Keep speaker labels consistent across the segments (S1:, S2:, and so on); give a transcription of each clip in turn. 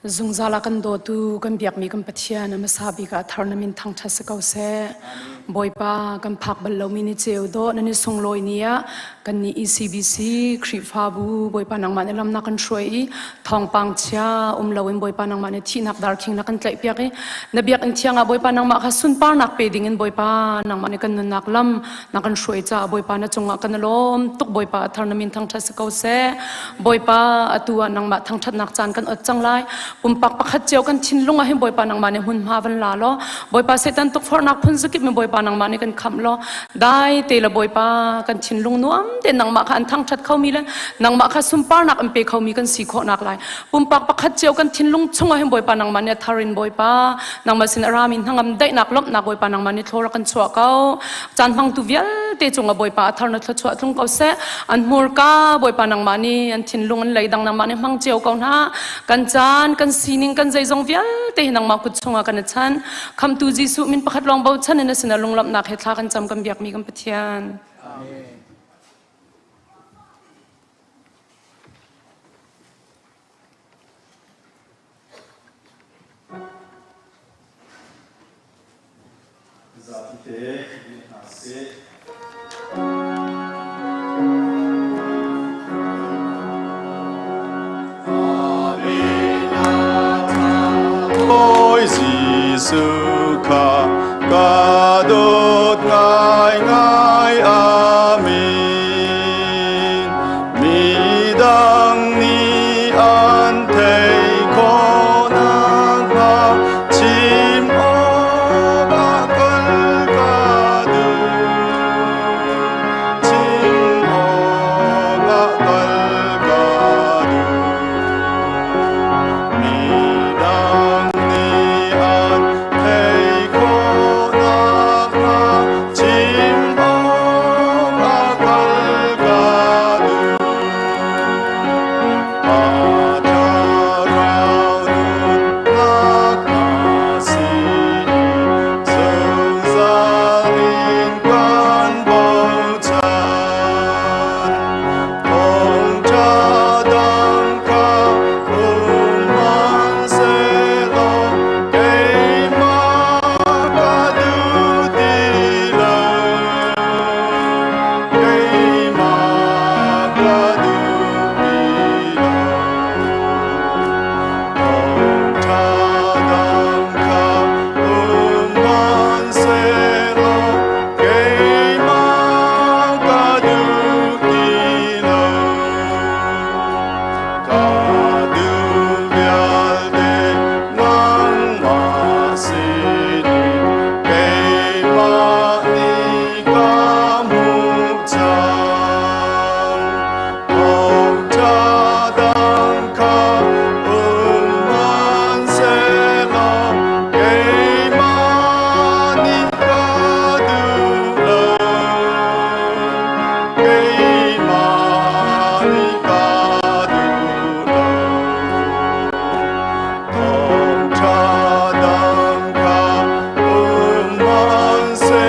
S1: Zungzal a kan dawtu kan biakmi kan Pathian a hmasa bik ah thar na min thangṭhat si ko seh. Bawipa kan phak bal lomi ni ceu dawh nan i sunglawi ni ah kan nih ECBC Khrihfabu Bawipa nangmah nih lam na kan hruai i thawngpang chia um loin Bawipa nangmah nih thihnak darkhing na kan tlaihpiak i na biakinn thiang ah Bawipa nangmah kha sunparnak pe ding in Bawipa nangmah nih kan nunnak lam na kan hruai caah Bawipa na cungah kan i lawm tuk. Bawipa a thar na min thangṭhat si ko seh. Bawipa, atu ah nangmah thangṭhatnak caan kan ot cang lai. Pumpak pakhat cio kan thinlung ah hin Bawipa nangmah nih hmunhma van la law, Bawipa Satan tukforhnak phun zakip in Bawipa nangmah nih kan khamh law, dai te le Bawipa kan thinlung nuam tein nangmah kha an thangṭhat khomi le nangmah kha sunparnak an pe khomi kan si khawhnak lai. Pumpak pakhat cio kan thinlung chungah hin Bawipa nangmah nih a thar in Bawipa nangmah sin a rami hnangam daihnak lawmhnak Bawipa nangmah nih thlawr kan chuah ko. Caan hmangtu vialte cungah Bawipa a thar na thluachuah tlung ko seh. An hmurka Bawipa nangmah nih an thinlung an leidang nangmah nih hmang cio ko hna. Kan caan, kan sining, kan zeizong vialte hi nangmah kut chungah kan i chan. Khamtu Jesuh min pakhat lawng bochan in a sinah lunglawmhnak he thla kan cam kan biakmi kan Pathian.
S2: Amen.
S3: Zapite ni hna seh.
S4: Bawi Jesuh kha ka dawt ngaingai. Amen. Midang nih an theih khawh nakhnga chim awkah kal ka duh. Chim awkah kal ka duh. Midang nih an theih khawh nakhnga chim awkah kal ka duh. Pa thlarau nunnak na si i zungzal in kan bochan. Thawngṭha dang kha um hmanhsehlaw keimah ka duh ti lo. Keimah ka duh ti lo. Thawngṭha dang kha um hmanhsehlaw keimah ka duh ti lo. Ka duh vialte nangmah sinin keimah nih ka hmuh cang. Thawngṭha dang kha um hmanhsehlaw keimah nih ka duh lo. Keimah nih ka duh lo. Thawngṭha dang kha um hmanhsehlaw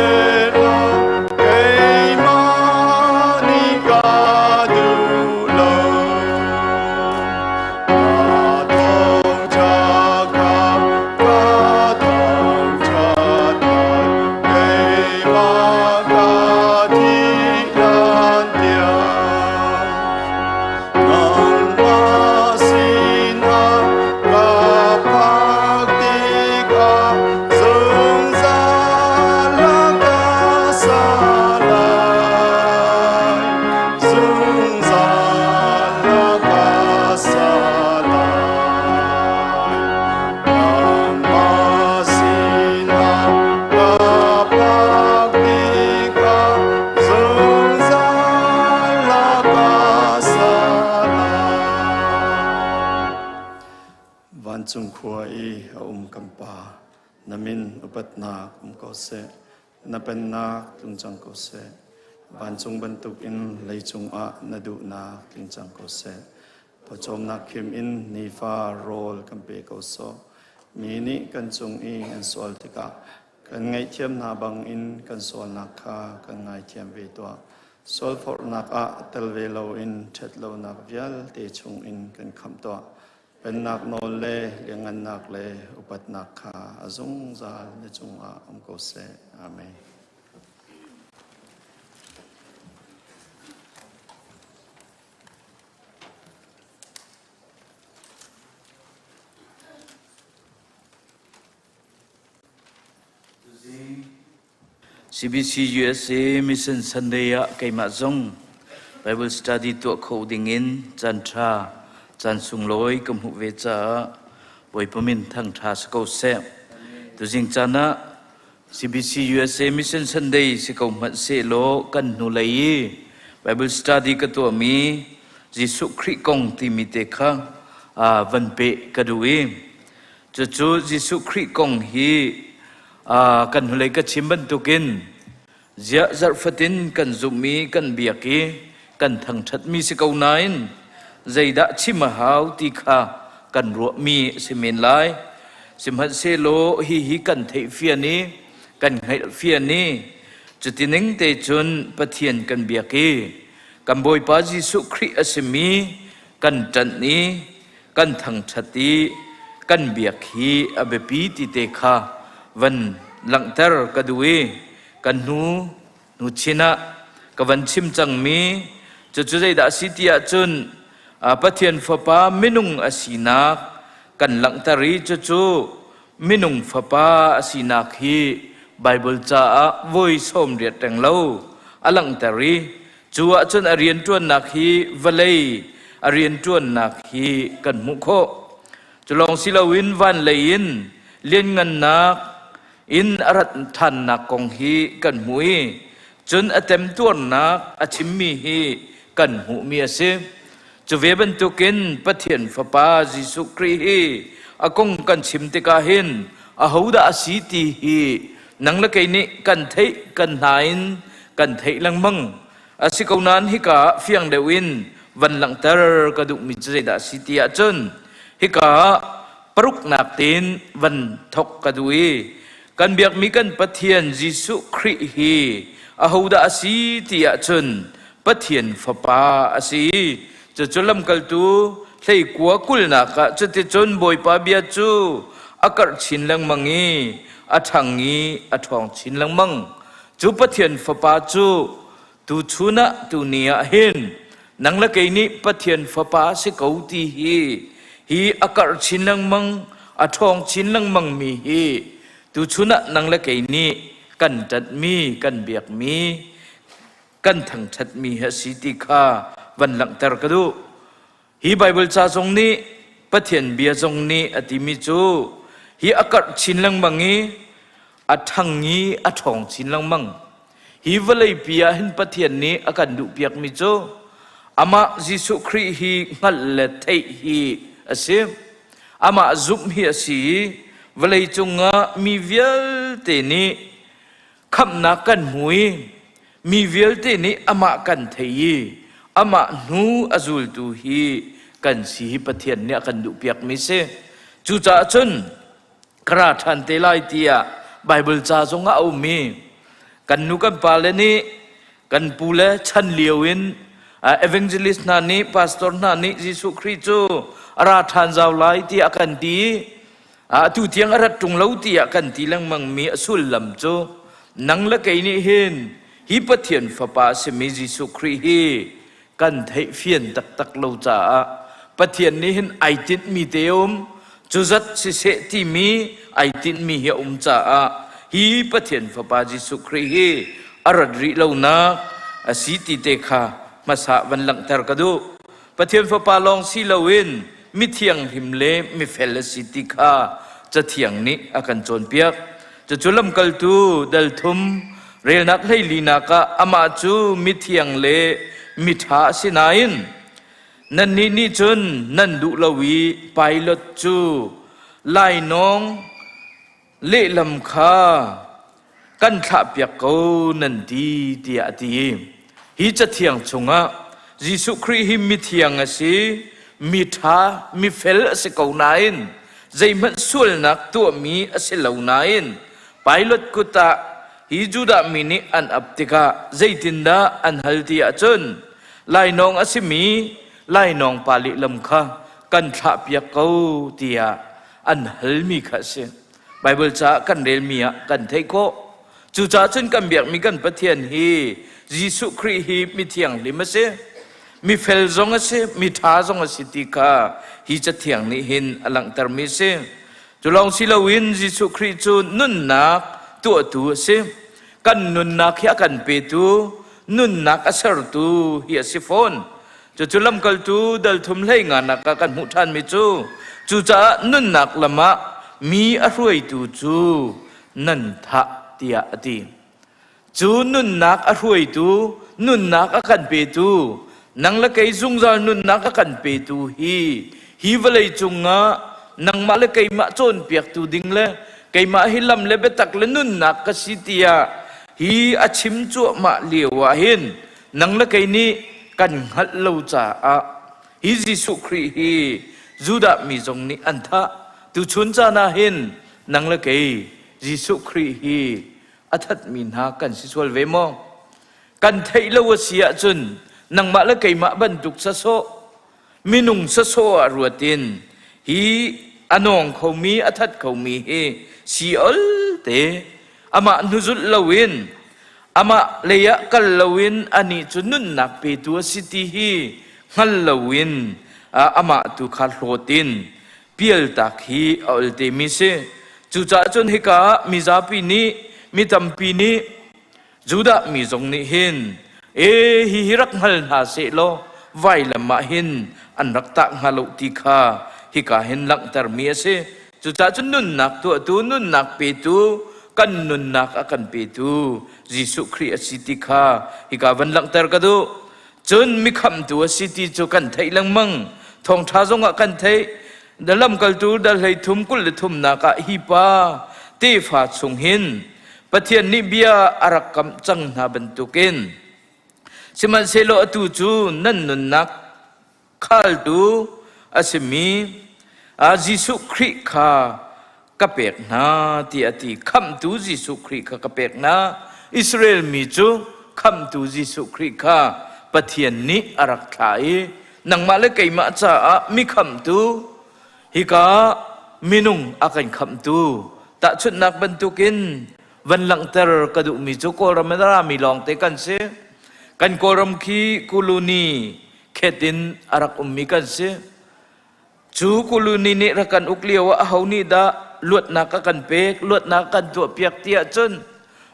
S4: keimah nih ka duh lo. Ka thawngṭha kha ka thangṭhat lai, keimah ka thih hlan tiang. Nangmah sinah ka phak tikah zungzal a ka sa lai. Zungzal a ka sa lai. Nangmah sinah ka phak tikah zungzal a ka sa lai.
S3: Vancung khua i a um kan Pa, na min upatnak um ko seh. Na pennak tlung cang ko seh. Vancung bantukin leicung ah na duhnak tling cang ko seh. Pawcawmnak khim in nifa rawl kan pe ko sawh. Mi nih kan cung i an sual tikah kan ngaihthiam hna bangin kan sualnak kha kan ngaithiam ve tuah. Sualforhnak ah tel ve loin ṭhatlonak vialte chungin kan khamh tuah. Pennak nawl le liangngannak le upatnak kha a zungzal na cungah um ko seh. Amen.
S2: CBC USA Mission Sunday ah keimah zong Bible study tuah kho dingin caan ṭha, caan sunglawi ka hmuh ve caah Bawipa min thangṭha si ko seh. Tuzing caan ah CBC USA Mission Sunday si ko hmanh sehlaw kan hnulei i Bible study ka tuahmi Jesuh Khrih kong timi te kha van peh ka duh i cucu Jesuh Khrih kong hi kan hnulei ka chim bantukin ziah zarh fatin kan zumh i kan biak i kan thangṭhatmi si ko nain zeidah chim a hau ti kha kan ruahmi a si men lai. Sihmanhsehlaw hihi kan theihfian i kan hngalhfian i cuti ning te cun Pathian kan biak i kan Bawipa Jesuh Khrih a simi kan ṭanh i kan thangṭhat i kan biak hi a biapi ti te kha van langhter ka duh i kan hnu Hnuchin ah ka van chim cangmi cucu zeidah a si ti ahcun Pathian Fapa minung a sinak kan langhter i cucu minung Fapa a sinak hi Baibal caah voi 80 reng lo a langhter i cu ahcun a rianṭuannak hi vawlei a rianṭuannak hi kan hmuh khawh. Cu lawng si loin van lei in lianngannak in a rat ṭhannak kong hi kan hmuh i cun a temtuarnak a chimmi hi kan hmuhmi a si. Cu ve bantukin Pathian Fapa Jesuh Khrih hi a kong kan chim tikah hin ahodah a si ti hi nang le kei nih kan theih kan hna in kan theih lengmang. A si ko nain hika ah fiang deuh in van langhter ka duhmi cu zeidah a si ti ahcun hika ah paruknak tein van thok ka duh i kan biakmi kan Pathian Jesuh Khrih hi ahodah a si ti ahcun Pathian Fapa a si. Cucu lamkaltu hleikua kulnak ah cuticun Bawipa bia cu a karh chin lengmang i a ṭhang i a ṭhawng chin lengmang. Cu Pathian Fapa cu tuchun ah tuni ah hin nang le kei nih Pathian Fapa si ko ti hi hi a karh chin lengmang a ṭhawng chin lengmang mi hi tuchun ah nang le kei nih kan ṭanhmi kan biakmi kan thangṭhatmi hi a si ti kha van langhter ka duh. Hi Baibal ca zong nih Pathian bia zong nih a timi cu hi a karh chin lengmang i a ṭhang i a ṭhawng chin lengmang. Hi vawleipi ah hin Pathian nih a kan duhpiakmi cu amah Jesuh Khrih hi hngalh le theih hi a si. Amah zumh hi a si i vawleicung ah mi vialte nih khamhnak kan hmu i mi vialte nih amah kan thei i amah hnu a zultu hi kan si hi Pathian nih a kan duhpiakmi si. Cucaah cun ka ra ṭhan te lai tiah Baibal ca zongah a um i kan nu kan pale nih kan pu le chan lio in evangelist hna nih pastor hna nih Jesuh Khrih cu a ra ṭhan zau lai tiah a kan ti i atu tiang a rat ṭung lo tiah kan ti lengmangmi a sullam cu nang le kei nih hin hi Pathian Fapa a simi Jesuh Khrih hi kan theih fian taktak lo caah Pathian nih hin ai tinhmi te um cu zat siseh timi ai tinhmi hi a um caah hi Pathian Fapa Jesuh Khrih hi a rat rih lonak a si ti te kha hmasa van langhter ka duh. Pathian Fapa lawng si loin mithianghlim le mifel a si ti kha Cathiang nih a kan cawnpiak. Cucu lamkaltu dal thum relnak hleilinak ah amah cu mithiang le miṭha a si nain nannih nih cun nan duh lo i Pilot cu lainawng lehlam kha kan thlahpiak ko nan ti tiah a ti. Hi cathiang chungah Jesuh Khrih hi mithiang a si, miṭha, mifel a si ko nain zeihmanh sualnak tuahmi a si lo nain Pilot kut ah hi Judah mi nih an ap tikah zeitindah an hal ti ahcun lainawng a simi lainawng pa lehlam kha kan thlahpiak ko tiah an halmi kha a si. Baibal caah kan relmi ah kan theih khawh. Cucaah cun kan biakmi kan Pathian hi Jesuh Khrih hi mithianghlim a si. Mifel zong a si, miṭha zong a si ti kha hi cathiang nih hin a langhtermi a si. Cu lawng si loin Jesuh Khrih cu nunnak tuahtu a si. Kan nunnak hi a kan petu, nunnak a sertu hi a si fawn. Cucu lamkaltu dal thum hlei nganak ah kan hmuh ṭhanmi cu cucaah nunnak lam ah mi a hruaitu cu nan thah tiah a ti. Cu nunnak a hruaitu, nunnak a kan petu, nang le kei zungzal nunnak a kan petu hi hi vawlei cungah nangmah le keimah cawnpiaktu ding le keimah hi lam le biatak le nunnak ka si tiah hi a chim cuahmah lio ah hin nang le kei nih kan hngalh lo caah hi Jesuh Khrih hi Judah mi zong nih an thah. Tuchun caan ah hin nang le kei Jesuh Khrih hi a thatmi hna kan si sual ve maw? Kan theih lo a si ahcun nangmah le keimah bantuk sasawh minung sasawh ah ruat in hi a nawng khomi a that khomi hi si ol te amah hnuzulh loin amah lei ah kal loin anih cu nunnak petu a si ti hi hngal loin amah tu kha hlawt in pialtak hi a ol temi si. Cucaah cun hika ah mizapi nih mi tampi nih Judah mi zong nih hin e hi hi rak hngal hna seh law vailam ah hin an rak tah hnga lo ti kha hika hin langhtermi a si. Cucaah cun nunnak tuahtu, nunnak petu, kan nunnak a kan petu Jesuh Khrih a si ti kha hika van langhter ka duh. Cun mikhamtu a si ti cu kan theih lengmang. Thawngṭha zongah kan theih. Lamkaltu dal 33 23 nak ah hi pa tefa chung hin Pathian nih bia a rak kamh cang hna bantukin sihmanhsehlaw atu cu nan nunnak khaltu a simi Jesuh Khrih kha ka pek hna tiah a ti. Khamhtu Jesuh Khrih kha ka pek hna. Israel mi cu khamhtu Jesuh Khrih kha Pathian nih a rak thlah i nangmah le keimah caah mi khamhtu hika minung a kan khamhtu tahchunhnak bantukin van langhter ka duhmi cu Kawlram in a rami lawngte kan si. Kan Kawlram khi Kuluni khet in a rak ummi kan si. Cu Kuluni nih rak kan uk lio ah aho nih dah luatnak a kan pek, luatnak a kan tuahpiak ti ahcun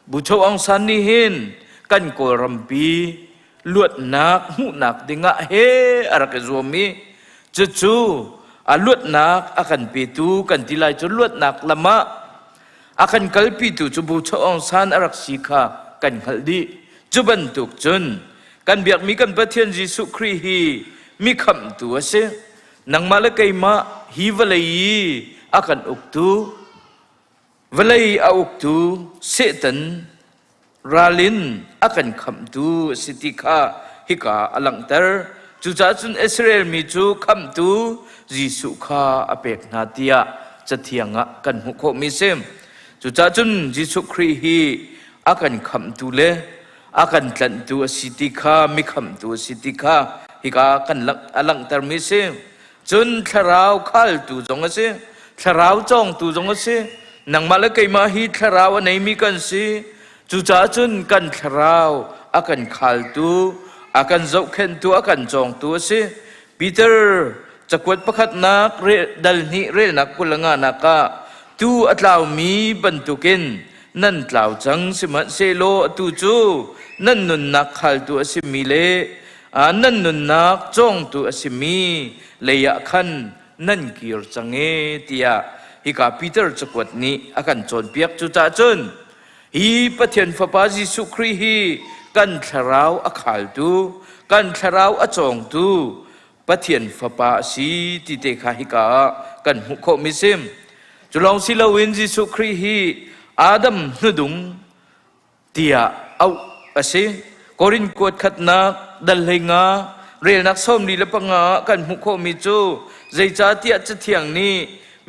S2: Bucho Aung San nih hin kan Kawlrampi luatnak hmuhnak dingah he a rak i zuam i cucu a luatnak a kan petu kan ti lai cu luatnak lam ah a kan kalpitu cu Bucho Aung San a rak si kha kan hngalh dih. Cu bantuk cun kan biakmi kan Pathian Jesuh Khrih hi mi khamhtu a si. Nangmah le keimah hi vawlei i a kan uktu, vawlei a uktu Satan ral in a kan khamhtu a si ti kha hika a langhter. Cucaah cun Israel mi cu khamhtu Jesuh kha a pek hna tiah Cathiang ah kan hmuh khawhmi a si. Cucaah cun Jesuh Khrih hi a kan khamhtu le a kan tlanhtu a si ti kha mi khamhtu a si ti kha hika kan a langhtermi a si. Cun thlarau khaltu zong a si, thlarau cawngtu zong a si. Nangmah le keimah hi thlarau a neimi kan si. Cucaah cun kan thlarau a kan khaltu, a kan zohkhenhtu, a kan cawngtu a si. Peter cakuat pakhatnak dal hnih relnak 25 nak ah tu a tlaumi bantukin nan tlau cang sihmanhsehlaw atu cu nan nunnak khaltu a simi le nan nunnak cawngtu a simi lei ah khan nan kir cang e tiah hika Peter cakuat nih a kan cawnpiak. Cucaah cun hi Pathian Fapa Jesuh Khrih hi kan thlarau a khaltu, kan thlarau a cawngtu Pathian Fapa a si ti te kha hika ah kan hmuh khawhmi si. Cu lawng si loin Jesuh Khrih hi Adam hnudung tiah auh a si. Korin kuat khatnak dal 15 relnak 45 ah kan hmuh khawhmi cu zeicahtiah Cathiang nih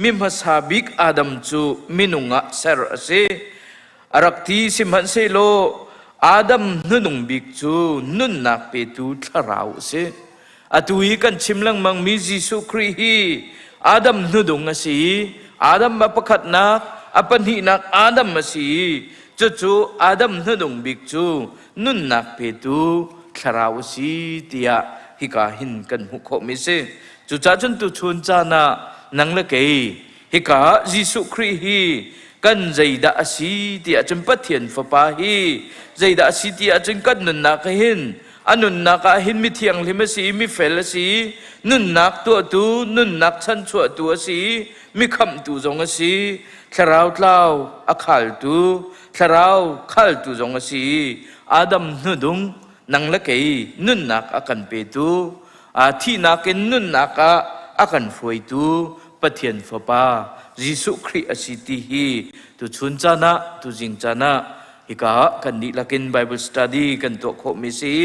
S2: mi hmasa bik Adam cu minung ah ser a si. A rak ti sihmanhsehlaw Adam hnunung bik cu nunnak petu thlarau a si. Atu i kan chim lengmangmi Jesuh Khrih hi Adam hnudung a si i Adam a pakhatnak, a pahnihnak Adam a si i cucu Adam hnudung bik cu nunnak petu thlarau a si tiah hika hin kan hmuh khawhmi a si. Cucaah cun tuchun caan ah nang le kei hika ah Jesuh Khrih hi kan zeidah a si tiah cun Pathian Fapa hi zeidah a si tiah cun kan nunnak hin a nunnak ah hin mi thianghlim a si i mi fel a si i nunnak tuahtu nunnak chanchuahtu a si i mi khamhtu zong a si thlarau tlau a khaltu thlarau khaltu zong a si i Adam hnudung nang le kei nunnak a kan petu a thihnak in nunnak ah a kan hruaitu Pathian Fapa Jesuh Khrih a si ti hi tuchun caan ah tuzing caan ah hika ah kan dihlak in Bible study kan tuah khawhmi si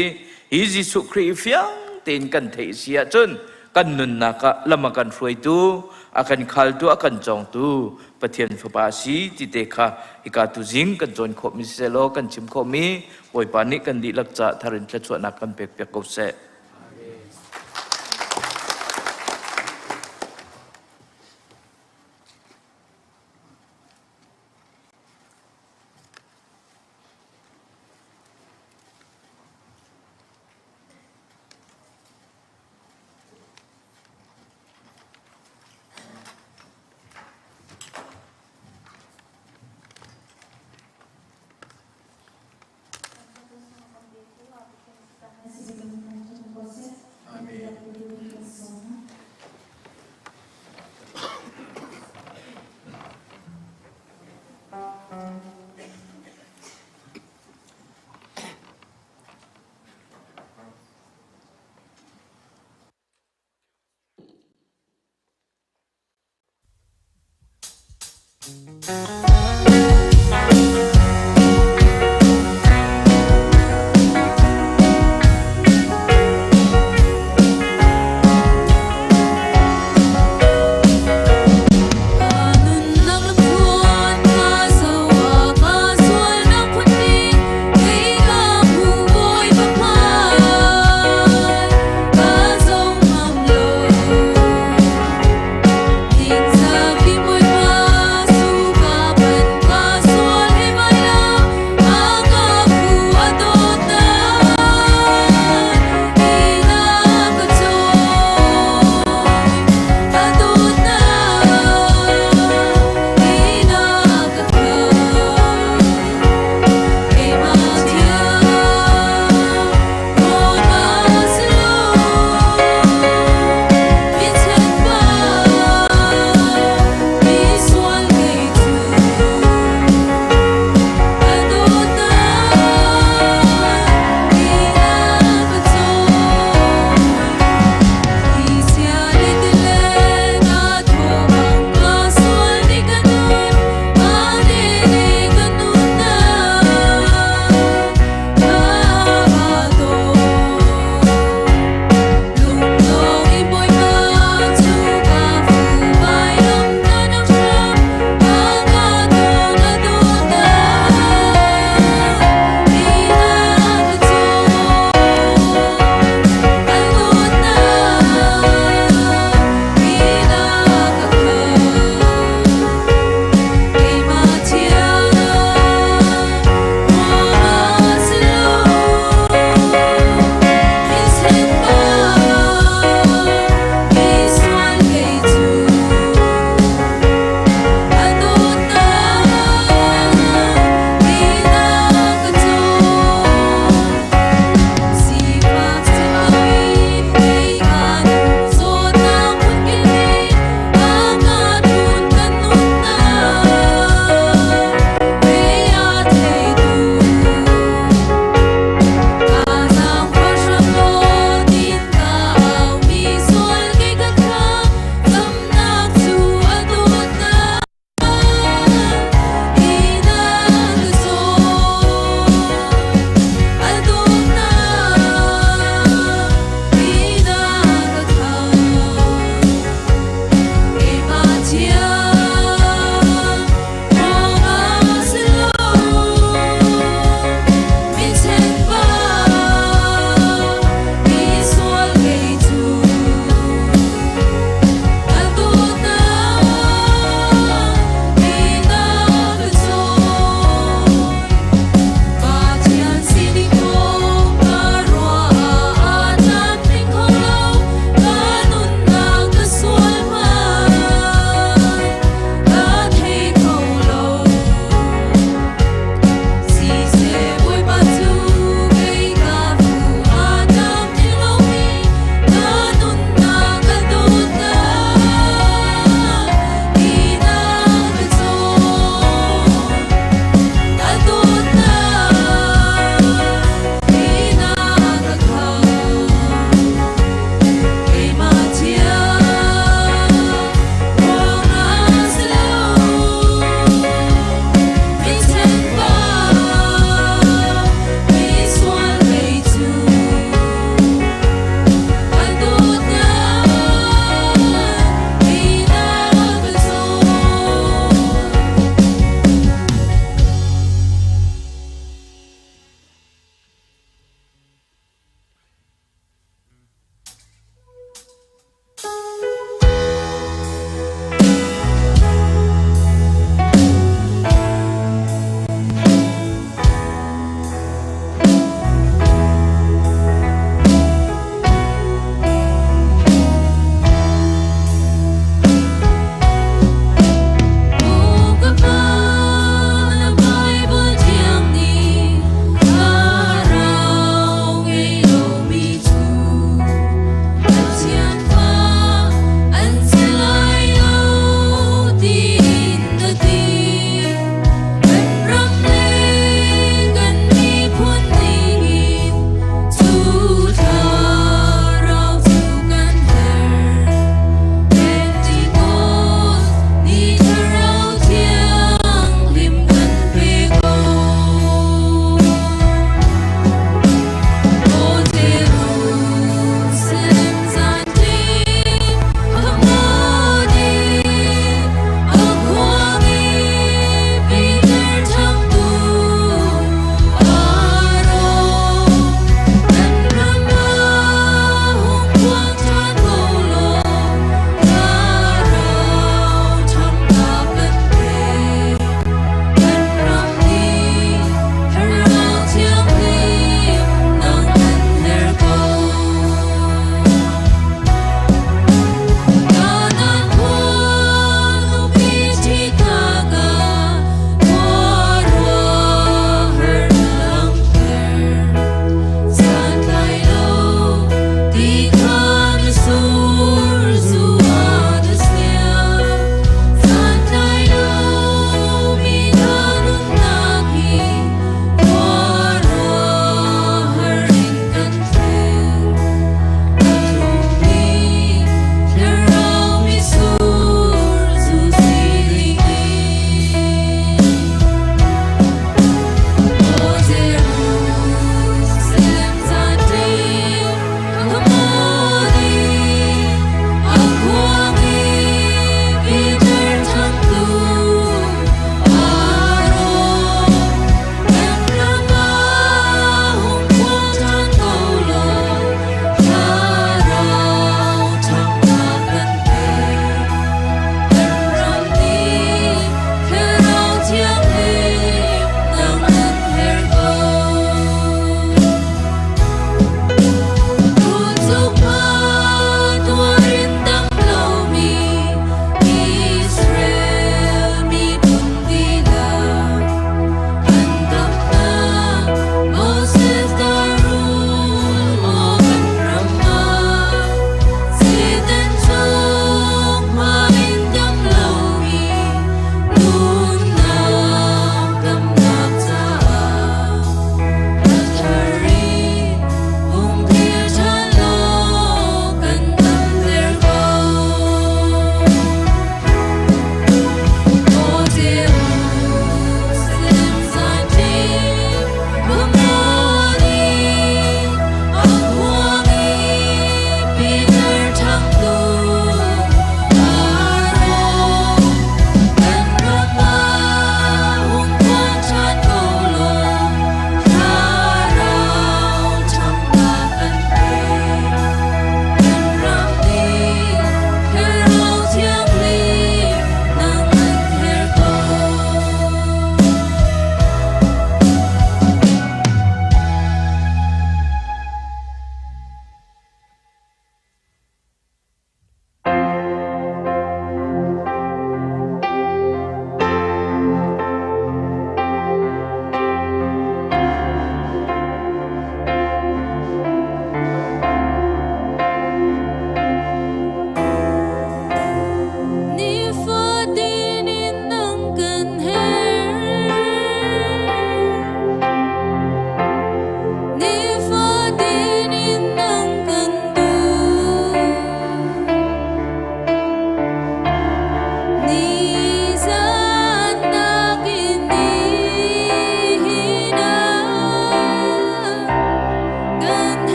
S2: hi Jesuh Khrih fiang tein kan theih si ahcun kan nunnak ah lam a kan hruaitu a kan khaltu a kan cawngtu Pathian Fapa a si ti te kha hika tuzing kan cawn khawhmi siseh kan chim khawhmi Bawipa nih kan dihlak ca thar in thluachuahnak kan pek piak ko seh.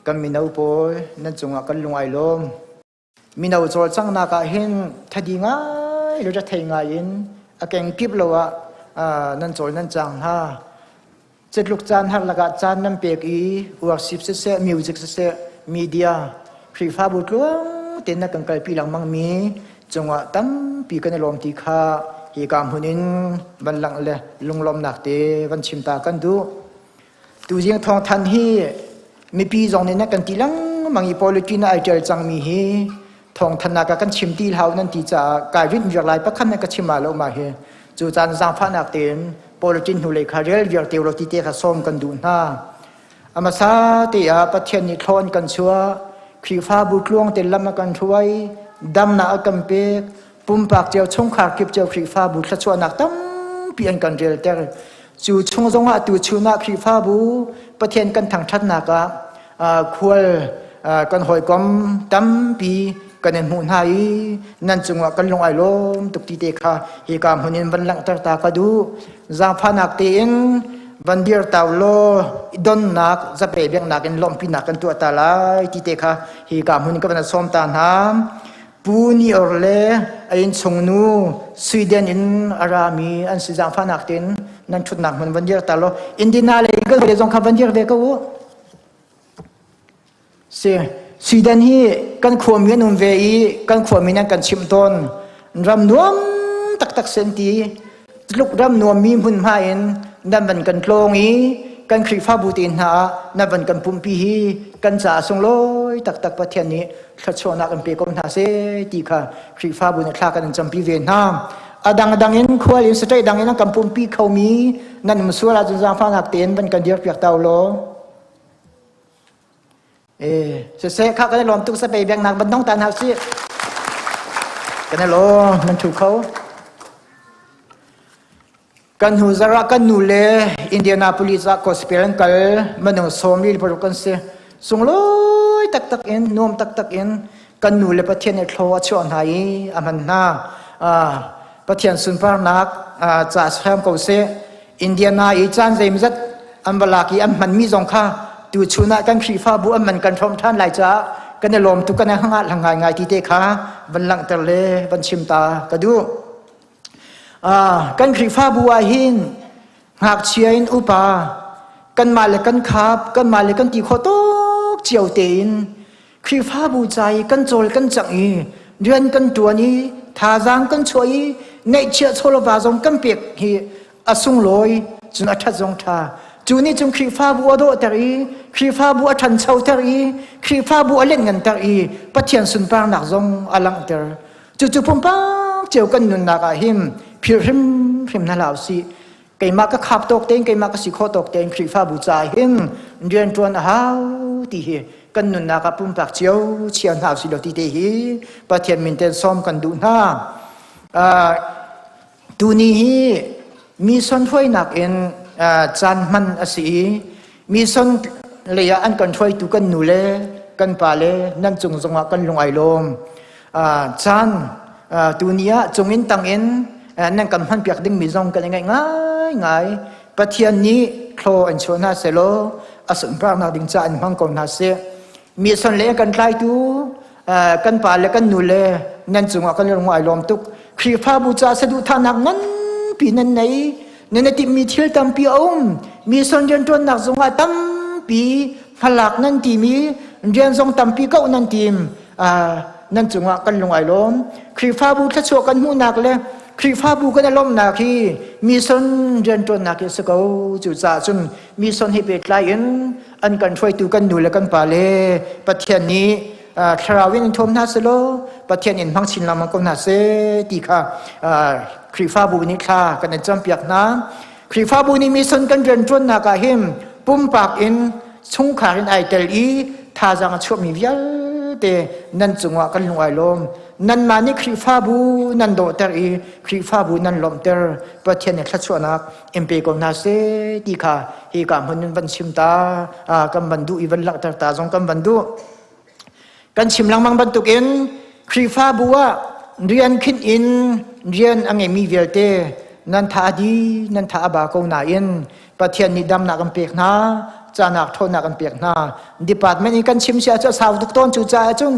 S5: Kan mino pawl nan cungah kan lung ai lawm. Mino cawlcanghnak ah hin thadi ngai le rethei ngai in a kengkip lo ah nan cawl nan cang hna. Cetluk caan har lakah caan nan pek i worship siseh, music siseh, media, Khrihfabu tluang tein na kan kalpi lengmang mi cungah tampi kan i lawm ti kha hika hmun in van langh le lunglawmnak te van chim ta kan duh. Tuzing thawngthan hi mipi zong nih nan kan ti lengmang i politics na ai ṭial cangmi hi thawngthannak ah kan chim ti hlah nan ti caah kai rinh viar lai pakhat nan ka chim ah lo ma hi cu caan zaangfahnak tein politics hnulei kha rel viar te lo ti te kha sawm kan duh hna. A hmasa te ah Pathian nih thlawn kan chuah, Khrihfabu tluang te lam a kan hruai, damnak a kan pek, pumpak cio chungkhar kip cio Khrihfabu thluachuahnak tampi an kan relter. Cu chung zongah tu chun ah Khrihfabu Pathian kan thangṭhatnak ah khual kan hawikom tampi kan in hmuh hna i nan cungah kan lung ai lawm tuk ti te kha hika hmun in van langhter ta ka duh. Zaangfahnak tein van dir tau law donnak zape biaknak in lawmhpinak kan tuah ta lai ti te kha hika hmun in ka van sawm ta hna. Pu Ni Or le a innchungnu Sweden in a rami an si zaangfahnak tein nan ṭhutnak hmun van dir ta law Indiana le kan le zong kha van dir ve ko u. Si Sweden hi kan khuami an um ve i kan khuami nan kan chimh tawn ram nuam taktak sen ti Tluk ram nuammi hmunhma in nan van kan tlawng i kan Khrihfabu te hna ah nan van kan pumpi hi kan caah sunglawi taktak Pathian nih thluachuahnak in pe ko hna seh ti kha Khrihfabu nih thla kan in campi ve hna. A dangdang in khual in state dang in an kan pumpi khomi nan um sual ahcun zaangfahnak tein van kan dirpiak ta u law. Eh, siseh kha kan i lawm tuk sa pe biaknak ban dong tan hau si. Kan i lawm nan thu kho. Kan hnu zara kan nu le Indianapolis ah gospel an kal manung sawm li paruk kan si. Sunglawi taktak in nuam taktak in kan nu le Pathian nih thlaw a chuah hna i a hman hna. Pathian sunparnak ca hram ko seh. Indiana i caan zeimzat an va lak i an hmanmi zong kha tuchun ah kan Khrihfabu an man kan hrawm ṭhan lai caah kan i lawm tuk kan i hangah ngai ngai ti te kha van langhter le van chim ta ka duh. Kan Khrihfabu ah hin ngakchia in upa kanmah le kan khap kanmah le kan ti khawh tuk cio tein Khrihfabu ca i kan cawl kan cangh i rian kan ṭuan i thazaang kan chuah i neihchiah chawlava zong kan pek hi a sunglawi cun a ṭhat zong ṭha. Cu nih cun Khrihfabu a dawhter i Khrihfabu a ṭhanchoter i Khrihfabu a lianhnganter i Pathian sunparnak zong a langhter. Cucu pumpak cio kan nunnak ah hin philh hrimhrim hna hlah usih. Keimah ka khap tawk tein keimah ka si khawh tawk tein Khrihfabu caah hin rian ṭuan a hau ti hi kan nunnak ah pumpak cio chia hna usih law ti te hi Pathian min ten sawm kan duh hna. Tuni hi mi son hruainak in caan hman a si i mi son lei ah an kan hruaitu kan nu le kan pa le nan cung zongah kan lung ai lawm. Caan tuni ah cungin tangin nan kan hmanpiak dingmi zong kan i ngaih ngaingai. Pathian nih thlaw an chuah hna selaw a sunparnak ding ca in hmang ko hna seh. Mi son le kan tlaitu kan pa le kan nu le nan cungah kan lung ai lawm tuk. Khrihfabu ca saduhthahnak nganpi nan nei. Nan i timhmi thil tampi a um. Mi son rianṭuannak zongah tampi hmalak nan timi rian zong tampi koh nan tim. Nan cungah kan lung ai lawm. Khrihfabu thluachuah kan hmuhnak le Khrihfabu kan i lawmhnak hi mission rianṭuannak hi a si ko. Cucaah cun mission he pehtlai in an kan hruaitu kan nu le kan pa le Pathian nih thlarau in thuam hna selaw Pathian in hmang chin lengmang ko hna seh ti kha Khrihfabu nih thla kan in campiak hna. Khrihfabu nih mission kan rianṭuannak ah hin pumpak in chungkhar in ai tel i thazaang a chuahmi vialte nan cungah kan lung ai lawm. Nanmah nih Khrihfabu nan dawhter i Khrihfabu nan lawmhter Pathian nih thluachuahnak in pe ko hna seh ti kha hika hmun in van chim ta kan van duh i van langhter ta zong kan van duh. Kan chim lengmang bantukin Khrihfabu ah rian khinh in rian a ngeimi vialte nan tha a di, nan tha a ba ko nain Pathian nih damnak an pek hna. Canak ṭhawnnak an pek hna. Department in kan chim sia cu a sau tuk tawn cu caah cun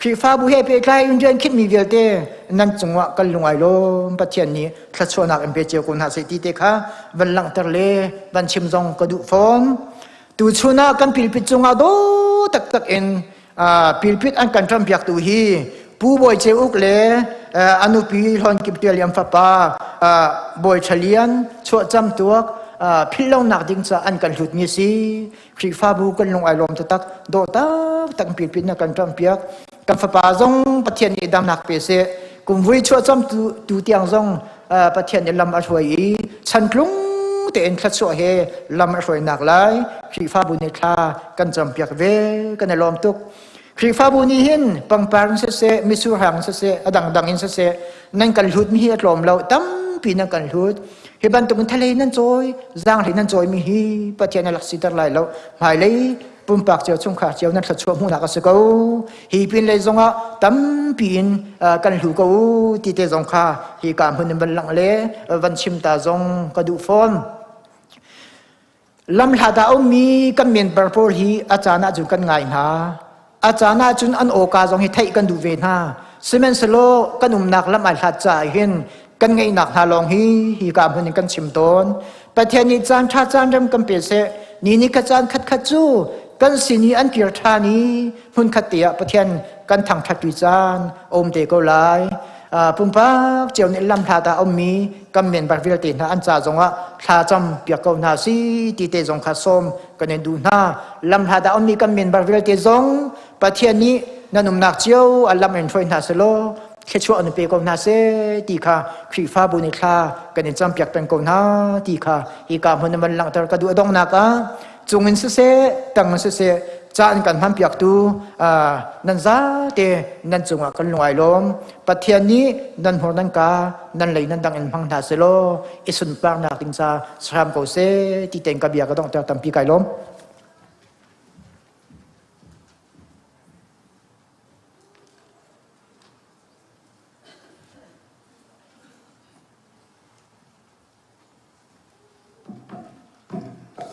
S5: Khrihfabu he pehtlai in rian khinhmi vialte nan cungah kan lung ai lawm Pathian nih thluachuahnak in pe cio ko hna seh ti te kha van langhter le van chim zong ka duh fawn. Tuchun ah kan pilpit cungah daw taktak in pilpit an kan ṭampiaktu hi Pu Bawi Ceu Uk le a nupi Hlawn Kip Tial Liam fapa Bawi Ṭha Lian chuahcam tuak philh lonak ding ca an kan hlutmi a si. Khrihfabu kan lung ai lawm taktak dawh taktak pilpit na kan ṭampiak. Kan fapa zong Pathian nih damnak pe seh. Kumvui chuahcam tu tiang zong Pathian nih lam a hruai i chantlung tein thluachuah he lam a hruainak lai Khrihfabu nih thla kan campiak ve kan i lawm tuk. Khrihfabu nih hin pangpar in siseh, mitsur hang in siseh, a dangdang in siseh, nan kan hlut mi hi a tlawm lo, tampi nan kan hlut. Hi bantuk in thalei nan cawi, zaanghlei nan cawimi hi Pathian a lak siter lai lo. Hmailei pumpak cio chungkhar cio nan thluachuah hmuhnak a si ko. Hi pin lei zongah tampi in kan hlu ko ti te zong kha hi ka hmun in van langh le van chim ta zong ka duh fawn. Lamhlat ah ummi kan member pawl hi a caan ahcun kan ngai hna. A caan ahcun an awka zong hi theih kan duh ve hna. Sihmanhsehlaw kan umnak lam ai hlat caah hin kan ngeihnak hna lawng hi hika hmun in kan chim tawn. Pathian nih caan ṭha caan rem kan pe seh. Ni ni khat caan khatkhat cu kan sin i an kir ṭhan i hmunkhat te ah Pathian kan thangṭhat ṭi caan a um te ko lai. Pumpak cio nih lamhlat ah a ummi kan member vialte hna an ca zongah thlacam piak ko hna si ti te zong kha sawm kan in duh hna. Lamhlat ah a ummi kan member vialte zong Pathian nih nan umnak cio a lam in hruai hna selaw thluachuah an pe ko hna seh ti kha Khrihfabu nih thla kan in campiak peng ko hna ti kha hika hmun in van langhter ka duh. A donghnak ah cung in siseh tang in siseh ca an kan hmanpiaktu nan zate nan cungah kan lung ai lawm. Pathian nih nan hmur nan ka nan lei nan dang in hmang hna selaw i sunparnak ding ca sahram ko seh ti tein ka bia ka donghter tampi kai lawm.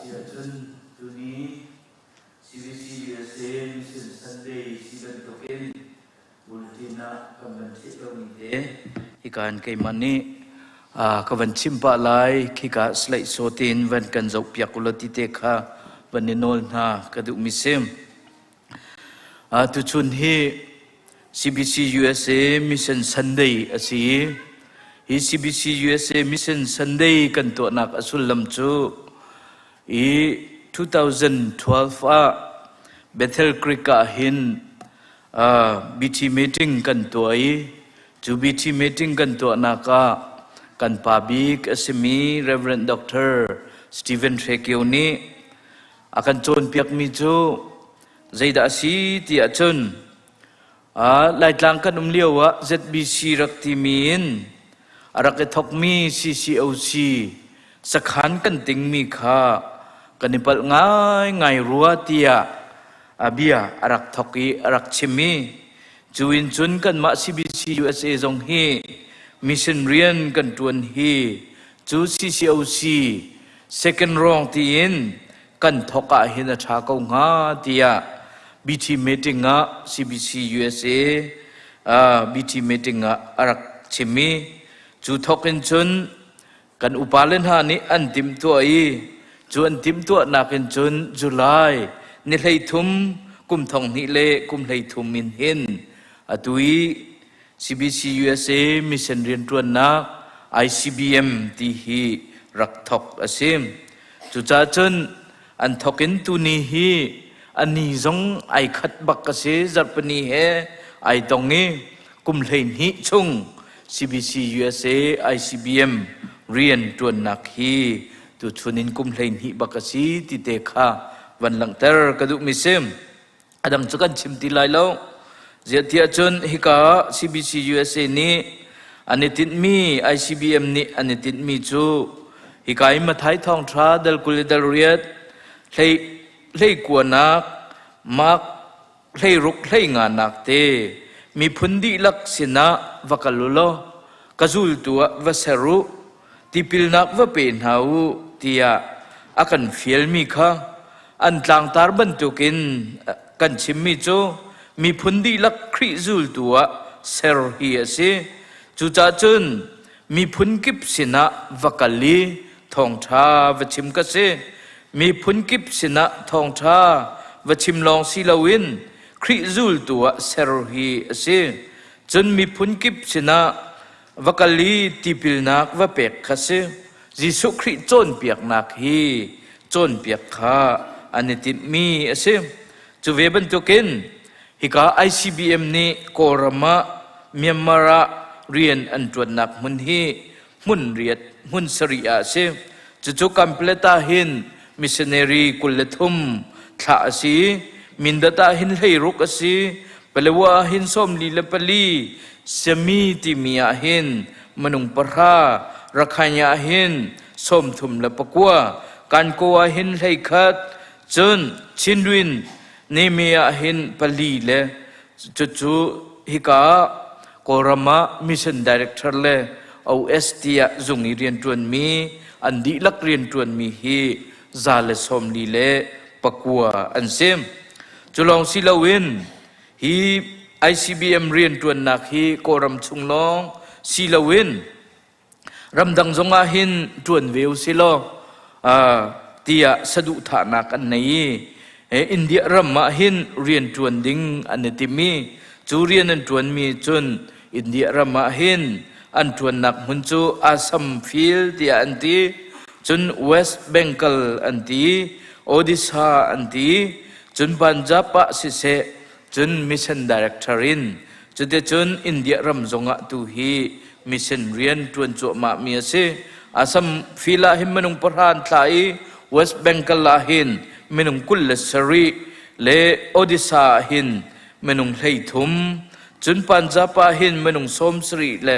S2: Siahcun tuni CBC USA Mission Sunday si bantukin bulletin ah kan van theih lomi te hika in keimah nih ka van chim pah lai khika slaih sawtin van kan zoh piak ulaw ti te kha van i nawl hna ka duhmi si. Tuchun hi CBC USA Mission Sunday a si i hi CBC USA Mission Sunday kan tuahnak a sullam cu i 2012 ah Bethel Creek ah hin BT meeting kan tuah i cu BT meeting kan tuahnak ah kan pa bik a simi Reverend Dr. Stephen Hrekio nih a kan cawnpiakmi cu zeidah a si ti ahcun Laitlang kan um lio ah ZBC rak timi in a rak i thokmi CCOC sakhan kan tingmi kha kan i palh ngaingai rua tiah a bia a rak thok i a rak chim i cu in cun kanmah CBC USA zong hi mission rian kan ṭuan hi cu CCOC second wrong tiin kan thok ah hin a ṭha ko hnga tiah BT meeting ah CBC USA BT meeting ah a rak chim i cu thok in cun kan upale hna nih an timhtuah i cu an timhtuahnak in cun July ni 13 kum 2000 le kum 33 in hin atu i CBC USA mission rianṭuannak ICBM ti hi rak thok a si. Cucaah cun an thok in tuni hi a ni zong ai khat bak a si zarhpini he ai tong i kum 12 chung CBC USA ICBM rian ṭuannak hi tuchun in kum 12 bak a si ti te kha van langhter ka duhmi si. A dang cu kan chim ti lai lo. Ziah cun hika CBC USA nih an i tinhmi ICBM nih an i tinhmi cu hika i Mathai thawngṭha dal 20 le dal riat hlei hlei kuanak mak hlei ruk hlei nganak te miphun dihlak sinah va kal u law ka zultu ah va ser u tipilnak va pe hna u tiah a kan fialmi kha. An tlangtar bantukin kan chimmi cu miphun dihlak Khrih zultu ah ser hi a si. Cucaah cun miphun kip sinah va kal i thawngṭha va chim ka si. Miphun kip sinah thawngṭha va chim lawng si loin Khrih zultu ah ser hi a si. Cun miphun kip sinah va kal i tipilnak va pek kha si. Jesuh Khrih cawnpiaknak hi cawnpiak kha an i tinhmi a si. Cu ve bantukin hika ICBM nih Kawlram ah Myanmar ah rian an ṭuannak hmun hi hmun riat hmun sarih ah a si. Cucu Kanpalet ah hin missionary 23 thlah a si. Mindat ah hin 16 a si. Palawa ah hin 44, Sami timi ah hin minung 10, Rakhine ah hin 39, Kankaw ah hin 11, cun Chindwin Neme ah hin pali le cucu hika ah Kawlram ah mission director le OST ah zung i rianṭuanmi an dihlak rianṭuanmi hi 149 an si. Cu lawng si loin hi ICBM rianṭuannak hi Kawlram chung lawng si loin ramdang zong ah hin ṭuan ve usih law tiah saduhthahnak an nei i India ram ah hin rian ṭuan ding an i tim i cu rian an ṭuanmi cun India ram ah hin an ṭuannak hmun cu Assam Field tiah an ti, cun West Bengal an ti, Odisha an ti, cun Punjab ah siseh cun mission director in cuticun India ram zongah tu hi mission rian ṭuan cuahmah mi a si. Assam Field ah hin minung 10 an thlah i West Bengal ah hin minung 27 le Odisha ah hin minung 33 cun Punjab ah hin minung 70 le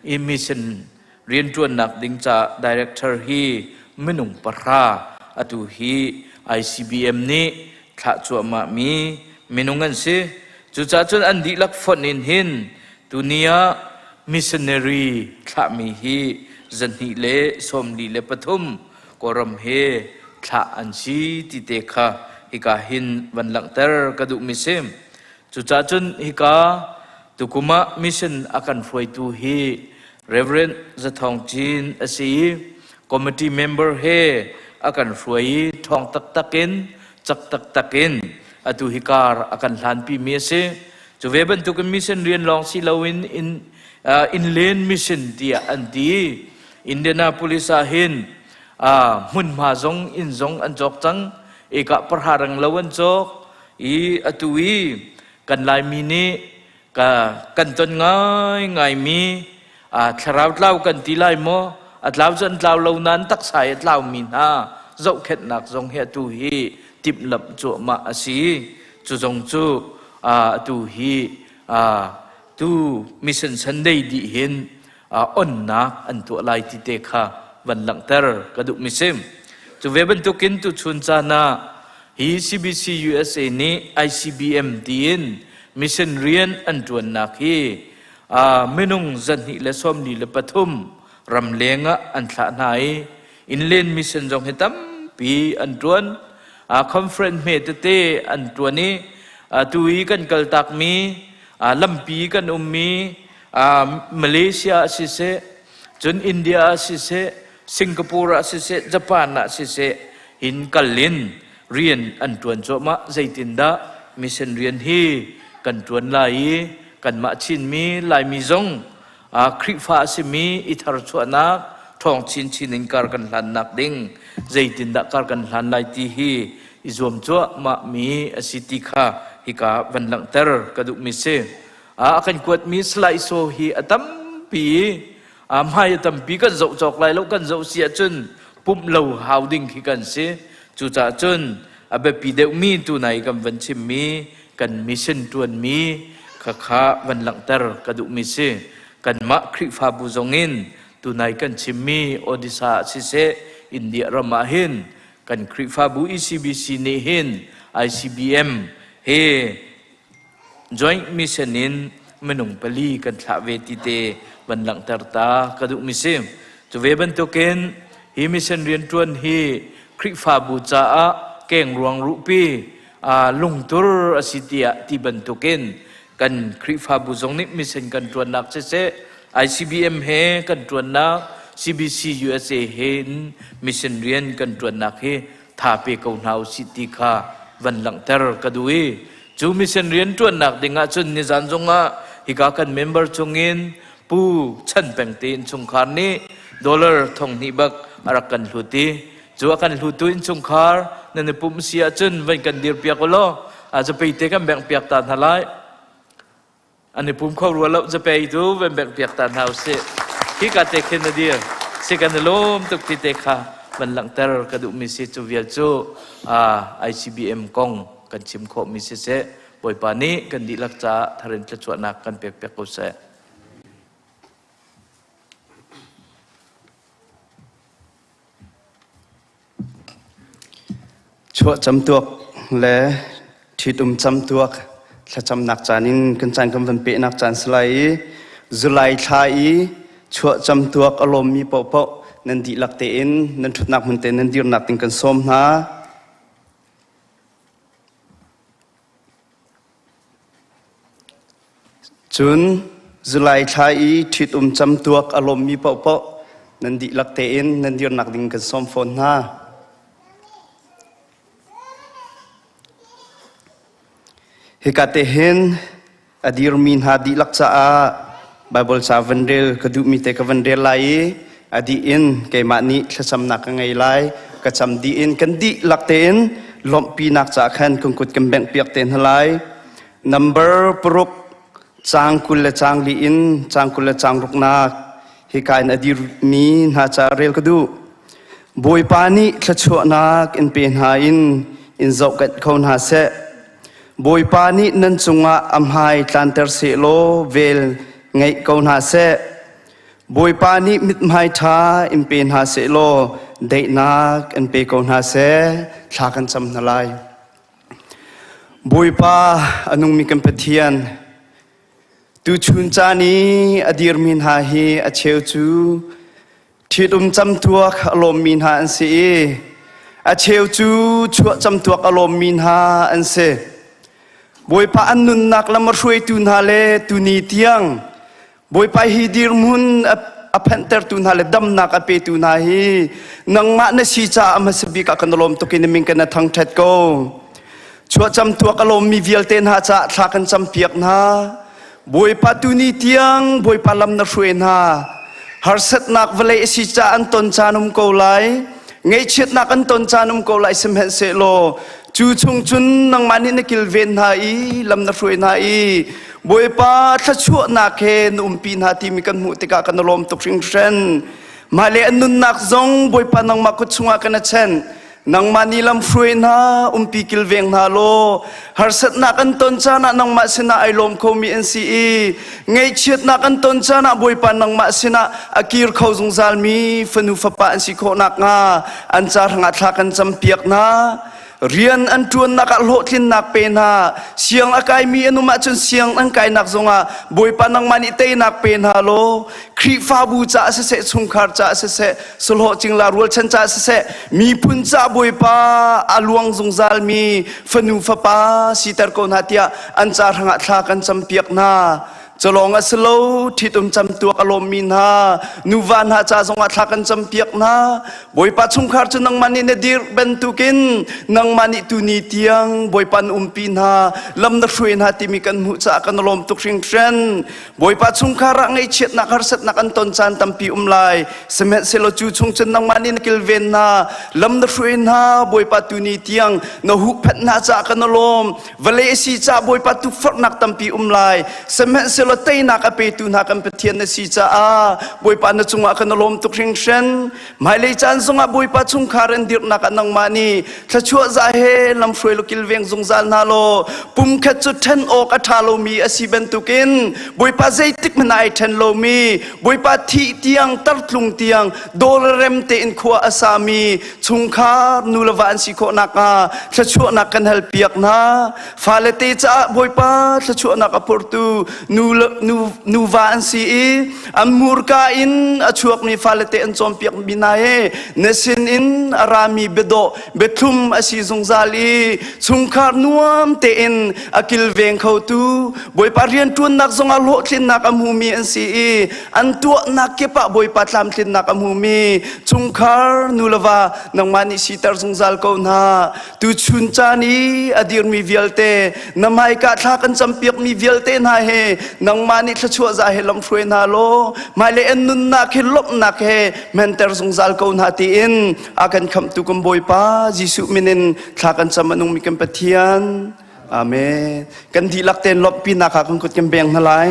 S2: i mission rianṭuannak ding ca director hi minung 10 atu hi ICBM nih thlah cuahmah mi minung an si. Cucaah cun an dihlak fonh in hin tuni ah missionary thlahmi hi 243 Kawlram he thlah an si ti te kha hika hin van langhter ka duhmi si. Cucaah cun hika tukum ah mission a kan hruaitu hi Reverend Za Thawng Cin a si i committee member he a kan hruai i ṭhawng taktak in cak taktak in atu hi kar a kan hlanpi mi a si. Cu ve bantukin mission rian lawng si loin in inland mission tiah an ti. Indianapolis ah hin hmunhma zong inn zong an cawk cang. Eka parha reng lo an cawk i atu i kan Laimi nih ka kan ton ngaingaimi thlarau tlau kan ti lai maw a tlau cu an tlau lo nain taksa i a tlaumi hna zohkhenhnak zong hi atu hi timhlamh cuahmah a si. Cu zong cu atu hi tu Mission Sunday dih hin onnak an tuah lai ti te kha van langhter ka duhmi si. Cu ve bantukin tuchun caan ah hi CBC USA nih ICBM tiin mission rian an ṭuannak hi minung 243 ramleng ah an thlah hna i inland mission zong hi tampi an ṭuan. Conference hme tete an ṭuan i tu i kan kaltakmi lampi kan ummi Malaysia ah siseh, cun India ah siseh, Singapore ah siseh, Japan ah siseh hin kal in rian an ṭuan cuahmah. Zeitindah mission rian hi kan ṭuan lai i kanmah Chinmi, Laimi zong Khrihfa a simi i tharchuahnak ṭhawng chinchin in kar kan hlannak ding zeitindah kar kan hlan lai ti hi i zuam cuahmah mi a si ti kha hika van langhter ka duhmi si. A kan kuatmi slideshow hi a tampi i hmai a tampi kan zoh cawk lai lo. Kan zoh si ahcun pumh lo hau ding khi kan si. Cucaah cun a biapi deuhmi tunai kan van chimmi kan mission ṭuanmi khakha van langhter ka duhmi si. Kanmah Khrihfabu zongin tunai kan chimmi Odisha ah siseh India ram ah hin kan Khrihfabu ECBC nih hin ICBM he joint mission in minung pali kan thlah ve ti te van langhter ta ka duhmi si. Cu ve bantukin hi mission rianṭuan hi Khrihfabu caah kengruang ruhpi lungtur a si tiah ti bantukin kan Khrihfabu zong nih mission kan ṭuannak siseh ICBM he kan ṭuannak CBC USA he in mission rian kan ṭuannak hi tha pe ko hna usih ti kha van langhter ka duh i cu mission rian ṭuannak ding ahcun nizan zongah hika kan member chungin Pu Chan Peng te innchungkhar nih dollar 2000 bak a rak kan hlut i cu a kan hlutu innchungkhar nan i pumh si ahcun van kan dir piak u law a zapei te kan bengh piak ta hna lai an i pum kho rua lo zapei tu van bengh piak ta hna usih hi ka te khin a dir si kan i lawm tuk ti te kha van langhter ka duhmi si cu vial cu ICBM kong kan chim khawhmi siseh Bawipa nih kan dihlak caah tharin thluachuahnak kan pek piak ko seh.
S3: Chuah camtuak le ṭhitum camtuak thlacamnak caan in kan caan kan van pehnak caan si lai i July thla i chuah camtuak a lawmmi paohpaoh nan dihlak tein nan ṭhutnak hmun te nan dirnak ding kan sawm hna. Cun July thla i ṭhitum camtuak a lawmmi paohpaoh nan dihlak tein nan dirnak ding kan sawm fawn hna. Hika te hin a dirmi hna dihlak caah Baibal ca van rel ka duhmi te ka van rel lai i a dih in keimah nih thlacamnak ka ngei lai. Ka cam dih in kan dihlak tein lawmhpinak caah khan kan kut kan benghpiak te hna lai. Number paruk caang 20 le caang li in caang 20 le caang ruknak hika in a dirmi hna ca rel ka duh. Bawipa nih thluachuahnak in pe hna in in zohkhenh kho hna seh. Bawipa nih nan cungah a hmai tlanter sehlaw vel ngeih ko hna seh. Bawipa nih mithmai ṭha in pe hna sehlaw daihnak in pe ko hna seh. Thla kan cam hna lai. Bawipa a nungmi kan Pathian, tuchun caan i a dirmi hna hi a cheu cu ṭhitum camtuak a lawmmi hna an si i a cheu cu chuah camtuak a lawmmi hna an si. Bawipa an nunnak lam a hruaitu hna le tuni tiang Bawipa hi dirhmun a phanhtertu hna le damnak a petu hna hi nangmah na si caah a hmasa bik ah kan lawm tuk in min kan na thangṭhat ko. Chuahcam tuak a lawmmi vialte hna caah thla kan campiak hna. Bawipa tuni tiang Bawipa lam na hruai hna. Harsatnak vawlei a si caah an ton caan um ko lai. Ngaihchiatnak an ton caan um ko lai sihmanhsehlaw cu chung cun nangmah nih na kilven hna i lam na hruai hna i Bawipa thluachuahnak he na umpi hna timi kan hmuh tikah kan lawm tuk hringhran. Mah le an nunnak zong Bawipa nangmah kut chungah kan a chenh. Nangmah nih lam hruai hna, umpi kilveng hna law, harsatnak an ton caan ah nangmah sinah ai lawm khomi an si i ngaihchiatnak an ton caan ah Bawipa nangmah sinah a kir kho zungzalmi fanu fapa an si khawh nakhnga an ca hrangah thla kan campiak hna. Rian an ṭuannak ah hlawhtlinnak pe hna. Siang a kaimi an um ahcun siang an kainak zongah Bawipa nangmah nih teinak pe hna law Khrihfabu caah siseh, chungkhar caah siseh, sahlawh cingla rualchan caah siseh, miphun caah Bawipa a luang zungzalmi fanu fapa siter ko hna tiah an ca hrangah thla kan campiak hna. Culawng a si lo, ṭhitum camtuak a lawmmi hna, nuva hna ca zongah thla kan campiak hna. Bawipa chungkhar cu nangmah nih na dirh bantukin nangmah nih tuni tiang Bawipa na umpi hna, lam na hruai hna timi kan hmuh caah kan lawm tuk hringhran. Bawipa chungkhar ah ngaihchiatnak harsatnak an ton caan tampi um lai. Sihmanhsehlaw cu chung cun nangmah nih na kilven hna, lam na hruai hna, Bawipa tuni tiang na huhphenh hna caah kan lawm. Vawlei a si caah Bawipa tukforhnak tampi um lai. Sihmanhsehlaw teinak a petu hna kan Pathian na si caah Bawipa na cungah kan lawm tuk hringhran. Hmailei caan zongah Bawipa chungkhar an dirhnak ah nangmah nih thluachuah za he lamhruai law kilveng zungzal hna law pumkhat cu ṭhen awk a ṭha lomi a si bantukin Bawipa zeitik hmanh ah ai ṭhen lomi Bawipa thih tiang tartlung tiang dawlrem tein khua a sami chungkhar nu le va an si khawh nakhnga thluachuahnak kan halpiak hna. Fale te caah Bawipa thluachuahnak a phurtu nu le. nuva an si i an murka in a chuakmi fale te an cawnpiak mi hna he na sin in a rami biadawh biathlum a si zungzal i chungkhar nuam tein a kilveng khotu Bawipa rianṭuannak zongah hlawhtlinnak a hmumi an si i an tuahnak kip ah Bawipa tlamtlinnak a hmumi chungkhar nu le va nangmah nih siter zungzal ko hna. Tuchun caan i a dirmi vialte na hmaika thla kan campiakmi vialte hna he nangmah nih thluachuah za he lamhruai hna law hmailei an nunnak he lawmhnak he hmenter zungzal ko hna tiin a kan khamhtu kan Bawipa Jesuh min in thla kan cam a nungmi kan Pathian. Amen. Kan dihlak tein lawmhpinak ah kan kut kan beng hna lai.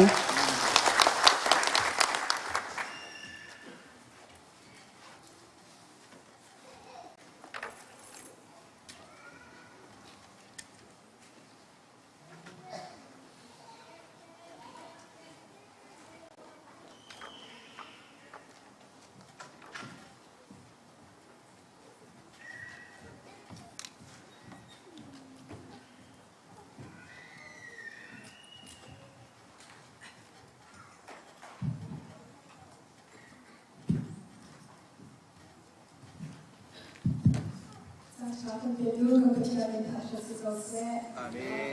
S4: Amen.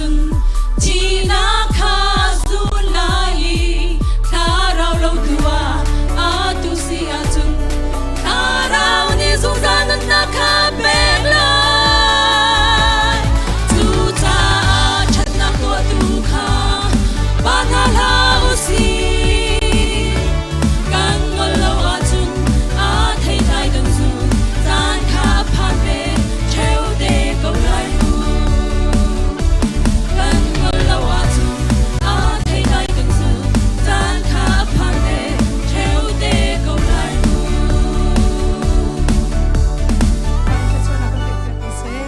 S6: ahcun thihnak kha zun lai i thlarau lo tu ah atu si ahcun thlarau nih zungzal nunnak kha pek lai. Cucaah ṭhatnak tuahtu kha pa hna hlah u sih. Kan ngol lo ahcun aa theitlai kan zun caan kha a phan ve ṭheo te ko lai mu. Kan ngol lo ahcun aa theitlai kan zun caan kha a phan ve ṭheo te ko lai mu.
S1: Thluachuahnak kan pek piak ko seh.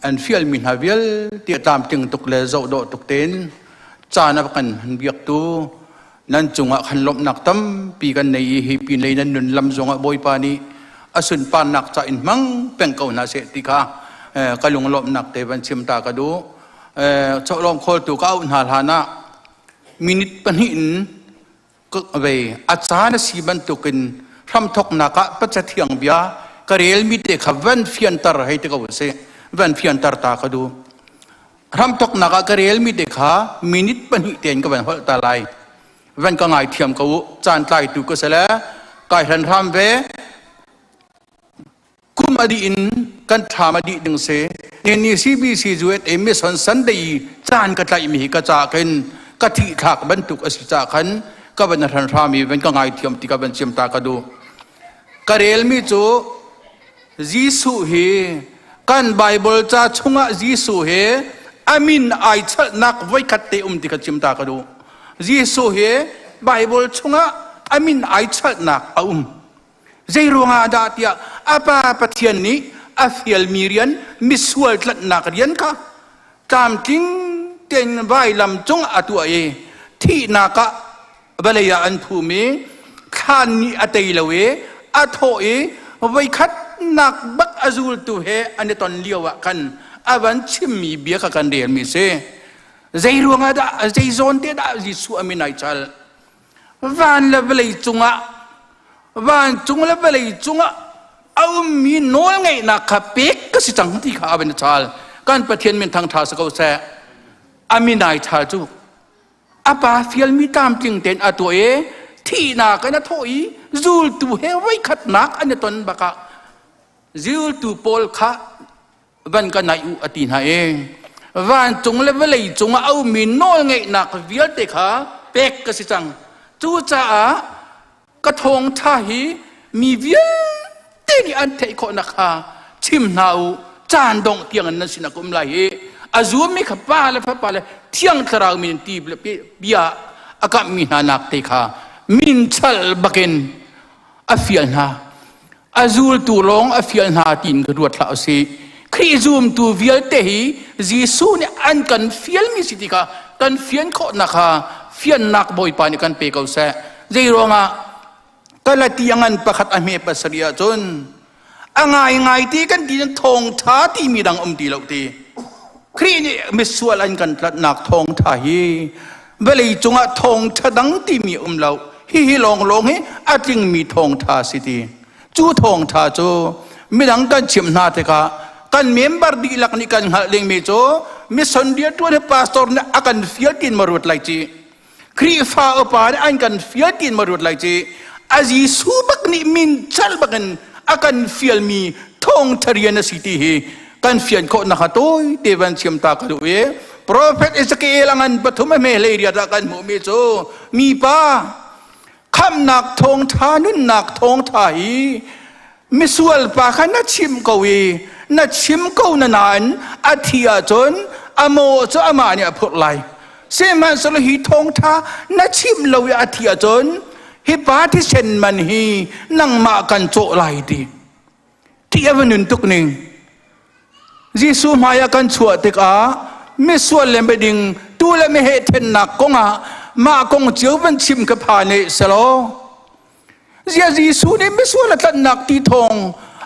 S7: An fialmi hna vialte tlamtling tuk le zohdawh tuk tein caan a kan biaktu nan cungah khan lawmhnak tampi kan nei i hi pinlei nan nun lam zongah Bawipa nih a sunparnak ca in hmang peng ko hna seh ti kha ka lunglawmhnak te van chim ta ka duh. Chawlawng khawltu ka auh hna hlan ah minute pahnih in ve a caan a si bantukin hramthoknak ah Pathian bia ka relmi te kha van fianter hei ti ko sih van fianter ta ka duh. Hramthoknak ah ka relmi te kha minute pahnih tein ka van holh ta lai. Van ka ngaithiam ko u, caan tlaitu ka si le kai hran hram ve. Kum a dih in kan thlam a dih ding si. Ni CBC USA Mission Sunday caan ka tlaihmi hi ka ca khin ka thih thlak bantuk a si ca khan ka van hran hram i van ka ngaithiam ti ka van chim ta ka duh. Ka relmi cu Jesuh hi kan Bible ca chungah Jesuh hi a min ai chalhnak voikhat te um ti kha chim ta ka duh. Jesuh hi Bible chungah a min ai chalhnak a um. Zei ruangah dah tiah a Pa Pathian nih a fialmi rian misual tlanhnak rian kha tlamtling tein vailam cung a tuah i thihnak ah vawlei ah an phum i thlan nih a tei lo i a thawh i voikhatnak bak a zultu he an i ton lio ah khan a van chimmi bia kha kan relmi si. Zei ruangah dah zei zawn te dah Jesuh a min ai chal? Van le vawlei cungah vancung le vawlei cungah a ummi nawlngeihnak kha pek ka si cang ti kha a van i chal. Kan Pathian min thangṭha si ko seh. A min ai chal cu A pa fialmi tlamtling tein a tuah i thihnak in a thawh i zultu he voikhatnak an i ton bakah zultu pawl kha van ka naih u a ti hna i vancung le vawlei cungah a ummi nawlngeihnak vialte kha pek ka si cang. Cucaah ka thawngṭha hi mi vialte nih an theih khawh nakhnga chim hna u caan dongh tiangin nan sinah ka um lai i a zummi kha pa le fapa le thiang thlarau min ti bia a kamhmi hna nak te kha min chal bakin a fial hna a zultu lawng a fial hna tiin ka ruat hlah usih Khrih zumtu vialte hi Jesuh nih an kan fialmi si ti kha kan fian khawh nakha fiannak Bawipa nih kan pe ko seh. Zei ruangah Galati a ngan pakhat a hme pasarih ahcun a ngaingai ti kan ti thawngṭha timi dang um ti lo ti. Khrih nih misual an kan tlatnak thawngṭha hi vawlei cungah thawngṭha dang timi um lo. Hihi lawnglawng hi a tlingmi thawngṭha si ti. Cu thawngṭha cu midang kan chimh hna tikah kan member dihlak nih kan hngalh dingmi cu mission rianṭuan hi pastor nih a kan fial tiin ma ruat lai ci. Khrihfa upa nih an kan fial tiin ma ruat lai ci. A Jesuh bak nih min chal bakin a kan fialmi thawngṭha rian a si ti hi kan fian khawh nakha tawi te van chim ta ka duh i Prophet Ezekiel a ngan pathum a hme hlei riat ah kan hmuhmi cu mipa khamnak thawngṭha nunnak thawngṭha hi misual pa kha na chim ko i na chim ko na nain a thi ahcun a maw cu amah nih a phurh lai sihmanhsehlaw hi thawngṭha na chim lo i a thi ahcun hi pa thisen man hi nangmah kan cawh lai ti ti a va nun tuk ning Jesuh hmai ah kan chuah tikah misual le miding tu le meheh thennak kongah mah kong cio van chim ka pha ne selaw zia Jesuh nih misual a tlanhnak ti thawng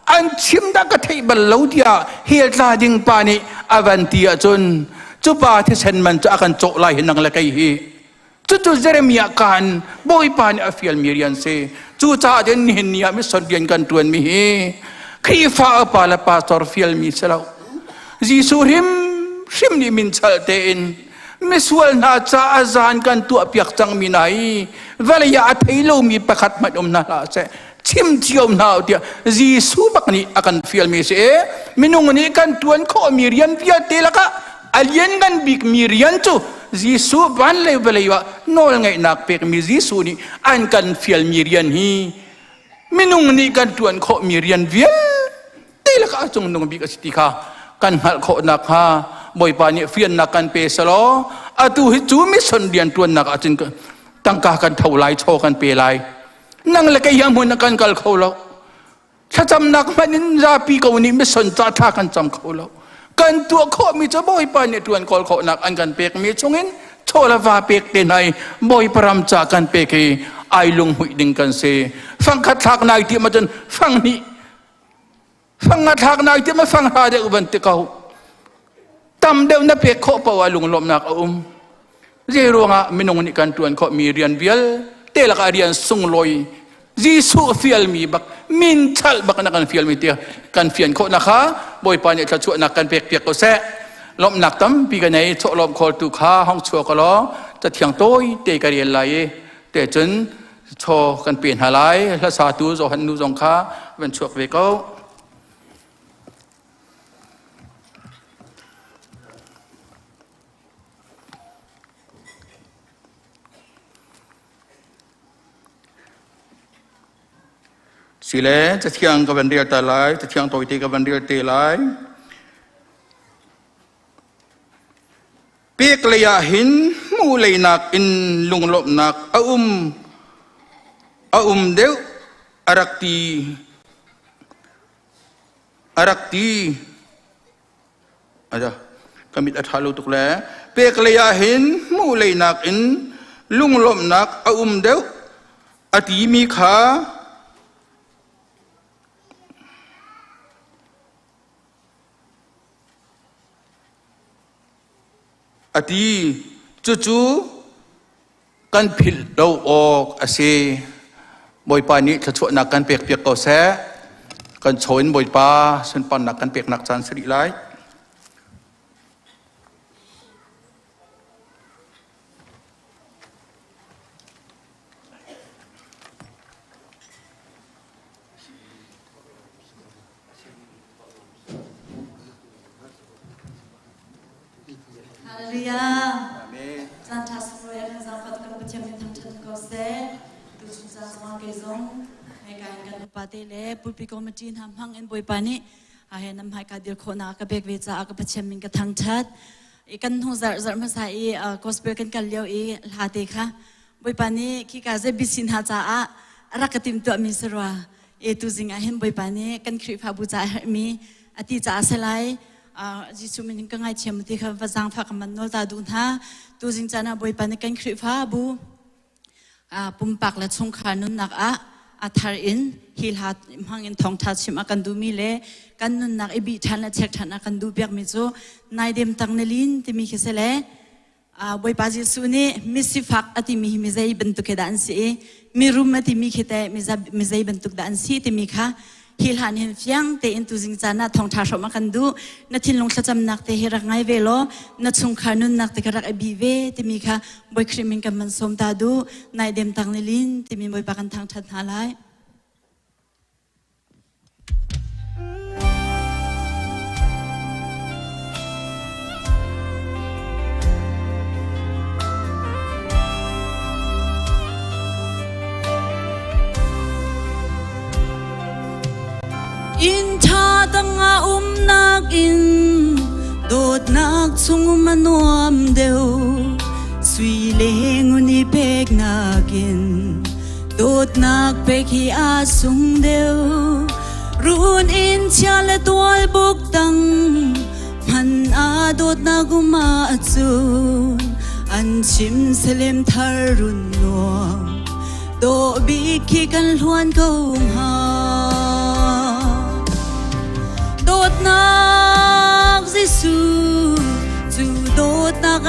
S7: An chim dah ka theih bal lo tiah hell tla ding pa nih a van ti ahcun cu pa thisen man cu a kan cawh lai hi nang le kei hi. Cucu Jeremiah kaan Bawipa nih a fialmi rian si. Cucaah cun nihin ni ah mission rian kan ṭuanmi hi Khrihfa upa le pastor fialmi si lo. Jesuh hrimhrim nih min chal tein misual hna caah zan kan tuahpiak cangmi hna hi vawlei ah a thei lomi pakhat hmanh um hna hlah seh chim cio hna u tiah Jesuh bak nih a kan fialmi si i minung nih kan ṭuan khawhmi rian vialte lakah a lianngan bikmi rian cu Jesuh van le vawlei ah nawlngeihnak pekmi Jesuh nih an kan fialmi rian hi minung nih kan ṭuan khawhmi rian vialte lakah a cungnung bik a si ti kha kan hngalh khawh nakhnga Bawipa nih fiannak kan pe selaw atu hi cu mission rian ṭuannak ah cun tangka kan tho lai chaw kan pe lai nang le kei hmun ah kan kal kho lo thlacamnak hmanh in zapi ko nih mission ca thla kan cam kho lo kan tuah khawhmi cu Bawipa nih ṭuan kawl khawhnak an kan pekmi chungin chaw le va pek te hna i Bawipa ram ca kan pek hi ai lunghmuih ding kan si fangkhat thlak nai ti ma cun fang hnih fang nga thlak nai ti ma fang hra deuh ban ti ko tam deuh na pek khawh paoh ah lunglawmhnak a um zei ruangah minung nih kan ṭuan khawhmi rian vialte lakah rian sunglawi Jesuh fialmi bak min chalh bak na kan fialmi tiah kan fian khawh nak kha Bawipa nih thluachuahnak kan pek piak ko seh lawmhnak tampi ka nei chawhlawm khawltu kha hong chuak ka law cathiang tawi te ka rial lai i te cun chaw kan pe hna lai hlasatu Johan nu zong kha van chuak ve ko. Sile cathiang ka van rel ta lai, cathiang tawite ka van rel te lai. Pek lei ah hin hmuh leinak in lunglawmhnak a um a um deuh a rak ti a rak ti Aja, ka mit a ṭha lo tuk le pek lei ah hin hmuh lei nakin lunglawmhnak a um deuh a timi kha a ti. Cucu kan philh lo awk a si. Bawipa nih thluachuahnak kan pekpiak ko seh. Kan chaw in Bawipa sunparnak kan peknak caan si rih lai.
S6: Hallelujah. Amen. Caan ṭha sunglawi a kan zaangfah kan Pathian min thangṭhat ko seh. Tu chung caan zongah kei zong hmaika in kan upa te le pulpi committee hna hmang in Bawipa nih he nam hmaika dir khawhnak ka pek ve caah ka Pathian min ka thangṭhat. I kan hnu zarh zarh hmasa i gospel kan kal lio i hla te kha Bawipa nih khika ZBC hna caah a rak ka timhtuahmi si rua. E tu zing ah hin Bawipa nih kan Khrihfabu caah a herhmi a ti caah si lai. Jesuh min in ka ngaithiam ti kha va zaangfah ka man nawl ta duh hna. Tu zing caan ah Bawipa nih kan Khrihfabu pumpak le chungkhar nunnak ah a thar in hi hla hmang in thawngtha chim a kan duhmi le kan nunnak i bih ṭhan le check ṭhan a kan duh piakmi cu naidem tang na lin timi khi si le Bawipa Jesuh nih misifak a timi hi mizei bantuk he dah an si i mirum a timi khi teh mizei bantuk dah an si timi kha hi hlan hin fiang tein tuzing caan ah thawngṭha hrawm a kan duh na thinlung thlacamnak te hi rak ngai ve law na chungkhar nunnak te kha rak i bih ve timi kha Bawi Khrih min kan man sawm ta duh naidem tang ni lin timi Bawipa kan thangṭhat hna lai. Inn ṭha tangah umnak in dawtnak chung a nuam deuh sui le ngun i peknak in Dawtnak pek hi a sung deuh Run in chia le tual buk tang hman a dawtnak um ahcun an chim salem thar run nuam dawh bik khi kan hluan ko hnga.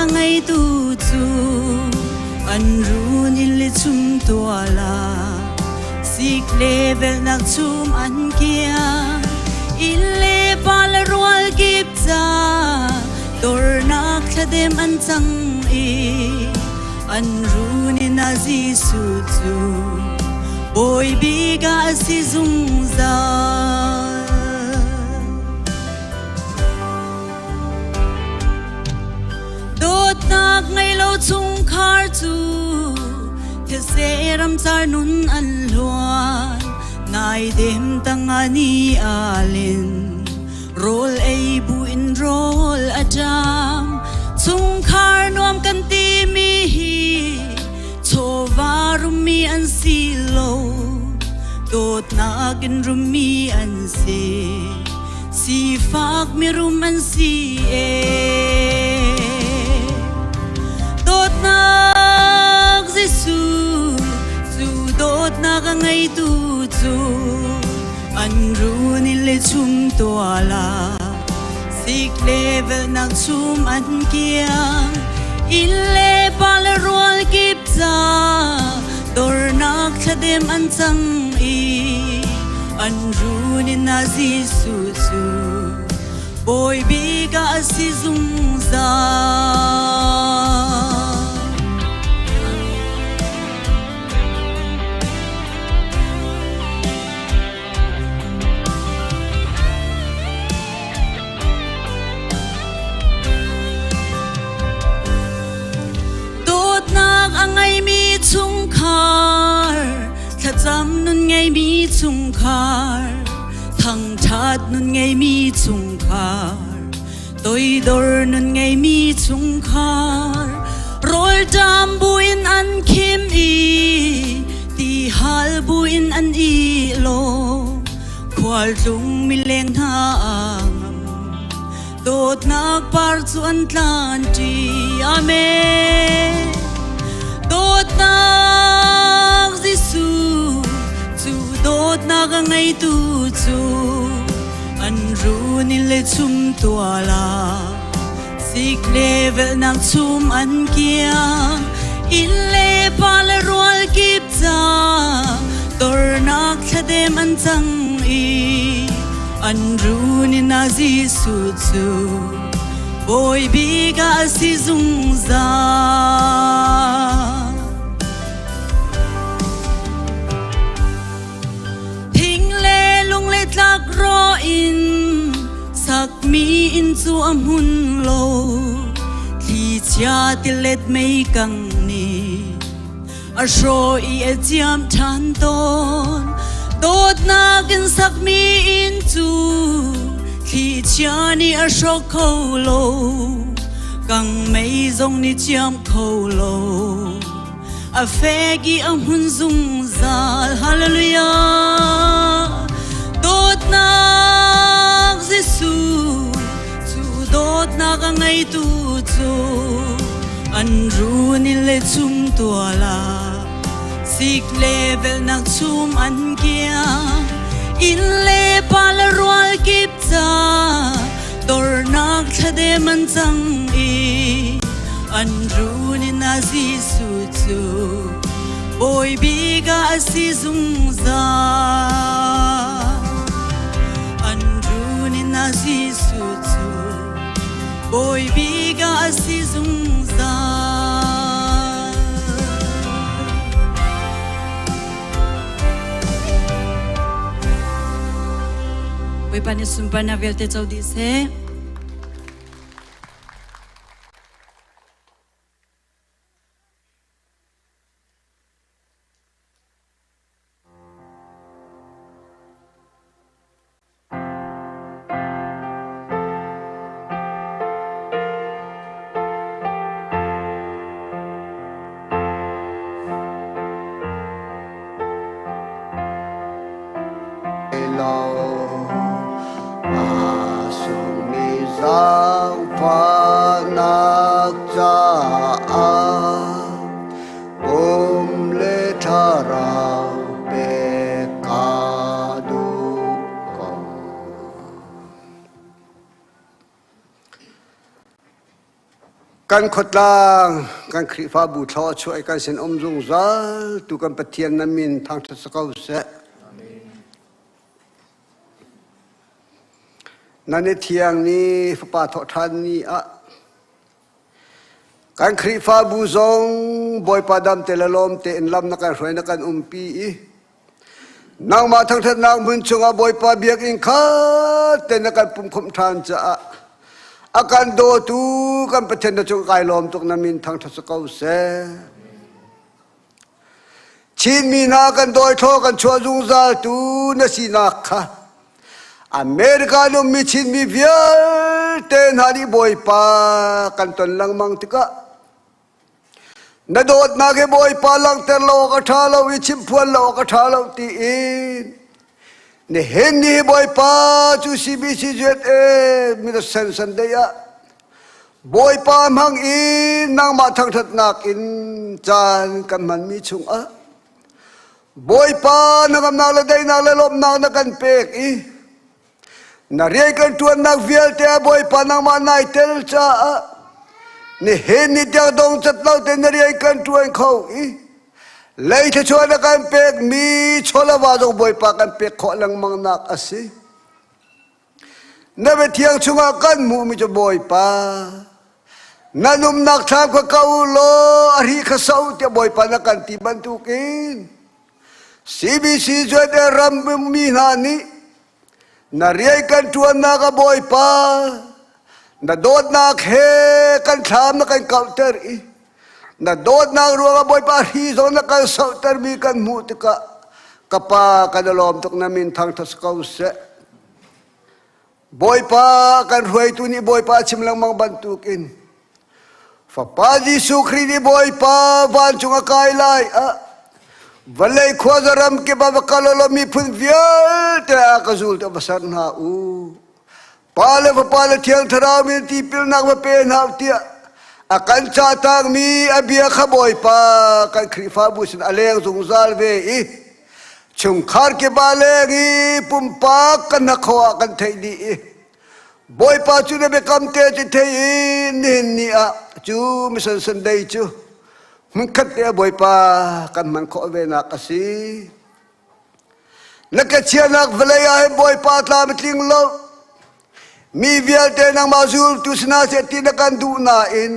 S6: a ngeitu cu an run in le chum tuala sik le velnak chum an kiang inn le pa le rual kip ca dornak thladem an cang i an run in a Jesuh cu Bawi bik ah a si zungzal. Dawtnak ngei lo chungkhar cu thetse ramcar nun an hluan naidem tangah ni alin rawl ei buin rawl a ṭam chungkhar nuam kan timi hi chawva rummi an si lo dawtnak in rummi an si sifak mirum an si e dawtnak Jesuh cu dawtnak a ngeitu cu an run in le chum tuala sik le velnak chum an kiang inn le pa le rual kip ca dornak thladem an cang i an run in a Jesuh cu Bawi bik ah a si zungzal. Dawtnak a ngeimi chungkhar, thlacam nun ngeimi chungkhar, thangṭhat nun ngeimi chungkhar, toidor nun ngeimi chungkhar, rawlṭam buin an khim i tihal buin an i lawm. Khualtlung mileng hna ngam dawtnak par cu an tlan ṭi. Amen. Dawtnak Jesuh cu dawtnak a ngeitu cu an run in le chum tuala sik le velhnak chum an kiang inn le pa le rual kip ca dornak thladem an cang i an run in a Jesuh cu Bawi bik ah a si zungzal. Thing le lung le tlak ro in sakmi inn cu a hmun lo. Thlichia tilet mei kang nih a hrawh i a ciam ṭhan tawn. Dawtnak in sakmi inn cu thlichia nih a hrawk kho lo. Kang mei zong nih ciam kho lo. A fek i a hmun zungzal. Hallelujah. Dawtnak Jesuh cu dawtnak a ngeitu cu an run in le chum tuala sik le velnak chum an kiang inn le pa le rual kip ca dornak thladem an cang i an run in a Jesuh cu Bawi bik ah a si zungzal. An run in a Jesuh cu Bawi bik ah a si zungzal. Bawipa nih sunparnak vialte co dih seh.
S8: Zaangfahnak caah pum le thlarau pek ka duh ko. Kan khuatlang kan Khrihfabu thlaw a chuah i kan sin um zungzal tu kan Pathian na min thangṭhat si ko seh. Nan i thiang ni fapa thawhṭhan ni ah kan Khrihfabu zong Bawipa dam te le lawm tein lam na kan hruai na kan umpi i nangmah thangṭhatnak hmun chungah Bawipa biakinn khat te na kan pumkhawmh ṭhan caah a kan dawtu kan Pathian na cung kai lawm tuk na min thangṭhat si ko seh. Chinmi hna kan dawithlaw kan chuah zungzal tu na sinak kha America ummi Chinmi vialte hna nih Bawipa kan ton lengmang tikah na dawtnak hi Bawipa langhter lo awk a ṭha lo i chimphuan lo awk a ṭha lo tiin nihin ni Bawipa cu CBC USA Mission Sunday ah Bawipa hmang in nangmah thangṭhatnak in caan kan hmanmi chungah Bawipa na ngamnak le daihnak le lawmhnak na kan pek i na rian kan ṭuannak vialte ah Bawipa nangmah nai tel caah nihin ni tiang dong cat lo tein na rian kan ṭuan kho i lei thluachuah na kan pekmi chawlava zong Bawipa kan pek khawh lengmang nak a si. Na biathiang chungah kan hmuhmi cu Bawipa, na numnak thlam kha ka u law a hri kha so tiah Bawipa na kan ti bantukin CBC Judah ram mi hna nih na rian kan ṭuannak a Bawipa na dawtnak he kan thlam na kan kauhter i na dawtnak ruangah Bawipa hri zong na kan sohtermi kan hmuh tikah ka pa kan i lawm tuk na min thangṭhat si ko seh. Bawipa kan hruaitu nih Bawipa chim lengmang bantukin Fapa Jesuh Khrih nih Bawipa vancung a kai lai ah vawlei khuaza ram kip ah va kal law miphun vialte ah ka zul te va ser hna u. Pa le Fapa le Thiang Thlarau min tipilnak va pe hna u tiah a kan cahtakmi a bia kha Bawipa kan Khrihfabu sin a leng zungzal ve i chungkhar kip ah leng i pumpak kan hnakhaw ah kan theih dih i Bawipa cu na biakam te cu thei i nihin ni ah cu Mission Sunday cu hmunkhat te Bawipa kan hman khawh ve nak a si. Na ka chiahnak vawlei ah hin Bawipa tlam a tling lo. Mi vialte nangmah zultu si hna seh ti na kan duh nain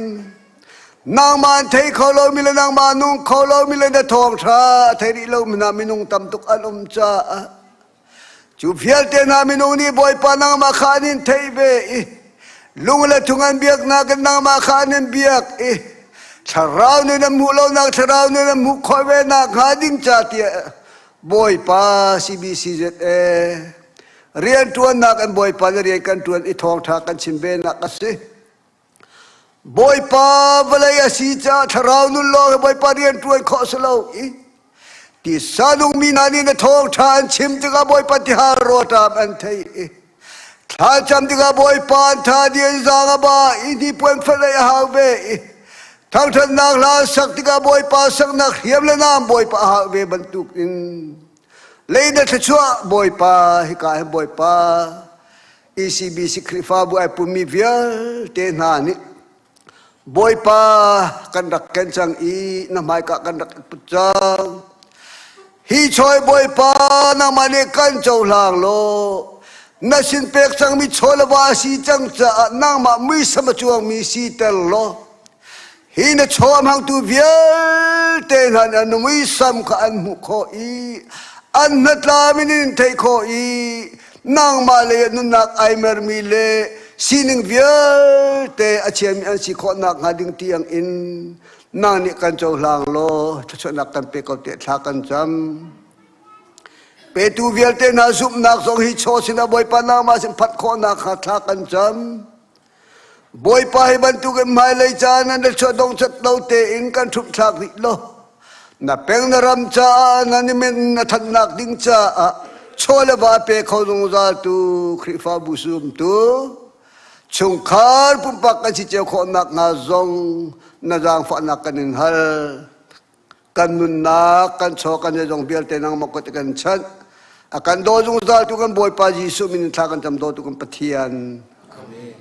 S8: nangmah an thei kho lomi le nangmah nung kho lomi le na thawngṭha a thei rih lomi hna minung tam tuk an um caah cu vialte hna minung nih Bawipa nangmah kha an in theih ve i lung le thung an biaknak in nangmah kha an in biak i thlarau nun an hmuh lonak thlarau nun an hmuh khawh ve nak hnga ding ca tiah Bawipa CBCZA rianṭuannak an Bawipa na rian kan ṭuan i thawngṭha kan chim ve nak a si. Bawipa vawlei a si caah thlarau nun lawng hi Bawipa rian ṭuan khawh si lo i tisa nungmi hna nih na thawngṭha an chim tikah Bawipa tihal rawṭam an thei i thlacam tikah Bawipa an tha di an zaang a ba i hnipuan felei a hau ve i thangṭhatnak hla sak tikah Bawipa saknak hriam le naam Bawipa a hau ve bantuk in lei na thluachuah Bawipa hika hin Bawipa ECBC Khrihfabu ai pummi vialte hna nih Bawipa kan rak ken cang i na hmaika kan rak put cang. Hi chawi Bawipa nangmah nih kan cohlang law na sin pek cangmi chaw le va si cang caah nangmah muisam a cuangmi siter law Hi na chaw a hmangtu vialte hna nih an muisam kha an hmuh khawh i an hnatlam in in theih khawh i nangmah lei ah nunnak ai mermi le sining vialte a chiami an si khawh nakhnga ding tiang in nang nih kan cohlang law thluachuahnak kan pe ko tiah thla kan cam. Petu vialte hna zumhnak zong hi chaw sinah Bawipa nangmah sin phanh khawhnak kha thla kan cam. Bawipa hi bantukin hmailei caan an chuah dongcat lo tein kan ṭhumhthlak rih lo. Na peng na ram caah na nimin na thannak ding caah chaw le va pe kho zungzal tu Khrihfabu zumtu chungkhar pumpak kan si cio khawhnak hnga zong na zaangfahnak kan in hal. Kan nunnak, kan chaw, kan zeizong vialte nangmah kut kan chanh. A kan daw zungzal tu kan Bawipa Jesuh min in thla kan cam dawtu kan Pathian. Amen.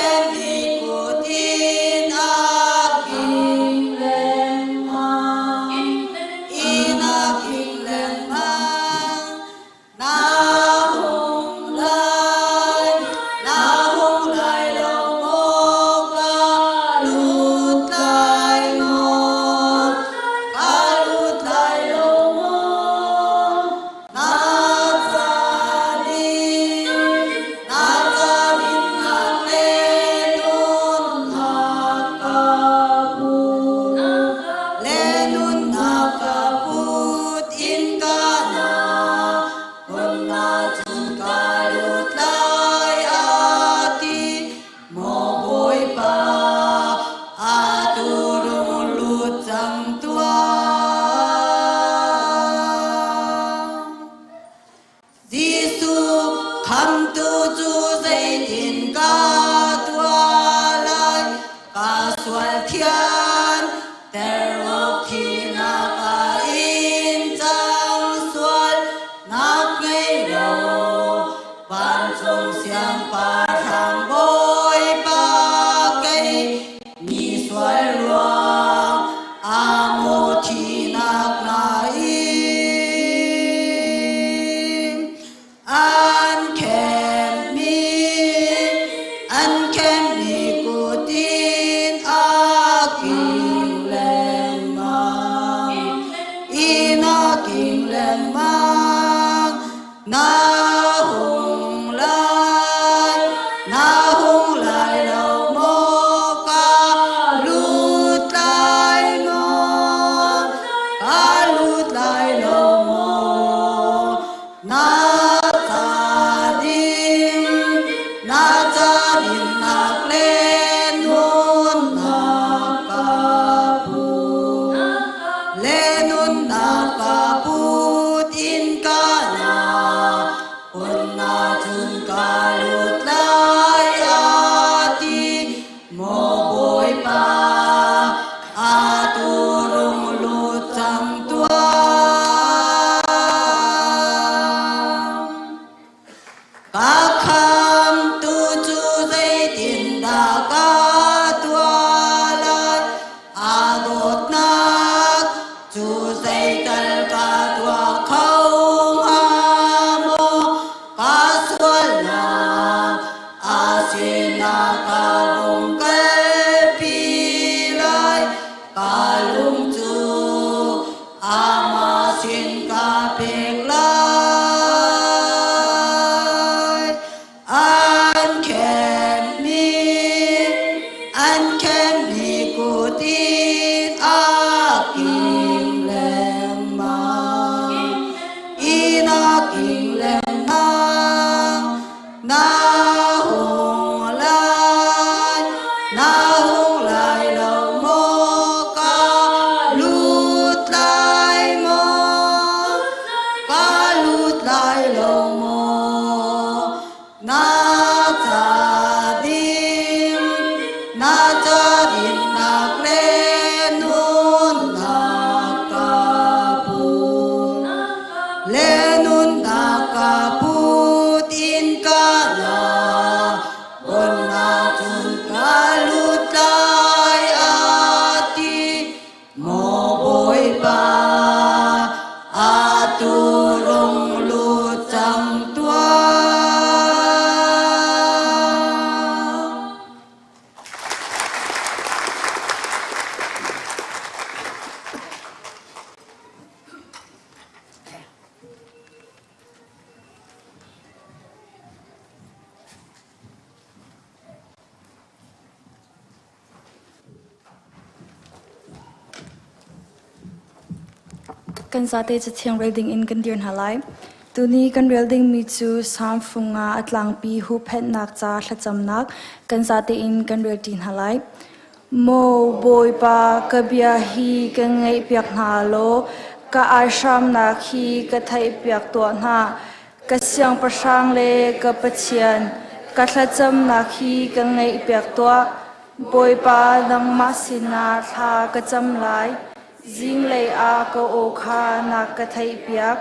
S6: khenmi kut in a king lengmang. In a king lengmang. Na hung lai, na hung lai lo maw ka lut lai maw? Ka lut lai lo maw? Na caan in, na caan in na le nunnak ka put, le nunnak ka put in ka na Hmunhma cun ka lut lai a ti, maw Bawipa, atu rung lut cang tuah. Jesuh khamtu cu zeitin ka tuah lai? Ka sual thian ter awk thinak ah in cang sual nak ngei lo vancung siangpahrang Bawipa kei mi sual ruang aa thinak na in An khenmi, an khenmi kut in a king lengmang. In a king lengmang. Na hung lai, na hung lai lo maw ka lut lai maw? Ka lut lai lo maw? Na ca ding, na ca dinnak le nunnak ka put. Le nunnak ka put in ka na, kun cun ka lut lai a ti. Maw Bawipa, atu rung lut cang tuah. Ka khamtu cu zeitindah ka tuah lai? Aa dawtnak cu zeital ka tuah kho hnga maw? Ka sualnak a sinah ka vung kalpi lai. Ka lung cu amah sin ka pek lai. An khenmi, an khenmi kut in a king lengmang. In a king lengmang. Na hung lai, na hung lai lo maw ka lut lai maw? Ka lut lai lo maw? Na ca ding, na ca dinnak le nunnak ka put. Le nunnak ka put in ka na, Bonnak cun ka lut lai a ti. Maw Bawipa, atu rung lut cang tuah.
S9: Kan zate cathiang rel ding in kan dir hna lai. Tuni kan rel dingmi cu Salm funga a tlangpi huhphenhnak ca thlacamnak kan zate in kan rel ṭi hna lai. Maw Bawipa, ka bia hi ka ngaihpiak hna law ka aihramnak hi ka theihpiak tuah hna. Ka siangpahrang le ka Pathian, ka thlacamnak hi ka ngaihpiak tuah. Bawipa, nangmah sinah thla ka cam lai. Zinglei ah ka aw kha na ka theihpiak.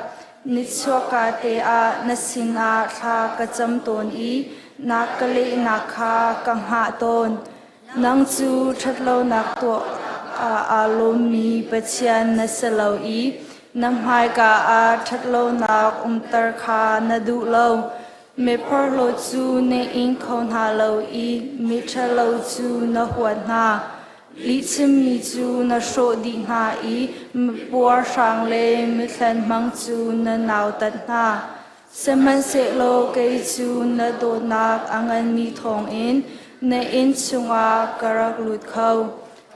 S9: Nichuakka te ah na sinah thla ka cam tawn i Na ka lehnak kha ka hngah tawn. Nang cu ṭhatlonak tuah ah aa lawmmi Pathian na si lo i na hmaika ah ṭhatlonak umter kha na duh lo. Miphorhlaw cu na ing kho hna lo i miṭhalo cu na huat hna. Lihchimmi cu na hrawh dih hna i mipuarhrang le mithlen hmang cu na nautat hna. Sihmanhsehlaw kei cu na dawtnak a nganmi thawngin na inn chungah ka rak lut kho.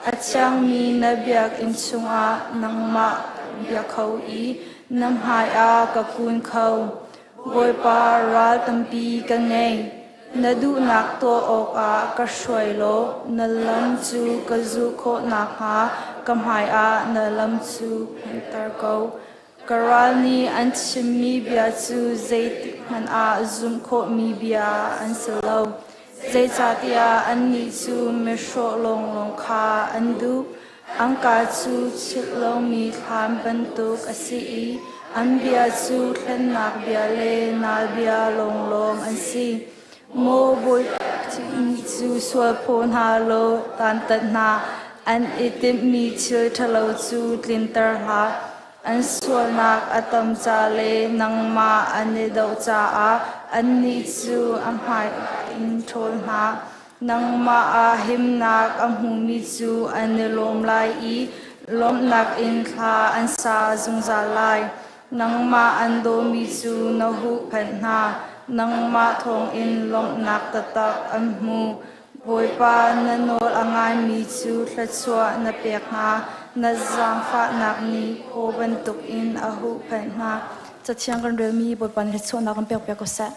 S9: A thiangmi na biakinn chungah nangmah bia kho i na hmaiah ka kun kho. Bawipa ral tampi ka ngei. Na duhnak tuah awkah ka hruai law na lam cu ka zulh khawh nakhnga ka hmaiah na lam cu phanhter ko. Ka ral nih an chimmi bia cu zeitikhmanh ah zumh khawhmi bia an si lo. Zeicahtiah annih cu mihrawh lawnglawng kha an duh. An kaa cu chilh lomi thlam bantuk a si i an bia cu hlennak bia le nal bia lawnglawng an si. Maw Bawipa cu sual phaw hna law dantat hna, an i timhmi thil ṭhalo cu tlinter hlah. An sualnak a tam ca le nangmah an i doh caah annih cu a hmai in ṭhawl hna. Nangmah ah himnak a hmumi cu an i lawm lai i lawmhnak in thla an sa zungzal lai. Nangmah an dawmi cu na huhphenh hna, nangmah thawngin lawmhnak taktak an hmu. Bawipa, na nawl a ngaimi cu thluachuah na pek hna, na zaangfahnak nih phaw bantukin a huhphenh hna. Cathiang kan relmi Bawipa nih thluachuahnak kan pekpiak ko seh.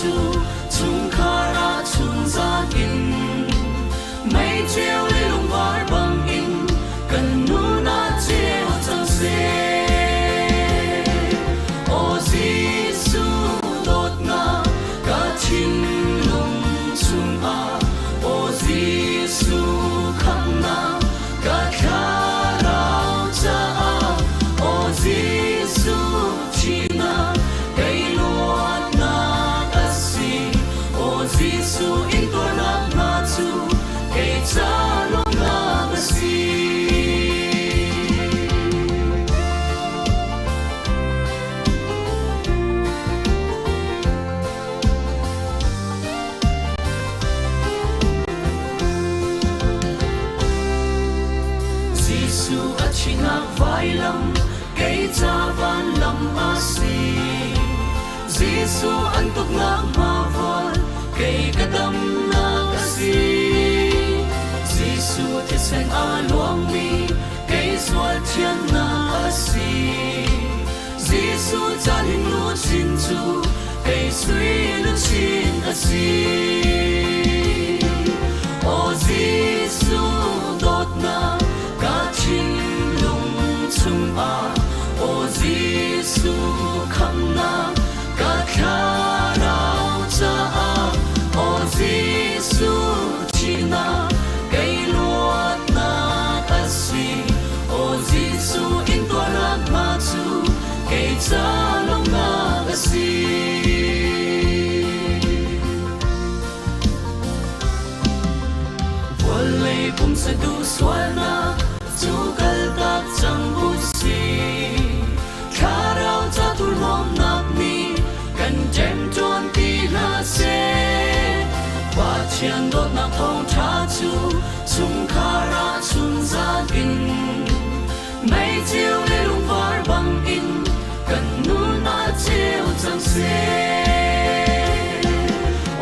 S6: cu chungkhar ah chunzan in mei ceu le lungvar bangin kan nun ah ceu cang seh. Aw Jesuh dawtnak ka thinlung chungah, Aw Jesuh khamhnak ka thlarau caah, Aw Jesuh thihnak kei luatnak a si, Aw Jesuh intuarnak hna cu kei ca lawmhnak a si. Jesuh a chinak vailam kei ca vanlam a si. Jesuh an tuknak hmavual kei ka damnak a si. Jesuh thisen a luangmi kei sual thiannak a si. Jesuh canin luchin cu kei sui luchin a si. Aw Jesuh dawtnak ka thinlung chungah, Aw Jesuh khamhnak ka thlarau caah, Aw Jesuh thihnak kei luatnak a si, Aw Jesuh intuarnak hna cu kei ca lawmhnak a si. Vawlei pumsa duh sualnak cu kaltak cang u sih. Thlarau ca thurhnawmnak nih kan ṭemṭawn ti hlah seh. Pathian dawtnak thawngṭha cu chungkhar ah chunzan in mei ceu le lungvar bangin kan nun ah ceu cang seh.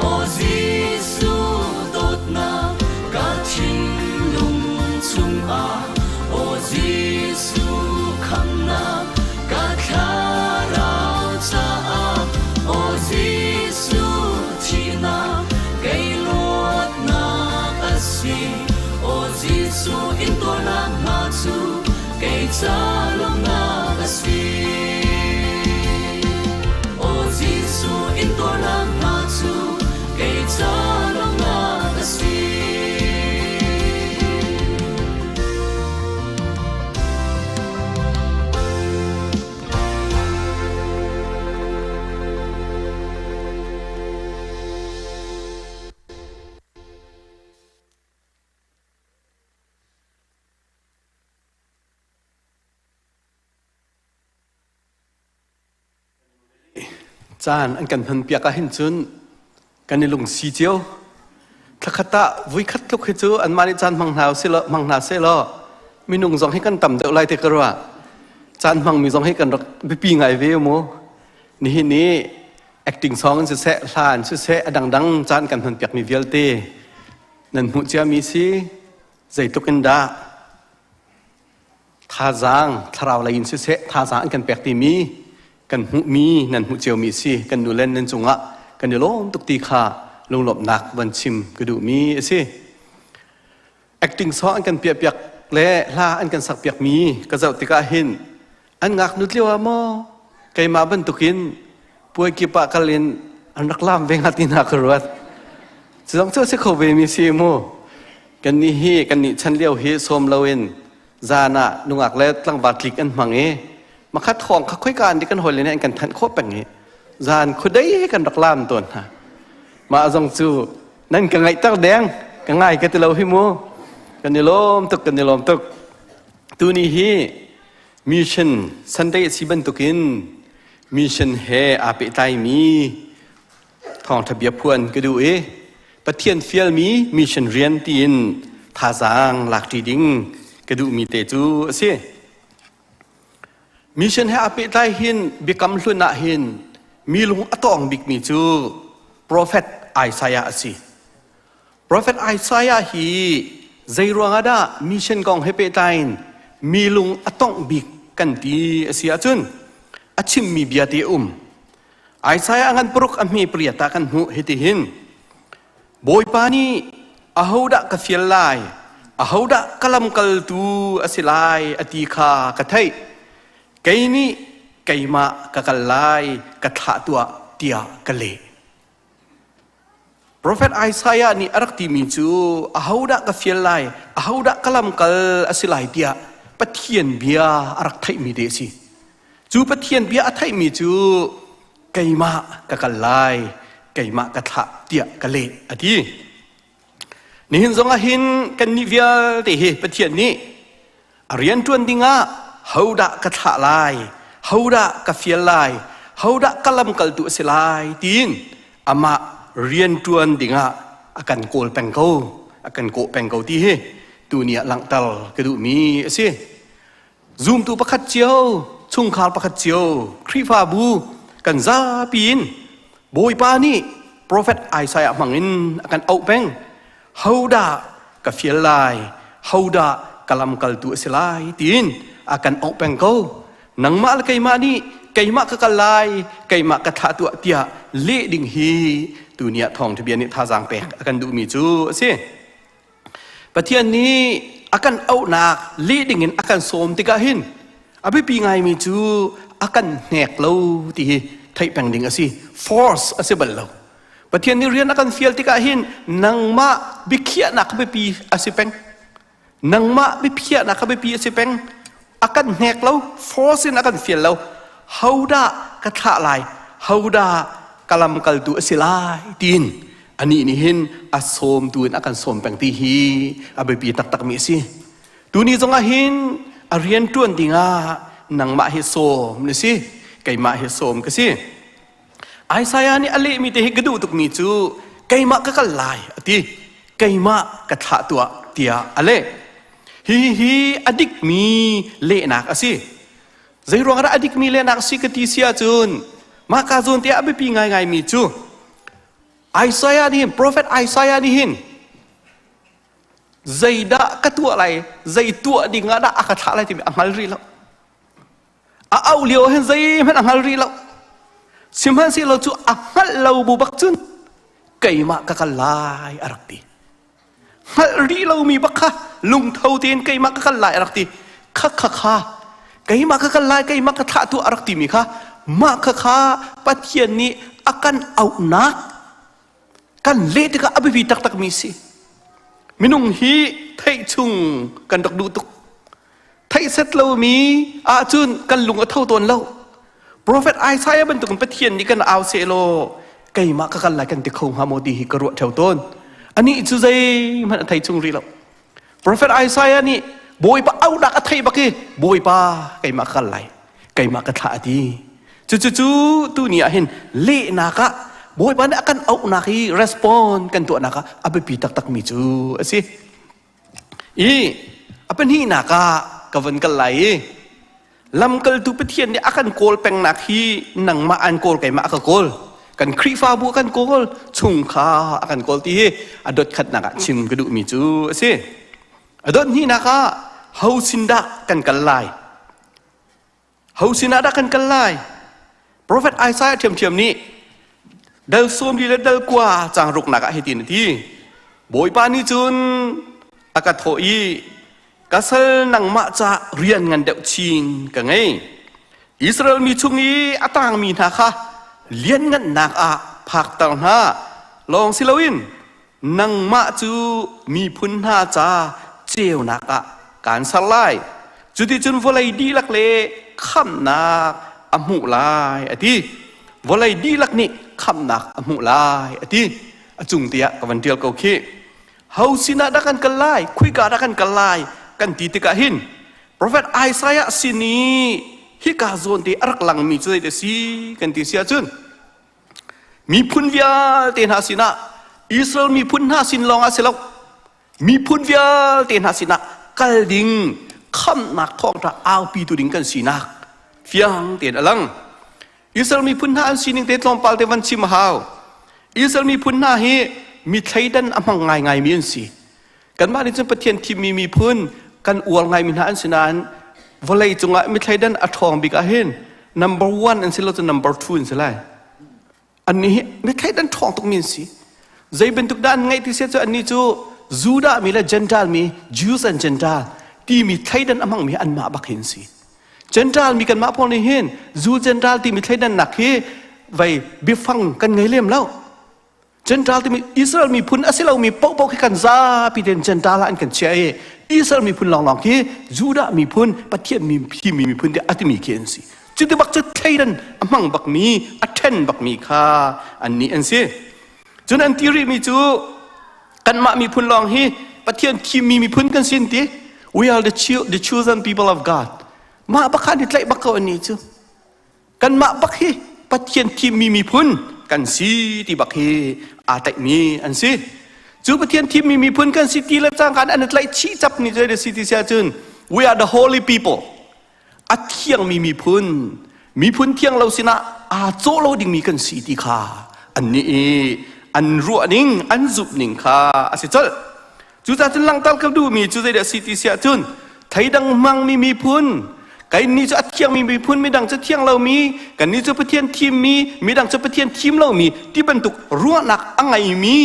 S6: Aw Jesuh dawtnak ka thinlung chungah, Aw Jesuh khamhnak ka thlarau caah, Aw Jesuh thihnak kei luatnak a si, Aw Jesuh intuarnak hna cu kei ca lawmhnak a si. Aw Jesuh intuarnak hna cu kei ca lawmhnak a si.
S10: Caan an kan hmanpiak ahhin cun kan i lungsi cio. Thlakhat ah vuikhat tluk hi cu anmah nih caan hmang hna usih hmang hna sehlaw minung zong hi kan tam deuh lai ti ka ruah. Caan hmangmi zong hi kan rak biapi ngai ve mu. Nihin i acting song in siseh, hla in siseh, a dangdang caan kan hmanpiakmi vialte nan hmuh ciami si zeitluk in dah thazaang thlarau lei in siseh thazaang an kan pek timi kan hmuhmi nan hmuh ciomi si. Kan nu le nan cungah kan i lawm tuk ti kha lunglawmhnak van chim ka duhmi a si. Acting song an kan piahpiak le hla an kan sakpiakmi ka zoh tikah hin an ngaknut lio ah maw keimah bantukin puai kip ah kal in an rak lam ve hnga ti hna ka ruat. Cu zong cu a si kho ve mi si mu. Kan nih hi kan nih chan lio hi sawm loin zan ah nungak le tlangval tlik an hmang i makhat thawng kha khoika an kan hawi le nih an kan thanh khawh peng i zan khuadei he kan rak lam tawn hna. Mah zong cu nan ka ngaihter deng, ka ngai ka ti lo hi mu. Kan i lawm tuk, kan i lawm tuk. Tuni hi mission Sunday a si bantukin mission he aa pehtlaimi thawngṭha bia phuan ka duh i Pathian fialmi mission rian tiin thazaang lakṭi ding ka duhmi te cu a si. Mission he aa pehtlai hin biakam hlun ah hin mi lung a tawng bikmi cu Prophet Isaiah a si. Prophet Isaiah hi zei ruangah dah mission kong he pehtlai in mi lung a tongh bik kan ti a si ahcun a chimmi bia te a um. Isaiah ngan paruk a hme pariat ah kan hmuh hitihin Bawipa nih ahodah ka fial lai, ahodah ka lamkaltu a si lai a ti kha ka theih. Kei nih keimah ka kal lai, ka thlah tuah tiah ka leh. Profet Isaiah nih a rak timi cu ahodah ka fial lai, ahodah ka lamkal a si lai tiah Pathian bia a rak theihmi te a si. Cu Pathian bia a theihmi cu keimah ka kal lai, keimah ka thlah tiah ka leh a ti. Nihin zong ah hin kannih vialte hi Pathian nih a rian ṭuan dingah hodah ka thlah lai, hodah ka fial lai, hodah ka lamkaltu a si lai tiin amah rian ṭuan dingah a kan kawl peng ko, a kan kawh peng ko ti hi tuni ah langhter ka duhmi a si. Zumtu pakhat cio, chungkhar pakhat cio, Khrihfabu kan zapi in Bawipa nih profet Isaiah hmangin a kan auh peng. Hodah ka fial lai, hodah ka lamkaltu a si lai tiin a kan auh peng ko. Nangmah le keimah nih keimah ka kal lai, keimah ka thlah tuah tiah leh ding hi tuni ah thawngṭha bia nih thazaang pek a kan duhmi cu a si. Pathian nih a kan auhnak leh ding in a kan sawm tikah hin a biapi ngaimi cu a kan hnek lo ti hi theih peng ding a si. Force a si bal lo. Pathian nih rian a kan fial tikah hin nangmah biakhiahnak biapi a si peng. Nangmah biakhiahnak biapi a si peng. A kan hnek lo, force in a kan fial lo. Hodah ka thlah lai, hodah ka lamkaltu a si lai tiin anih nih hin a sawmtu in a kan sawm peng ti hi a biapi taktakmi a si. Tuni zongah hin a rian ṭuan dingah nangmah hi sawm na si, keimah hi sawm ka si. Isaiah nih a lehmi te hi ka duh tukmi cu keimah ka kal lai a ti keimah ka thlah tuah tiah a leh hi hi a dikmi lehnak a si zei ruang dah a dikmi lehnak a si ka ti si ahcun mah ka zawn te ah a biapi ngaingaimi cu Isaiah nih hin prophet Isaiah nih hin zeidah ka tuah lai zei tuah ding ah dah a ka thlah lai timi a hngal rih lo A auh lio hin zeihmanh a hngal rih lo. Sihmanhsehlaw cu a hngalh lo bu bak cun keimah ka kal lai a rak ti. Hngalh rih lomi bak kha lungtho tein keimah ka kal lai a rak ti. Kha kha kha keimah ka kal lai keimah ka thlah tu a rak timi kha mah kha kha Pathian nih a kan auhnak kan leh tikah a biapi taktakmi si. Minung hi theih chung kan rak duh tuk. Theih set lomi ahcun kan lung a tho tawn lo. Profet Isaiah bantukin Pathian nih kan au sehlaw keimah ka kal lai kan ti kho hnga maw ti hi ka ruah theo tawn. Anih cu zeihmanh a thei chung rih lo. Profet Isaiah nih Bawipa auhnak a theih bak i Bawipa keimah ka kal lai, keimah ka thlah a ti. Cucu tuni ah hin lehnak ah Bawipa nih a kan auhnak i respond kan tuahnak ah a biapi taktakmi cu a si. I a pahnihnak ah ka von kal lai i lamkaltu Pathian nih a kan kawl pengnak hi nangmah an kawl keimah a ka kawl kan Khrihfabu a kan kawl chungkha a kan kawl ti hi a dot khatnak ah chim ka duhmi cu a si. A dot hnihnak ah ho sin dah kan kal lai? Ho sinah dah kan kal lai? Profet Isaiah ṭhiamṭhiam nih dal sawmli le dal kua caang ruknak ah hitin a ti. Bawipa nih cun a ka thawh i ka sal nangmah ca rian ngan deuh chin ka ngei. Israel mi chung i a tangmi hna kha lianngannak ah phakter hna lawng si loin nangmah cu miphun hna ca ceunak ah kaan ser lai. Cuticun vawlei dihlak le khamhnak a hmuh lai a ti. Vawlei dihlak nih khamhnak a hmuh lai a ti. A cung tiah ka van ṭial ko khih. Ho sinah dah kan kal lai? Khuika dah kan kal lai? Kan ti tikah hin Profet Isaiah sin i hika zawn te a rak langmi cu zei si kan ti si ahcun Miphun vialte hna sinah Israel miphun hna sin lawngah si lo miphun vialte hna sinah kal ding khamhnak thawngṭha aupitu ding kan sinak fiang tein a lang. Israel miphun hna an sining te tlawmpal te van chim a hau. Israel miphun hna hi mi thleidan a hmang ngaingaimi an si. Kanmah nih cun Pathian thimmi miphun kan uar ngaimi hna an si nain vawlei cungah mi thleidan a ṭhawng bik ah hin number one an si lo cun number two an si lai. Annih hi mi thleidan ṭhawng tukmi an si. Zei bantuk dah an ngeih ti sia cu annih cu Judah mi le Gentile mi, Jews and Gentile timi thleidan a hmangmi anmah bak hi an si. Gentile mi kanmah pawl nih hin Jew Gentile timi thleidannak hi vei biafang kan ngei lem lo. Gentile timi Israel miphun a si lomi paohpaoh khi kan zapi tein Gentile ah an kan chiah i Israel miphun lawnglawng khi Judah miphun Pathian mi mi miphun tiah a timi khi an si. Cuti bak cu thleidan a hmang bakmi, a ṭhen bakmi kha annih an si. Cun an ti rihmi cu kanmah miphun lawng hi Pathian thimmi miphun kan si an ti. We are the, the chosen people of God. Mah bak kha an i tlaih bak ko annih cu. Kanmah bak hi Pathian thimmi miphun kan si ti bak hi aa tlaihmi an si. Cu Pathian thimmi miphun kan si ti le cangka an i tlaih chih chap ni cu si ti si ahcun we are the holy people. A thiangmi miphun, miphun thiang lo sinah aa cawh lo dingmi kan si ti kha annih i an ruah ning, an zumh ning kha a si colh. Cucaah cun langhter ka duhmi cu zeidah a si ti si ahcun theidang hmangmi miphun kannih cu a thiangmi miphun midang cu thiang lomi kannih cu Pathian thimmi midang cu Pathian thim lomi ti bantuk ruahnak a ngeimi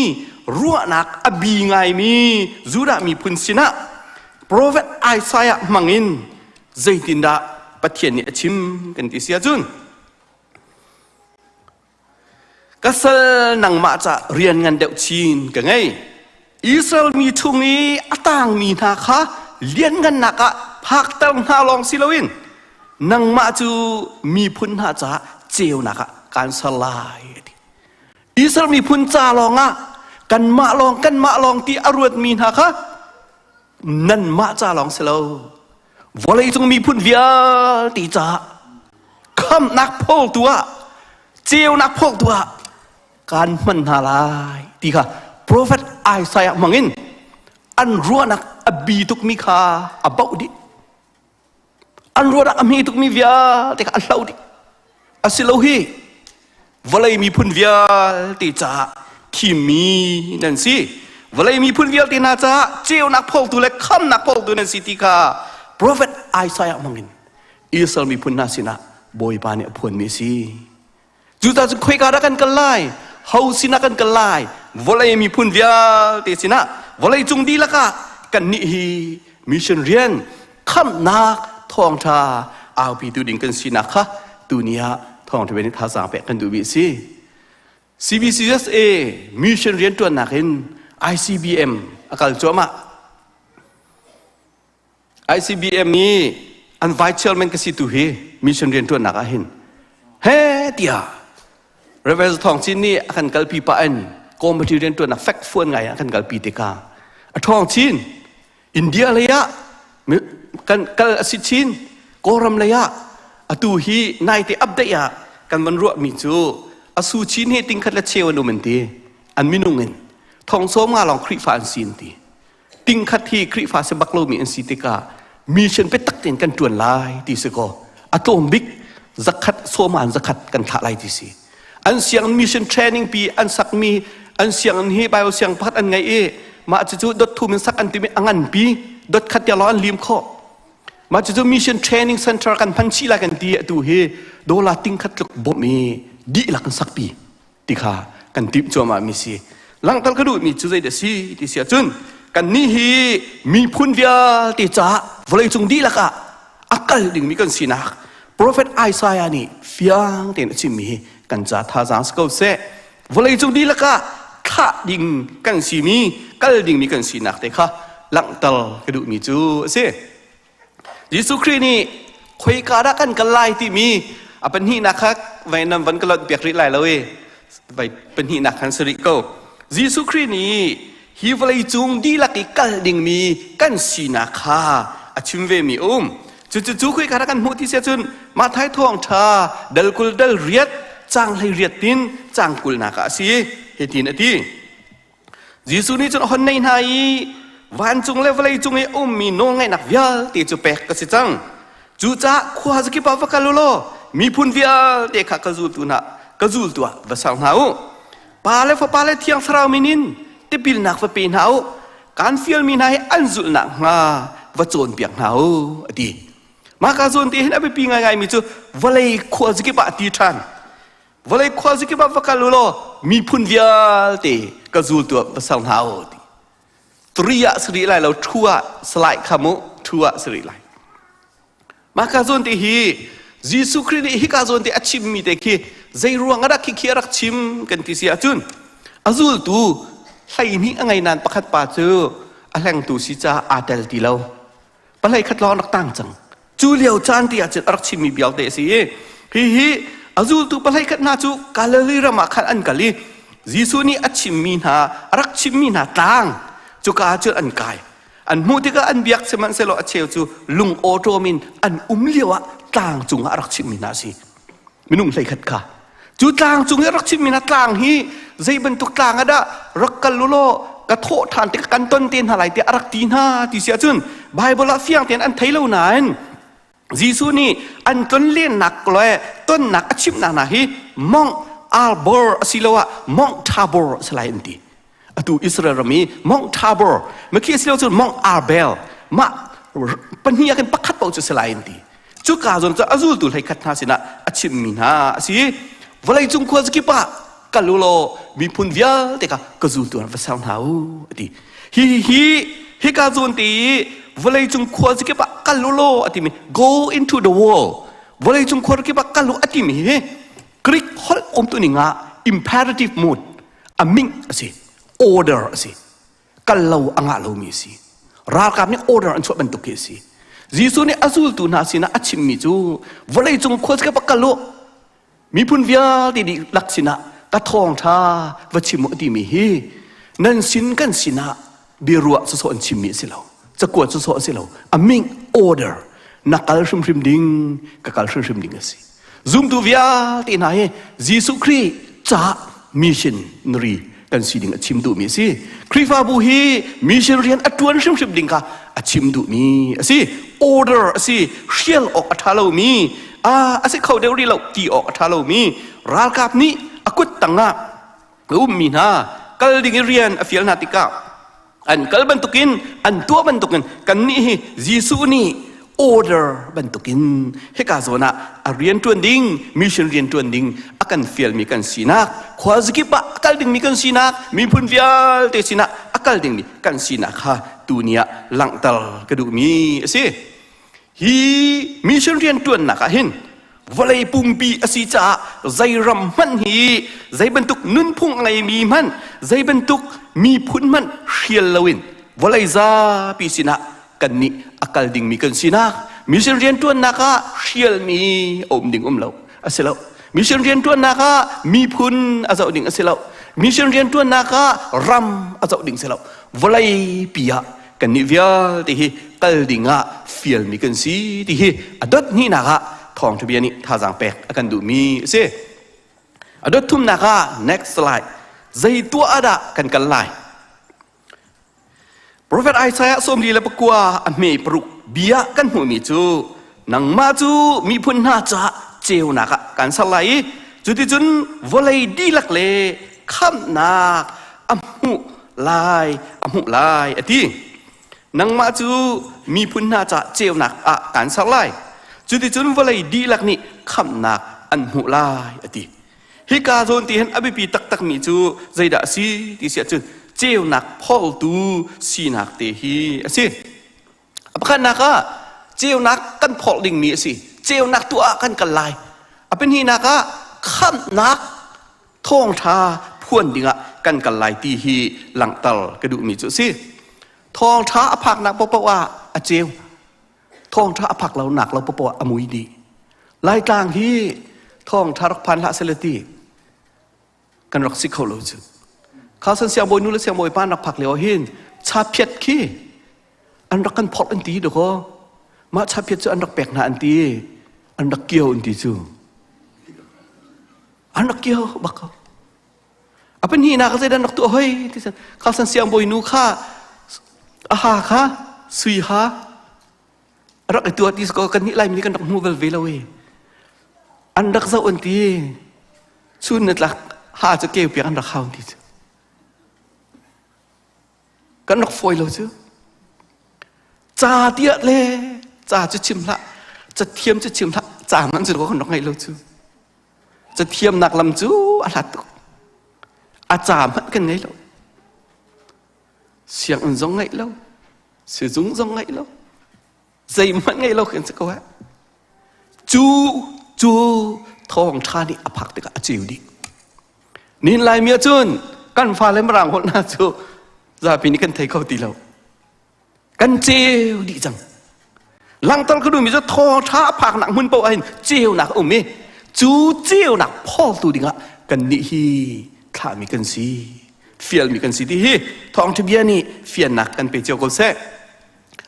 S10: ruahnak a bi ngaimi Judah miphun sinah Prophet Isaiah hmangin zeitindah Pathian nih a chim kan ti si ahcun Ka sal nangmah ca rian ngan deuh chin ka ngei. Israel mi chung i a tangmi hna kha lianngannak ah phakter hna lawng si loin nangmah cu miphun hna caah ceunak ah kaan ser lai a ti. Israel miphun ca lawngah kanmah lawng kanmah lawng ti a ruatmi hna kha nanmah ca lawng si lo vawleicung miphun vialte caah khamhnak phawltu ah ceunak phawltu ah kaan hman hna lai ti kha profet Isaiah hmangin an ruahnak a bi tukmi kha a bauh dih an ruahnak a hme tukmi vialte kha a hlo dih a si lo hi vawlei miphun vialte caah thimmi nan si vawlei miphun vialte hna caah ceunak phawltu le khamnak phawltu nan si ti kha profet Isaiah hmangin Israel miphun hna sinah Bawipa nih a phuanmi a si Cucaah cun khoika dah kan kal lai? Ho sinah kan kal lai? Vawlei miphun vialte sinah, vawlei cung dihlak ah kannih hi mission rian khamhnak thawngṭha aupitu ding kan sinak kha tuni ah thawngṭha bia nih thazaang pek kan duhmi a si. CBCUSA mission rianṭuannak in ICBM a kal cuahmah. ICBM i an vice chairman ka si tu hi mission rianṭuannak ah hin he tiah Reverend Thawng Cin nih a kan kalpi pah in committee rianṭuannak fek fuan ngai a kan kalpi tikah a ṭhawng chin India lei ah kan kal a si chin Kawlram lei ah atu hi naite update ah kan van ruahmi cu a su chin hi tingkhat le cheu an um an ti an minung in thong sawm nga lawng Khrihfa an si an ti tingkhat hi Khrihfa si bak lomi an si tikah mission biatak tein kan ṭuan lai ti si kaw a tlawm bik zakhat sawman zakhat kan thlah lai ti si an sianginn mission training pi an sakmi an sianginn hi Bible siang pakhat an ngei i mah cucu dot thum in sak an timi a ngan pi dot khat tiang lawng an lim khawh mah cucu mission training center kan hman chih lai kan ti atu hi dollar tingkhat tluk bawmh i dihlak an sakpi ti kha kan timh cuahmah mi si langhter ka duhmi cu zeidah si ti si ahcun kannih hi miphun vialte caah vawleicung dihlak ah a kal dingmi kan sinak Prophet Isaiah nih fiang tein a chimmi hi kan ca thazaang si ko seh vawleicung dihlak ah thlah ding kan simi kal dingmi kan sinak te kha langhter ka duhmi cu a si Jesuh Khrih nih khoika dah kan kal lai timi a pahnihnak kha vai nan van ka lonh piak rih lai lo i vai pahnihnak khan si rih ko. Jesuh Khrih nih hi vawlei cung dihlak i kal dingmi kan sinak kha a chim ve mi a um. Cucu cu khoika dah kan hmuh ti si ahcun Matthai thawngṭha dal 20 dal riat caang 18 tin caang 20 nak ah a si. Hitin a ti. Jesuh nih cun a hon nei hna i vancung le vawlei cung i a ummi nawlngaihnak vialte cu pek ka si cang. Cucaah khua zakip ah va kal u law miphun vialte kha ka zultu hna ka zultu ah va ser hna u. Pa le Fapa le Thiang Thlarau min in tipilnak va pe hna u. Kaan fialmi hna hi an zulh nakhnga va cawnpiak hna u, a ti. Mah ka zawn te hin a biapi ngaingaimi cu vawlei khua zakip ah a ti ṭhan. Vawlei khuazakip ah va kal u law miphun vialte ka zultu ah va ser hna u ti. Three ah si rih lai lo, two ah salai kha mu, two ah si rih lai. Mah ka zawn te hi Jesuh Khrih nih hika zawn te a chimmi te khi zei ruang ah dah khi khi a rak chim kan ti si ahcun a zultu 12 a ngei nain pakhat pa cu a hlengtu si caah aa tel ti lo. Pahlei khat lawng rak tang cang. Cu lio caan ti ahcun a rak chimmi vialte a si i hihi a zultu pahlei khat hna cu Galilee ram ah khan an kal i Jesuh nih a chimmi hna a rak chimmi hna tlang cuka ah cun an kai. An hmuh tikah an biak sihmanhsehlaw a cheu cu lung awṭawm in an um lioah tlang cungah a rak chimmi hna a si. Minung 11 kha. Cu tlang cung i a rak chimmi hna tlang hi zei bantuk tlang ah dah rak kal u law ka thawh ṭhan tikah kan ton te hna lai tiah a rak ti hna ti si ahcun Baibal ah fiang tein an thei lo nain Jesuh nih an tlonlennak le tonnak a chimhnak hna hi Mount Arbor asiloah Mount Tabor a si lai an ti. Atu Israel ram i Mount Tabor, makhi asilo cun Mount Arbel, mah pahnih ah khin pakhat paoh cu si lai an ti. Cuka zawn cu a zultu 11 hna sinah a chimmi hna a si. Vawleicung khuazakip ah kal u law miphun vialte kha ka zultu ah va ser hna u a ti. Hi hi hika zawn te i vawleicung khuazakip ah kal u law a timi go into the world vawleicung khuazakip ah kal u a timi hi Greek holh umtu ning ah imperative mood a ming a si order a si kal lo a ngah lomi a si ralkap nih order an chuah bantuk khi a si Jesuh nih a zultu hna sinah a chimmi cu vawleicung khuazakip ah kal u miphun vialte dihlak sinah ka thawngṭha va chim u timi hi nan sin kan sinah biaruah sawsawh an chimmi a si lo cakuat sawsawh a si lo a ming order na kal hrimhrim ding ka kal hrimhrim ding a si zumtu vialte hna hi Jesuh Khrih caah mission nri kan si ding a chim duhmi a si Khrihfabu hi mission rian a ṭuan hrimhrim ding kha a chim duhmi a si order a si hrial awk a ṭha lomi a si kho deuh rih lo ti awk a ṭha lomi ralkap nih a kut tangah a ummi hna kal ding i rian a fial hna tikah an kal bantukin an tuah bantukin kannih hi Jesuh nih order bantukin hika zawn ah a rian ṭuan ding mission rian ṭuan ding a kan fialmi kan sinak khuazakip ah a kal dingmi kan sinak miphun vialte sinah a kal dingmi kan sinak kha tuni ah langhter ka duhmi a si hi mission rian ṭuannak ah hin vawlei pumpi a si caah zei ram hmanh hi zei bantuk nunphung a ngeimi hmanh zei bantuk miphun hmanh hrial loin vawlei zapi sinah kannih a kal dingmi kan sinak mission rianṭuannak ah hrialmi a um ding um lo a si lo mission rianṭuannak ah miphun a zoh ding a si lo mission rianṭuannak ah ram a zoh ding si lo vawlei pi ah kannih vialte hi kal ding ah fialmi kan si ti hi a dot hnihnak ah thawngṭha bia nih thazaang pek a kan duhmi a si a dot thumnak ah next slide zei tuah ah dah kan kal lai Profet Isaiah 49 a hme paruk bia kan hmuhmi cu nangmah cu miphun hna caah ceunak ah kan ser lai i cuticun vawlei dihlak le khamhnak a hmuh lai a hmuh lai a ti. Nangmah cu miphun hna caah ceunak ah kan ser lai cuticun vawlei dihlak nih khamhnak an hmuh lai a ti. Hika zawn ti hin a biapi taktakmi cu zeidah a si ti si ahcun ceunak phawltu sinak te hi a si. A pakhatnak ah ceunak kan phawlh dingmi a si. Ceunak tuah ah kan kal lai. A pahnihnak ah khamhnak thawngṭha phuan dingah kan kal lai ti hi langhter ka duhmi cu a si. Thawngṭha a phaknak paohpaoh ah a ceu. Thawngṭha a phak lo nak lo paohpaoh ah a mui dih. Laitlang hi thawngṭha rak phan hlah seh ti kan rak si kho lo cu. Kha san siangbawi nu le siangbawi pa an rak phak lio hin chaphiat khi an rak kan phorh an ti dakaw. Mah chaphiat cu an rak pek hna an ti. An rak kio an ti cu. An rak kio bak ko. A pahnihnak zeidah an rak tuah hoi ti san kha san siangbawi nu kha a ha kha sui ha rak i tuah ti ko kan nih laimi kan rak hmu bal ve lo i an rak zoh an ti chun na tlak ha cu keu piak an rak hau ti cu kan rak fawi lo cu ca tiah le ca cu chim hlah ca thiam cu chim hlah ca man cu kan rak ngaih lo cu. Cathiamnak lam cu a hlat tuk. A ca hmanh kan ngei lo. Sianginn zong ngeih lo. Sizung zong ngeih lo. Zeihmanh ngeih lo khin si ko eh. Cu cu thawngṭha nih a phak tikah a ceu dih. Nihin Laimi ahcun kan fale Mirang holh hna cu zapi nih kan thei kho ti lo. Kan ceu dih cang. Langter ka duhmi cu thawngṭha a phaknak hmun paoh ahhin ceunak a um i cu ceunak phawtu dingah kannih hi thlahmi kan si, fialmi kan si ti hi thawngṭha bia nih fiannak kan pe cio ko seh.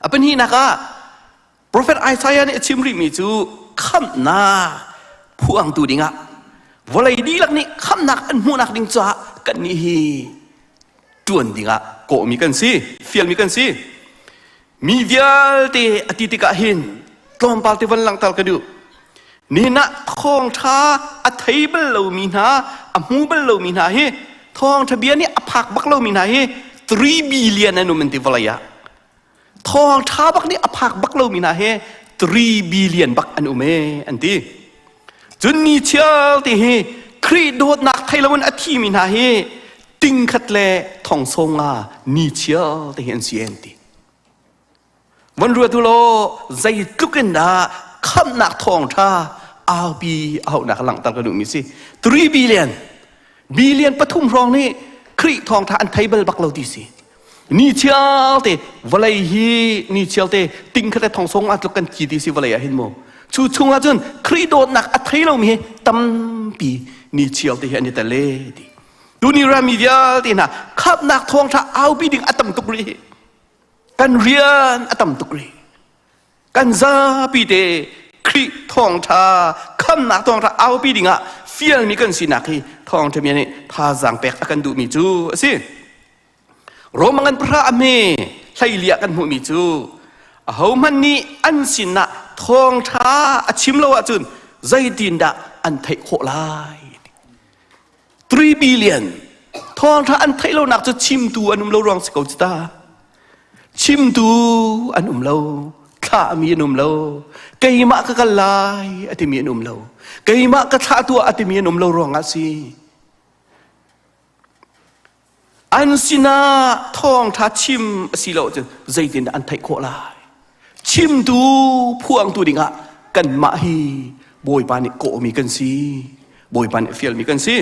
S10: A pahnihnak ah Profet Isaiah nih a chim rihmi cu khamhnak phuangtu dingah vawlei dihlak nih khamhnak an hmuhnak ding caah kannih hi ṭuan dingah kawhmi kan si, fialmi kan si. Mi vialte a ti tikah hin tlawmpal te van langhter ka duh. Nihin ah thawngṭha a thei bal lomi hna, a hmu bal lomi hna hi thawngṭha bia nih a phak bak lomi hna hi 3 billion an um an ti vawlei ah. Thawngṭha bak nih a phak bak lomi hna hi 3 billion bak an um ee an ti. Cun ni chial ti hi Khrih dawtnak thei loin a thimi hna hi tingkhat le thong sawm nga ni chial te hi an si an ti. Van ruat u law zeitluk in dah khamhnak thawngṭha aupi a hauhnak langhter ka duhmi si. 3 billion billion pathum hrawng nih Khrih thawngṭha an thei bal bak lo ti si. Ni chialte vawlei hi ni chialte ting khat le thong song a tluk kan thi ti si vawlei ah hin mu. Cu chung ah cun Khrih dawtnak a thei lomi hi tampi ni chialte hi an i tel e ti. Tuni rami vialte hna khamhnak thawngṭha aupi ding a tam tuk rih hi. Kan rian a tam tuk rih. Kan zapi te Khrih thawngṭha khamnak thawngṭha aupi dingah fialmi kan sinak hi thawngṭha bia nih thazaang pek a kan duhmi cu a si. Rome ngan pahra a hme hleili ah kan hmuhmi cu ahohmanh nih an sinah thawngṭha a chim lo ahcun zeitindah an theih khawh lai? 3 billion thawngṭha an theih lonak cu chimtu an um lo ruang si ko cu ta. Chimtu an um lo, thlahmi an um lo, keimah ka kal lai a timi an um lo, keimah ka thlah tuah a timi an um lo ruangah si. An sinah thawngṭha chim a si lo ahcun zeitindah an theih khawh lai? Chimtu phuangtu dingah kanmah hi Bawipa nih kawhmi kan si. Bawipa nih fialmi kan si.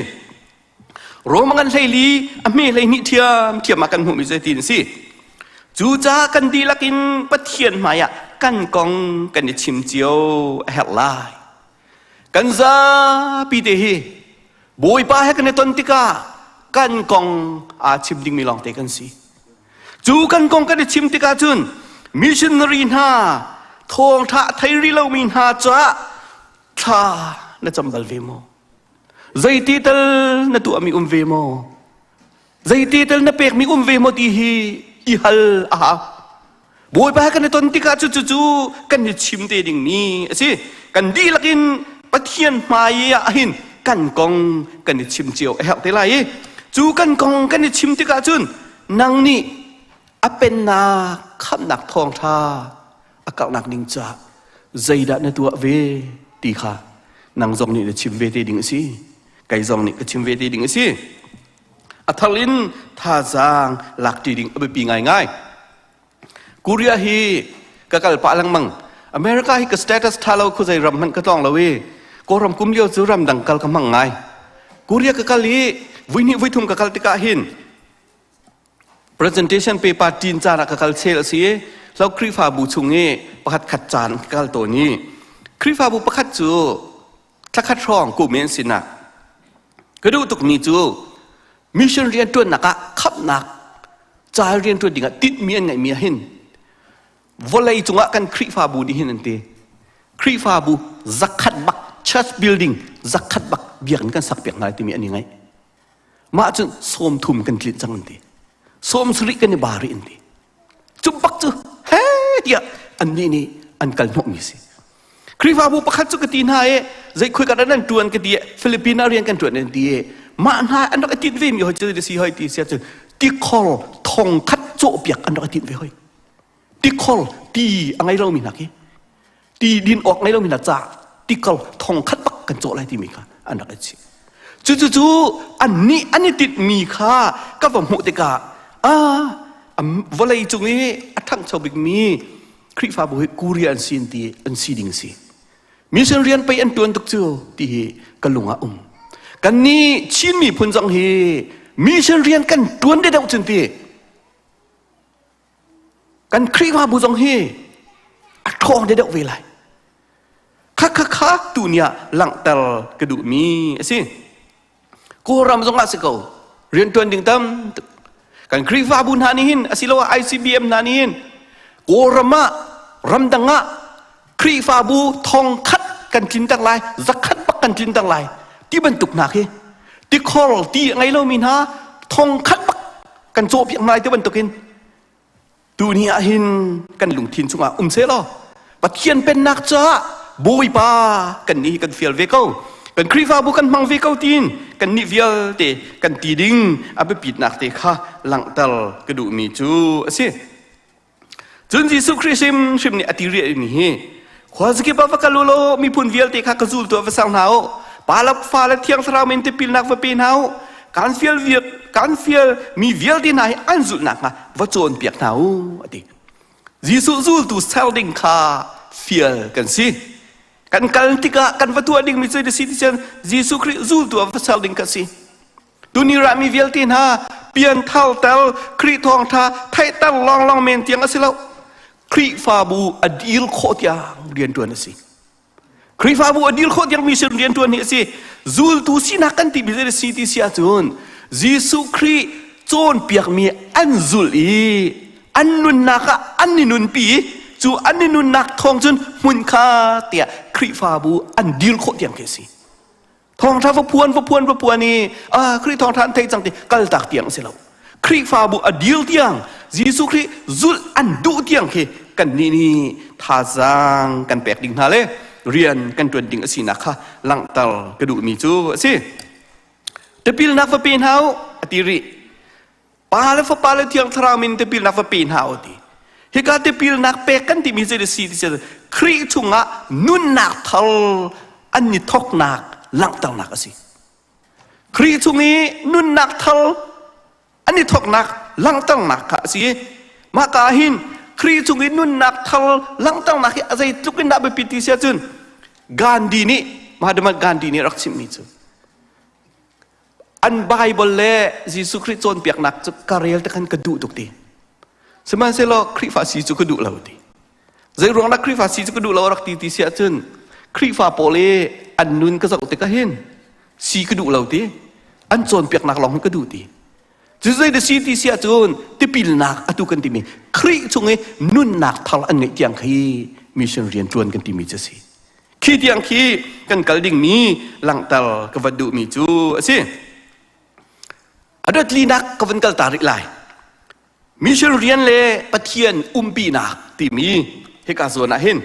S10: Rom ngan hleili a hme 12 ṭhiam ṭhiam ah kan hmuhmi zeitin a si. Cucaah kan dihlak in Pathian hmaiah kan kong kan i chim cio a herh lai. Kan zapi te hi Bawipa he kan i ton tikah kan kong aa chim dingmi lawngte kan si. Cu kan kong kan i chim tikah cun missionary hna thawngṭha thei rih lomi hna caah thla na cam bal ve maw? Zeiti tal na tuahmi um ve maw? Zeiti tal na pekmi um ve maw ti hi i hal a hau. Bawipa he kan i ton tikah cu cu kan i chim te dingmi a si. Kan dihlak in Pathian hmai ah hin kan kong kan i chim cio a herh te lai i cu kan kong kan i chim tikah cun nang nih a pennak khamhnak thawngṭha a karhnak ding caah zeidah na tuah ve ti kha nang zong nih na chim ve te ding a si. Kei zong nih ka chim ve te ding a si. A thar in thazaang lakṭi ding a biapi ngaingai. Korea hi ka kal pah lengmang. America hi ka status tha lo khuazei ram hmanh ka tlawng lo i Kawlram kum lio cu ramdang kal ka hmang ngai. Korea ka kal i vui hnih vui thum ka kal tikah hin presentation paper ṭin caan ah ka kal chel a si i hlo Khrihfabu chung i pakhat khat caan ka kal tawn i Khrihfabu pakhat cu thlakhat hrawng kum i an sinak ka duh tukmi cu mission rian ṭuannak ah khamhnak ca rian ṭuan dingah tinhmi an ngeihmi ah hin vawlei cungah kan Khrihfabu nih hin an ti Khrihfabu zakhat bak church building zakhat bak biakinn kan sak piak hna lai timi an i ngaih mah cun 30 kan tlinh cang an ti 70 kan i ba rih an ti cu bak cu he tiah annih nih an kal hnawhmi si Khrihfabu pakhat cu ka ti hna i zei khoi ka nan tuan ka ti Philippine ah rian kan tuan an ti i mah hna an rak i tinh ve mi hoi cu si hoi ti sia cu tikhor thong khat cawh piak an rak i tinh ve hoi tikhor ti a ngei lomi hna khi ti din awk ngei lomi hna ca tikor thong khat bak kan cawh lai timi kha. an rak i chih. Cucu annih an i tinhmi kha ka va hmuh tikah ah vawlei cung i a ṭhangcho bikmi Khrihfabu hi Korea an si ti an si ding si. Mission rian pei an ṭuan tuk cu ti hi ka lung ah um. Kannih Chin miphun zong hi mission rian kan ṭuan deuh cun ti kan Khrihfabu zong hi a ṭhawng deuh ve lai. Kha kha kha tu ni ah langhter ka duhmi a si. Kawlram zong ah si ko. Rianṭuan ding tam tuk. Kan Khrihfabu hna nih hin asiloah ICBM hna nih hin Kawlram ah ramdang ah Khrihfabu thong khat kan tlinter lai, zakhat bak kan tlinter lai ti bantuk hna khi tikhor ti a ngei lomi hna thong khat bak kan cawhpiak hna lai ti bantukin Tuni ah hin kan lungthin chungah um seh law Pathian pennak caah Bawipa kan nih kan fial ve ko. Kan Khrihfabu kan hmang ve ko tiin kan nih vialte kan ti ding a biapitnak te kha langhter ka duhmi cu a si. Cun Jesuh Khrih hrimhrim nih a ti riahmi hi khuazakip ah va kal u law miphun vialte kha ka zultu ah va ser hna u. Pa le Fa le Thiang Thlarau min tipilnak va pe hna u. Kan fial kan fial mi vialte hna hi an zulh nakhnga va cawnpiak hna u a ti. Jesuh zultu ser ding kha fial kan si. Kan kal tikah kan va tuah dingmi cu si ti cun Jesuh Khrih zultu ah va ser ding kha si. Tuni rami vialte hna pian thar tel Khrih thawngtha theihter lawnglawng men tiang a si lo. Khrihfabu a dil khawh tiang riantuan a si. Khrihfabu a dil khawh tiang mission rianṭuan hi a si. Zultu sinak kan timi zei si ti si ahcun Jesuh Khrih cawnpiakmi an zulh i an nunnak ah an i nunpi i cu an i nunnak thawng cun hmun kha tiah Khrihfabu an dil khawh tiang khi a si. Thawngṭha va phuan va phuan va phuan i ah Khrih thawngṭha an thei cang ti kaltak tiang a si lo. Khrihfabu a dil tiang Jesuh Khrih zulh an duh tiang khi kannih nih thazaang kan pek ding hna le rian kan ṭuan ding a sinak kha langhter ka duhmi cu a si. Tipilnak va pe hna u a ti rih. Pa le Fapa le Thiang Thlarau min tipilnak va pe hna u ti. Hika tipilnak pek kan timi cu si ti Khrih chungah nunnak thar an i thoknak langhternak a si. Khrih chung i nunnak thar an i thoknak langhternak kha a si. Mah ka hin Khrih chung i nunnak thar langhternak hi a zeitluk in dah biapi ti si ahcun Gandhi nih Mahatma Gandhi nih rak chimmi cu An Bible le Jesuh Khrih cawnpiaknak cu ka rel te khan ka duh tuk ti. Sihmanhsehlaw Khrihfa si cu ka duh lo ti. Zei ruang dah Khrihfa si cu ka duh lo rak ti ti si ahcun Khrihfa pawl i an nun ka zoh tikah hin si ka duh lo ti. An cawnpiaknak lawng hi ka duh ti. Cu zei dah si ti si ahcun tipilnak atu kan timi Khrih chung i nunnak thar an ngeih tiang khi mission rian ṭuan kan timi cu a si. Khi tiang khi kan kal dingmi langhter ka van duhmi cu a si. A dotlinak ka van kal ta rih lai. Mission rian le Pathian umpinak timi hika zawn ah hin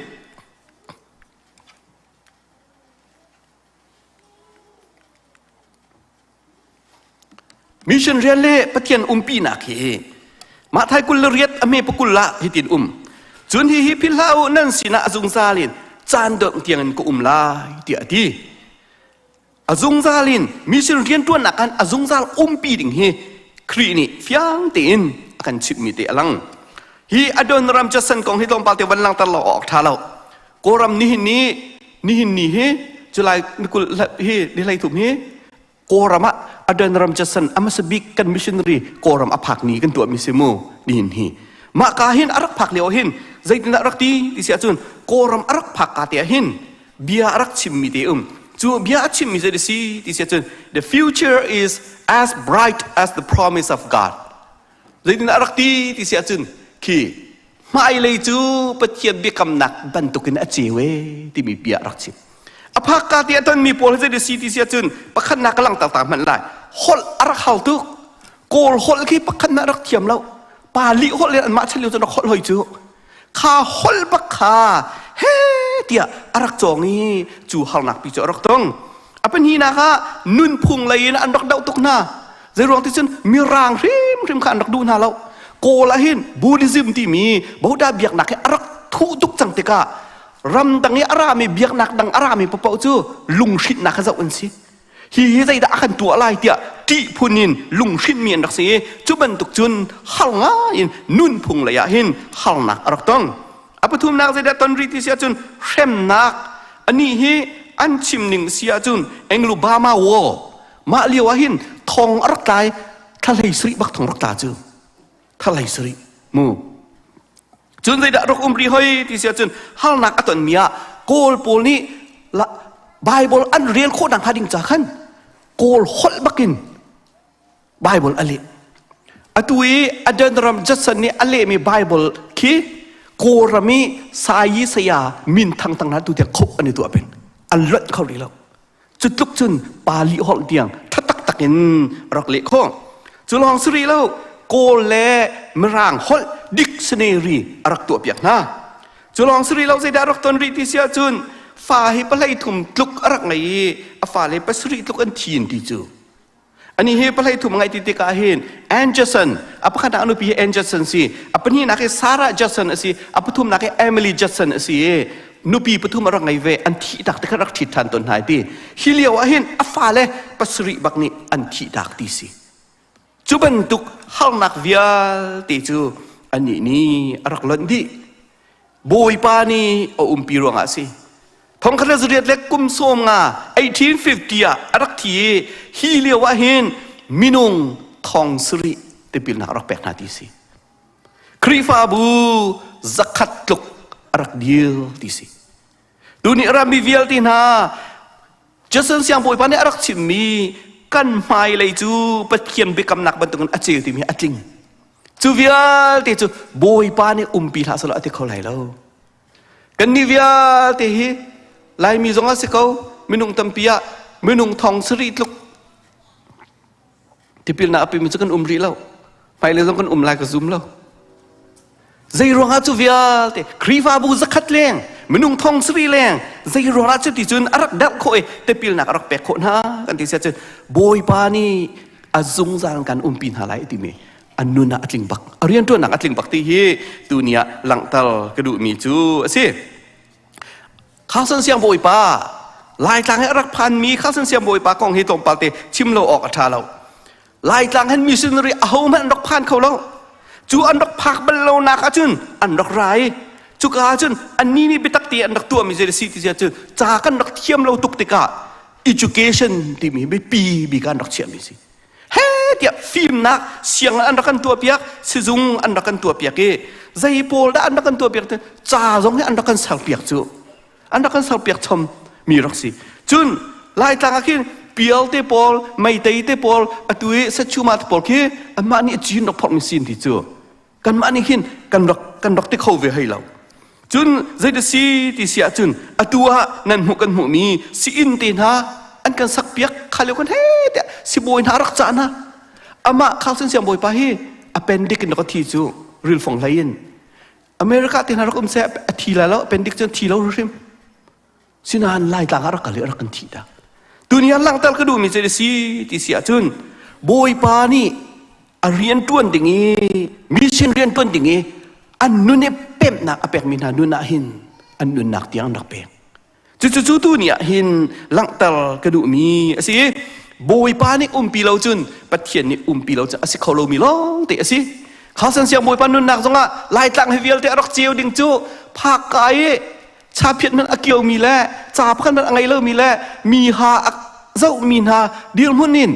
S10: Mission rian le Pathian umpinak hi Mathai 28 a hme pakul ah hitin um. Cun hihi philh hlah u nan sinah a zungzal in caan dongh tiangin ka um lai tiah a ti. A zungzal in mission rianṭuannak kan a zungzal umpi ding hi Khrih nih fiang tein a kan chimhmi te a lang. Hi Adoniram Judson kong hi tlawmpal te van langter lo awk ṭha lo. Kawlram nihin ni nihin ni hi July ni 20 hi ni 13 hi Kawlram ah Adoniram Judson a hmasa bik kan missionary Kawlram a phak ni kan tuahmi si mu nihin hi. Mah ka hin a rak phak lio hin zeitindah rak ti ti si ahcun Kawlram a rak phak ka te ah hin bia a rak chimmi te um. Cu bia a chimmi zei si ti si ahcun the future is as bright as the promise of God. Zeitindah a rak ti ti si ahcun khi hmailei cu Pathian biakamnak bantukin a ceu e timi bia a rak chim. A phak ka ti a tonmi pawl hi zei si ti si ahcun pakhatnak ka langhter ta hmanh lai. Holh a rak hal tuk. Kawl holh khi pakhatnak rak thiam lo. Pali holh in anmah chan lio cun rak holh hoi cu. Kha holh bak kha he tiah a rak cawng i cu harnak pi cu a rak tong. A pahnihnak ah nunphung lei in an rak doh tuk hna. Zeiruang ti cun mirang hrimhrim kha an rak duh hna lo. Kawl ah hin Buddhism timi Buddha biaknak hi a rak thuh tuk cang tikah Ramdang i a rami biaknak dang a rami paoh cu lunghrinhnak kha zoh an si. Hi hi zeidah a kan tuah lai tiah ṭih phun in lunghrinhmi an rak si i cu bantuk cun har ngai in nunphung lei ah hin harnak a rak tong. A pathumnak zeidah ton rih ti si ahcun hremnak. Anih hi an chim ning si ahcun Anglo-Burma War mah lio ah hin thong a rak tlai thla hlei sarih bak thong rak tla cu. Thla hlei sarih mu. Cun zeidah rak um rih hoi ti si ahcun harnak a tonmi ah Kawl pawl nih Bible an rel khawh nakhnga ding ca khan Kawl holh bakin Bible a leh. Atu i Adoniram Judson nih a lehmi Bible khi Kawlram i sayi saya min thangthang hna tu tiang khoh an i tuah peng. An lonh kho rih lo. Cu tluk cun Pali holh tiang tha taktak in rak leh khawh. Cu lawng si rih lo, Kawl le Mirang holh dictionary a rak tuah piak hna. Cu lawng si rih lo zeidah rak ton rih ti si ahcun fa hi pahlei thum tluk a rak ngei i a fale pasarih tluk an thi in ti cu. Ani hi pahlei thum ngai ti tikah hin Ann Judson a pakhatnak a nupi hi Ann Judson si a pahnihnak hi Sarah Judson a si a pathumnak hi Emily Judson a si i nupi pathum a rak ngei ve an thih tak te kha rak ṭhit ṭhan tawn hna ti hi lio ah hin a fale pasarih bak nih an thih tak ti si cu bantuk harnak vialte cu anih nih a rak lonh dih Bawipa nih a umpi ruangah a si. Thongkhat le zariat le kum sawm nga 1850 ah a rak thi i hi lio ah hin minung thong sarih tipilnak a rak pek hna ti si. Khrihfabu zakhat tluk a rak dil ti si. Tuni rami vialte hna Jason siangbawipa nih a rak chimmi kan hmailei cu Pathian biakamnak bantukin a ceu timi a tling. Cu vialte cu Bawipa nih umpi hlah selaw a ti kho lai lo. Kannih vialte hi Laimi zong a si ko, minung tampi ah minung thong sarih tluk tipilnak a pimi cu kan um rih lo. Hmailei zong kan um lai ka zum lo. Zei ruangah cu vialte Khrihfabu zakhat leng minung thong sarih leng zei ruangah cu ti cun a rak derh khawh i tipilnak a rak pek khawh hna kan ti sia cun Bawipa nih a zungzal kan umpi hna lai timi an nun ah a tling bak a rianṭuannak a tling bak ti hi tuni ah langhter ka duhmi cu a si. Carson siang bawipa Laitlang he a rak phanmi Carson siang bawipa kong hi tlawmpal te chim lo awk a ṭha lo. Laitlang hen missionary ahohmanh an rak phan kho lo. Cu an rak phak bal lo nak ahcun an rak ra i cuka ahcun annih nih biatak te an rak tuahmi zei si ti cun ca kan rak thiam lo tuk tikah education timi biapi bik an rak chiahmi si. He tiah fimnak siang an rak kan tuahpiak sizung an rak kan tuahpiak i zei pawl dah an rak kan tuahpiak te ca zong hi an rak kan serpiak cu an rak kan serpiak chom mi rak si cun laitlang ah khin pial te pawl meitei te pawl atu i sachuma te pawl khi anmah nih cin rak phorh mi sin ti cu kanmah nih khin kan rak kan rak ti kho ve hei lo cun zei si ti si ahcun atu ah nan hmuh kan hmuh mi si inn te hna an kan sak piak kha lio kan he tiah sibawi hna rak cah hna amah Carson siang bawipa hi appendix in rak thi cu rilfong hlei in America te hna rak um seh a thi lai lo appendix cun thi lo hrim sinain laitlang ah rak kal i rak kan thih tak tuni ah langhter ka duhmi cu si ti si ahcun bawipa nih a rian ṭuan ding i mission rian ṭuan ding i an nun i pemhnak a pekmi hna nun ah hin an nunnak tiang an rak pek cucu cu tu ni ah hin langhter ka duhmi a si bawipa nih umpi lo cun pathian nih umpi lo cun a si kho lomi lawng te a si Khasan siang bawipa nunnak zongah laitlang hi vialte a rak ceu ding cu phak ka i chaphiat hmanh a kiomi le ca pakhat hmanh a ngei lomi le mi ha a zohmi hna dirhmun in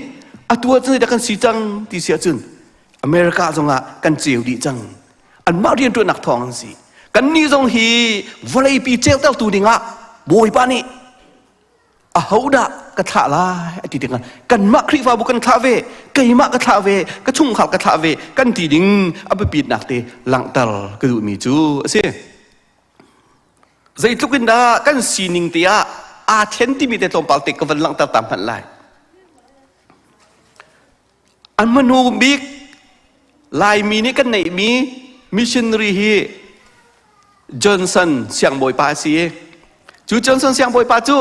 S10: atu ah cun kan si cang ti si ahcun America zongah kan ceu dih cang anmah rianṭuannak thawng an si kannih zong hi vawleipi ceutertu dingah Bawipa nih ahodah ka thlah lai a ti tikah kanmah Khrihfabu kan thlah ve keimah ka thlah ve ka chungkhar ka thlah ve kan ti ding a biapitnak te langhter ka duhmi cu a si Zeitluk in dah kan sining te ah aa thlen timi te tlawmpal te ka van langhter ta hmanh lai. An hmanu bik Laimi nih kan neihmi missionary hi Johnson siangbawipa a si. Cu Johnson siangbawipa cu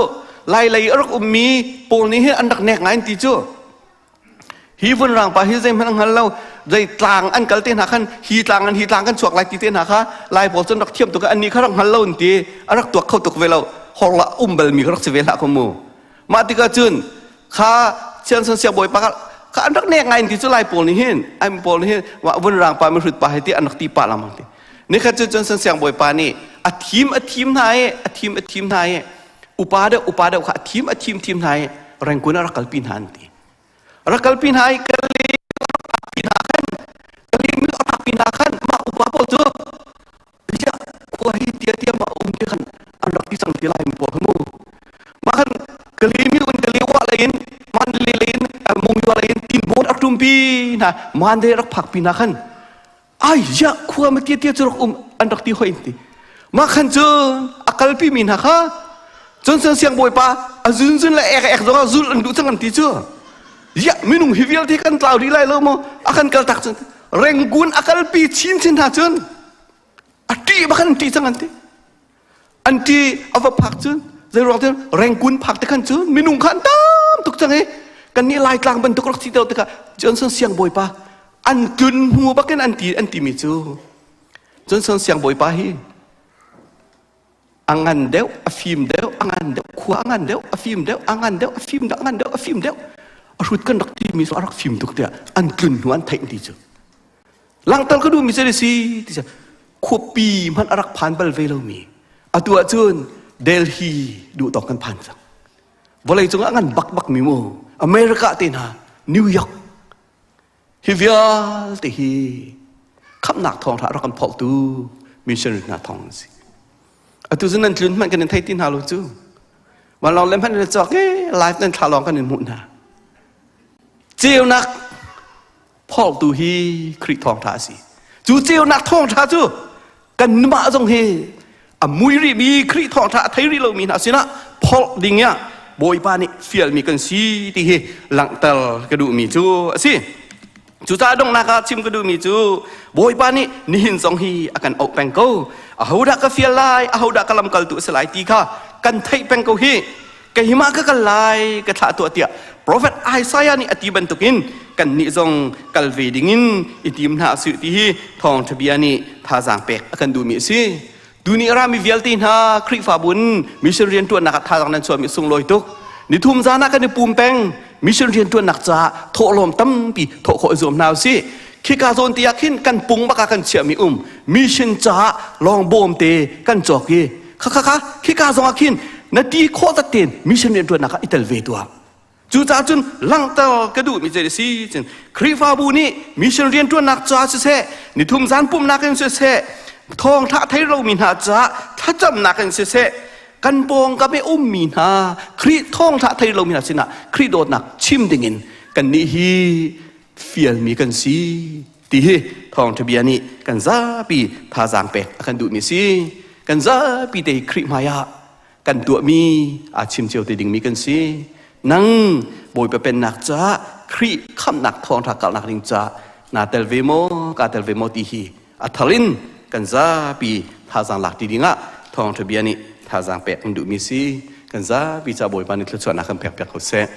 S10: Lailei a rak ummi pawl nih hin an rak nek ngai an ti cu. Hi vunrang pa hi zeihmanh an hngal lo. Zei tlang an kal te hna khan hi tlang an hi tlang kan chuak lai ti te hna kha Lai pawl cun rak thiam tuk an nih kha rak hngal lo an ti. A rak tuak kho tuk ve lo. Horla um bal mi kha rak si ve hlah ko mu. Mah tikah cun kha Sianson siangbawi pa kha an rak nek ngai ti cu Lai pawl nih hin an pawl nih hin mah vunrang pa mihrut pa hi ti an rak ti pah lengmang ti. Nikhat cu Johnson siangbawi pa nih a thim a thim hna i a thim a thim hna i upa deuh upa deuh kha a thim a thim thim hna i Rangoon ah rak kalpi hna an ti. Rak kalpi hna i Kali pi hna khan Kali mi rak pi hna khan mah upa pawl cu ziah khua hi tia tia ma um ti khan an rak ti cang ti lai mi pawl kha mu. Mah khan Kali mi un Kali wa lei in Mandalay lei in Mungyo lei in tinbawn rak ṭumpi hna Mandalay rak phak pi hna khan ai ziah khua ma tia tia cu rak um an rak ti hoi ti mah khan cu a kalpi mi hna kha Johnson siangbawipa a zunzun le ek ek zong ah zul an duh cang an ti cu ziah minung hi vialte kan tlau dih lai lo maw a kan kal tak cun Rangoon a kalpi chin chin hna cun a ṭih bak an ṭih cang an ti an ṭi a va phak cun zei ruang cun Rangoon phak te khan cun minung kha an tam tuk cang i kan nih Laitlang bantuk rak si tikah Johnson siangbawipa an tlun hnu bakin an ti an timi cu Johnson siangbawipa hi a ngan deuh a fim deuh a ngan deuh khua a ngan deuh a fim deuh a ngan deuh a fim deuh a ngan deuh a fim deuh a hrut kan rak timi cu a rak fim tuk tiah an tlun hnu an theih ti cu Langhter ka duhmi cu si ti khuapi hmanh a rak phan bal ve lomi atu ahcun Delhi duh tawk kan phan cang. Vawlei cungah ngan bak bak mi mu America te hna New York hi vialte hi khamhnak thawngtha rak kan phawltu missionary hna thawng an si. Atu cu nan tlun hmanh kan in thei ti hna lo cu. Vanlawng le hmanh nan cawk i live nan thla lawng kan in hmuh hna. Ceunak phawltu hi Khrih thawngṭha a si. Cu ceunak thawngṭha cu kanmah zong hi a mui rihmi Khrih thawngṭha a thei rih lomi hna sinah phawlh ding ah Bawipa nih fialmi kan si ti hi langhter ka duhmi cu a si. Cucaah donghnak ah chim ka duhmi cu Bawipa nih nihin zong hi a kan auh peng ko. Ahodah ka fial lai, ahodah ka lamkaltu a si lai ti kha kan theih peng ko hi. Keimah ka kal lai ka thlah tuah tiah profet Isaiah nih a ti bantukin kannih zong kal ve dingin i tim hna usih ti hi thawngṭha bia nih thazaang pek a kan duhmi a si. Tuni a rami vialte hna Khrihfabu in mission rianṭuannak ah thazaang nan chuahmi sunglawi tuk. Nithum zan ah kan i pum peng mission rianṭuannak caah thawhlawm tampi thawh khawh i zuam hna usih. Khika zawn ti ah khin kan pung bak ah kan chiahmi um mission caah lawng bawm te kan cawk i kha kha kha khika zong ah khin na ti khawh zat tein mission rianṭuannak ah i tel ve tuah. Cucaah cun langhter ka duhmi cu a si cun Khrihfabu nih mission rianṭuannak ca siseh, nithum zan pumhnak in siseh, thawngṭha thei lomi hna caah thlacamnak in siseh, kan pawngkam i ummi hna Khrih thawngṭha thei lomi hna sinah Khrih dawtnak chim dingin kannih hi fialmi kan si ti hi thawngṭha bia nih kan zapi thazaang pek a kan duhmi si. Kan zapi te hi Khrih hmai ah kan tuahmi aa chim cio te dingmi kan si. Nang Bawipa pennak caah Khrih khamhnak thawngṭha karhnak ding caah naa tel ve maw, kaa tel ve maw ti hi a thar in kan zapi thazaang lak ti dingah thawngṭha bia nih thazaang pek kan duhmi si. Kan zapi caah Bawipa nih thluachuahnak kan pek piak ko seh.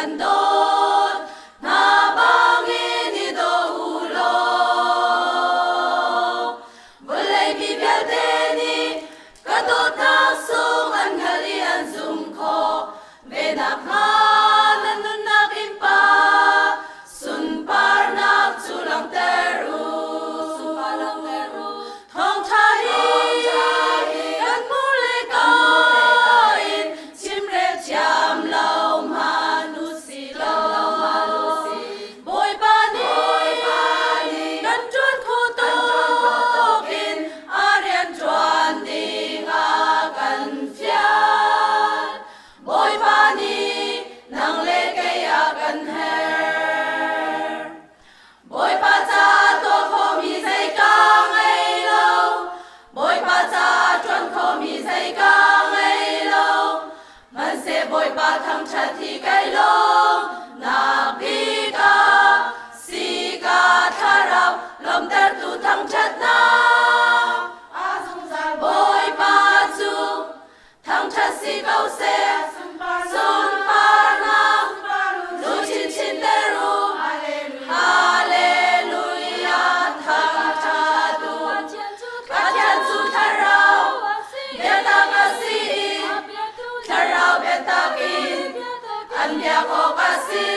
S6: kan dawt hna bangin i daw u law. Vawlei mi vialte nih ka dawtnak sung an hngalh i an zumh khawh ve nakhnga nan nunnak in Pa sunparnak cu langhter u. Thawngṭha hi kan hmur le kaa in chimrel thiam lo hmanh u si law, Bawipa nih kan ṭuan khawh tawk in a rian ṭuan ding a kan fial. Bawipa nih nang le kei a kan herh. Bawipa caah tuah khawhmi zei ka ngei lo. Bawipa caah ṭuan khawhmi zei ka ngei lo. Hmanhseh Bawipa thangṭhat hi kai lawm nak bik ah si ka thlarau lawmhtertu thangṭhatnak. Bawipa cu thangṭhat si ko seh. Sunparnak lu chinchin ter u. Hallelujah thangṭhat u. Pathian cu thlarau biatak a si i thlarau biatak in an biak awk a si.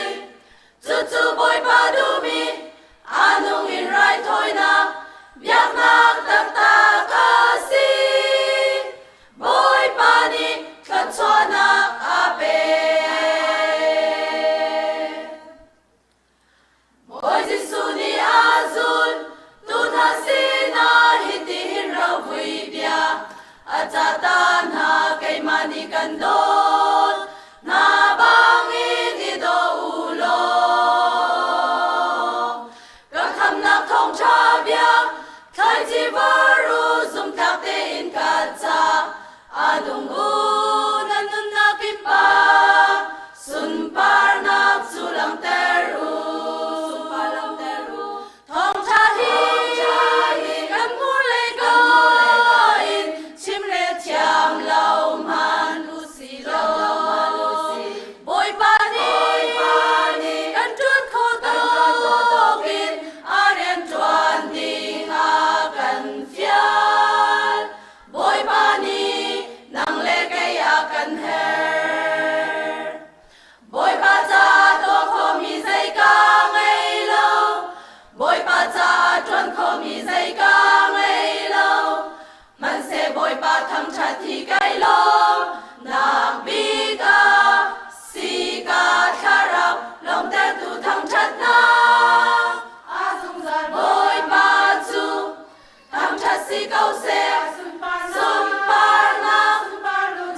S6: Cucu Bawipa duhmi a nung in raithawinak biaknak taktak a si. Bawipa nih thluachuahnak a pek. Bawi Jesuh nih a zul tu hna sinah hitihin rovui bia a cah ta hna: Keimah nih kan dawt hna bangin i daw u law. Ka khamnak thawngṭha bia thlaici var u, zumhtlak tein ka ca a dung u, nan nunnak in Pa sunparnak cu langhter u. Thawngṭha hi kan hmur le kaa in chimrel thiam lo hmanh u si law, Bawipa nih kan ṭuan khawh tawk in a rian ṭuan ding a kan fial. Bawipa nih nang le kei a kan herh. Bawipa caah tuah khawhmi zei ka ngei lo. Bawipa caah ṭuan khawhmi zei ka ngei lo. Hmanhseh Bawipa thangṭhat hi kai lawm nak bik ah si ka thlarau lawmhtertu thangṭhatnak. Bawipa cu thangṭhat si ko seh. Sunparnak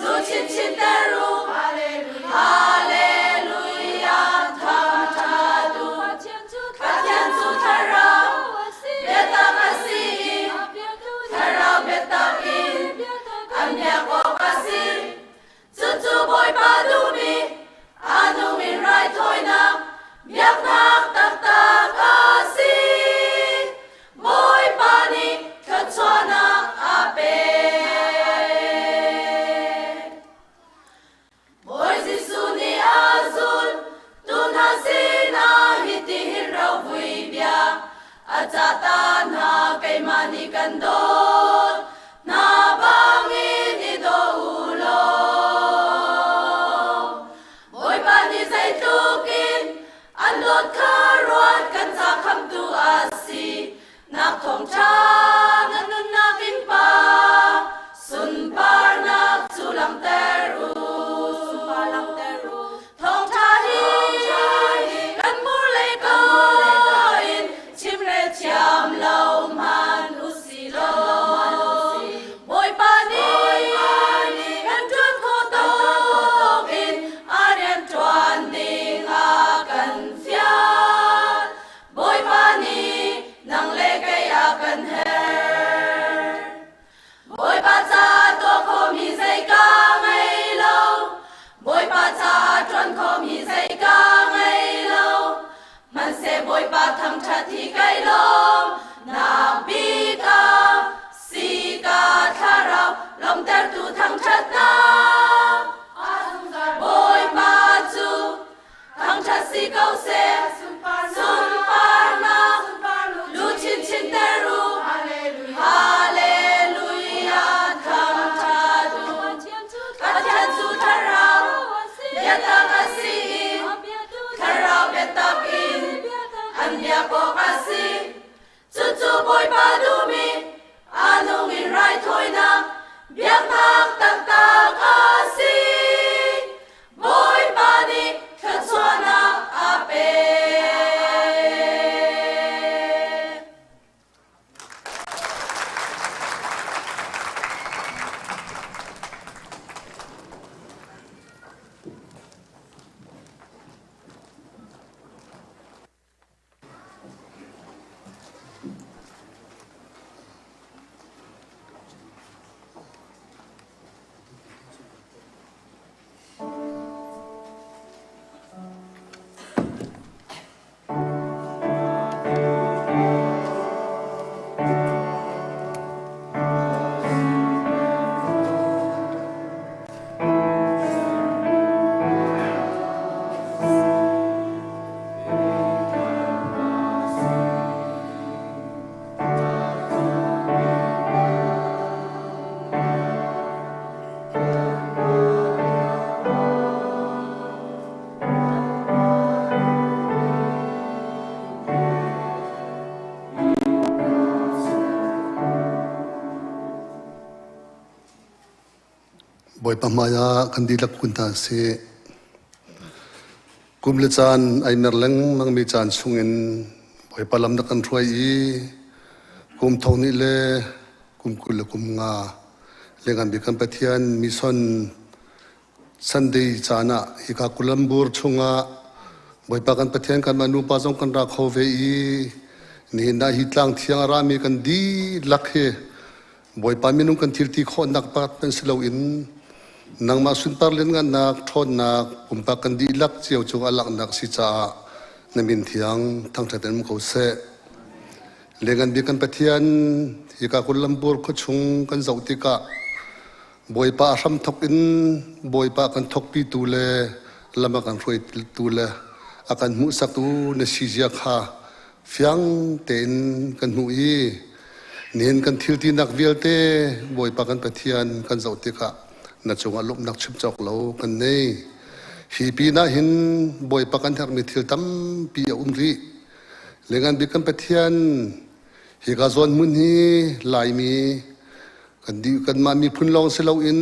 S6: lu chinchin ter u. Hallelujah thangṭhat u. Pathian cu thlarau biatak a si i thlarau biatak in an biak awk a si. Cucu Bawipa duhmi a nung in raithawinak biaknak taktak a si. Bawipa nih thluachuahnak a pek. Bawi Jesuh nih a zul tu hna sinah hitihin rovui bia a cah ta hna: Keimah nih kan dawt hna bangin i daw u law. Bawipa nih zeitluk in an dawt kha ruat, kan ca khamtu a si nak thawngṭha nan nunnak in Pa sunparnak cu langhter u. Thawngṭha hi kan hmur le kaa in chimrel thiam lo hmanh u si law. Bawipa duhmi a nung in raithawinak biaknak taktak a si. Bawipa nih thluachuahnak a pek.
S11: Bawipa hmaiah kan dihlak kun hna sih. Kum le caan ai mer lengmangmi caan chungin Bawipa lam na kan hruai i kum thong nih le kum 20 le kum nga lengan bik kan Pathian mission Sunday caan ah hika Kulambur chungah Bawipa kan Pathian kan mah nupa zong kan ra kho ve i nihin ah hi tlang thiang a rami kan dihlak hi Bawipa minung kan thil ti khawhnak pakhat hmanh si loin nangmah sunpar lianngannak ṭhawnnak pumpak kan dihlak cio cung a langhnak si caah na min thiang thangṭhat in um ko seh. Lengan bik kan Pathian hika Kulambur khuachung kan zoh tikah Bawipa a hramthok in Bawipa kan thokpitu le lam a kan hruaitu le a kan hmuhsaktu na si zia kha fiang tein kan hmuh i nihin kan thil tinak vialte Bawipa kan Pathian kan zoh tikah na cungah lawmhnak chim cawk lo kan nei. Hi pinah hin Bawipa kan herhmi thil tampi a um rih. Lengan bik kan Pathian hika zawn hmun hi Laimi Kan dih kanmah miphun lawng si loin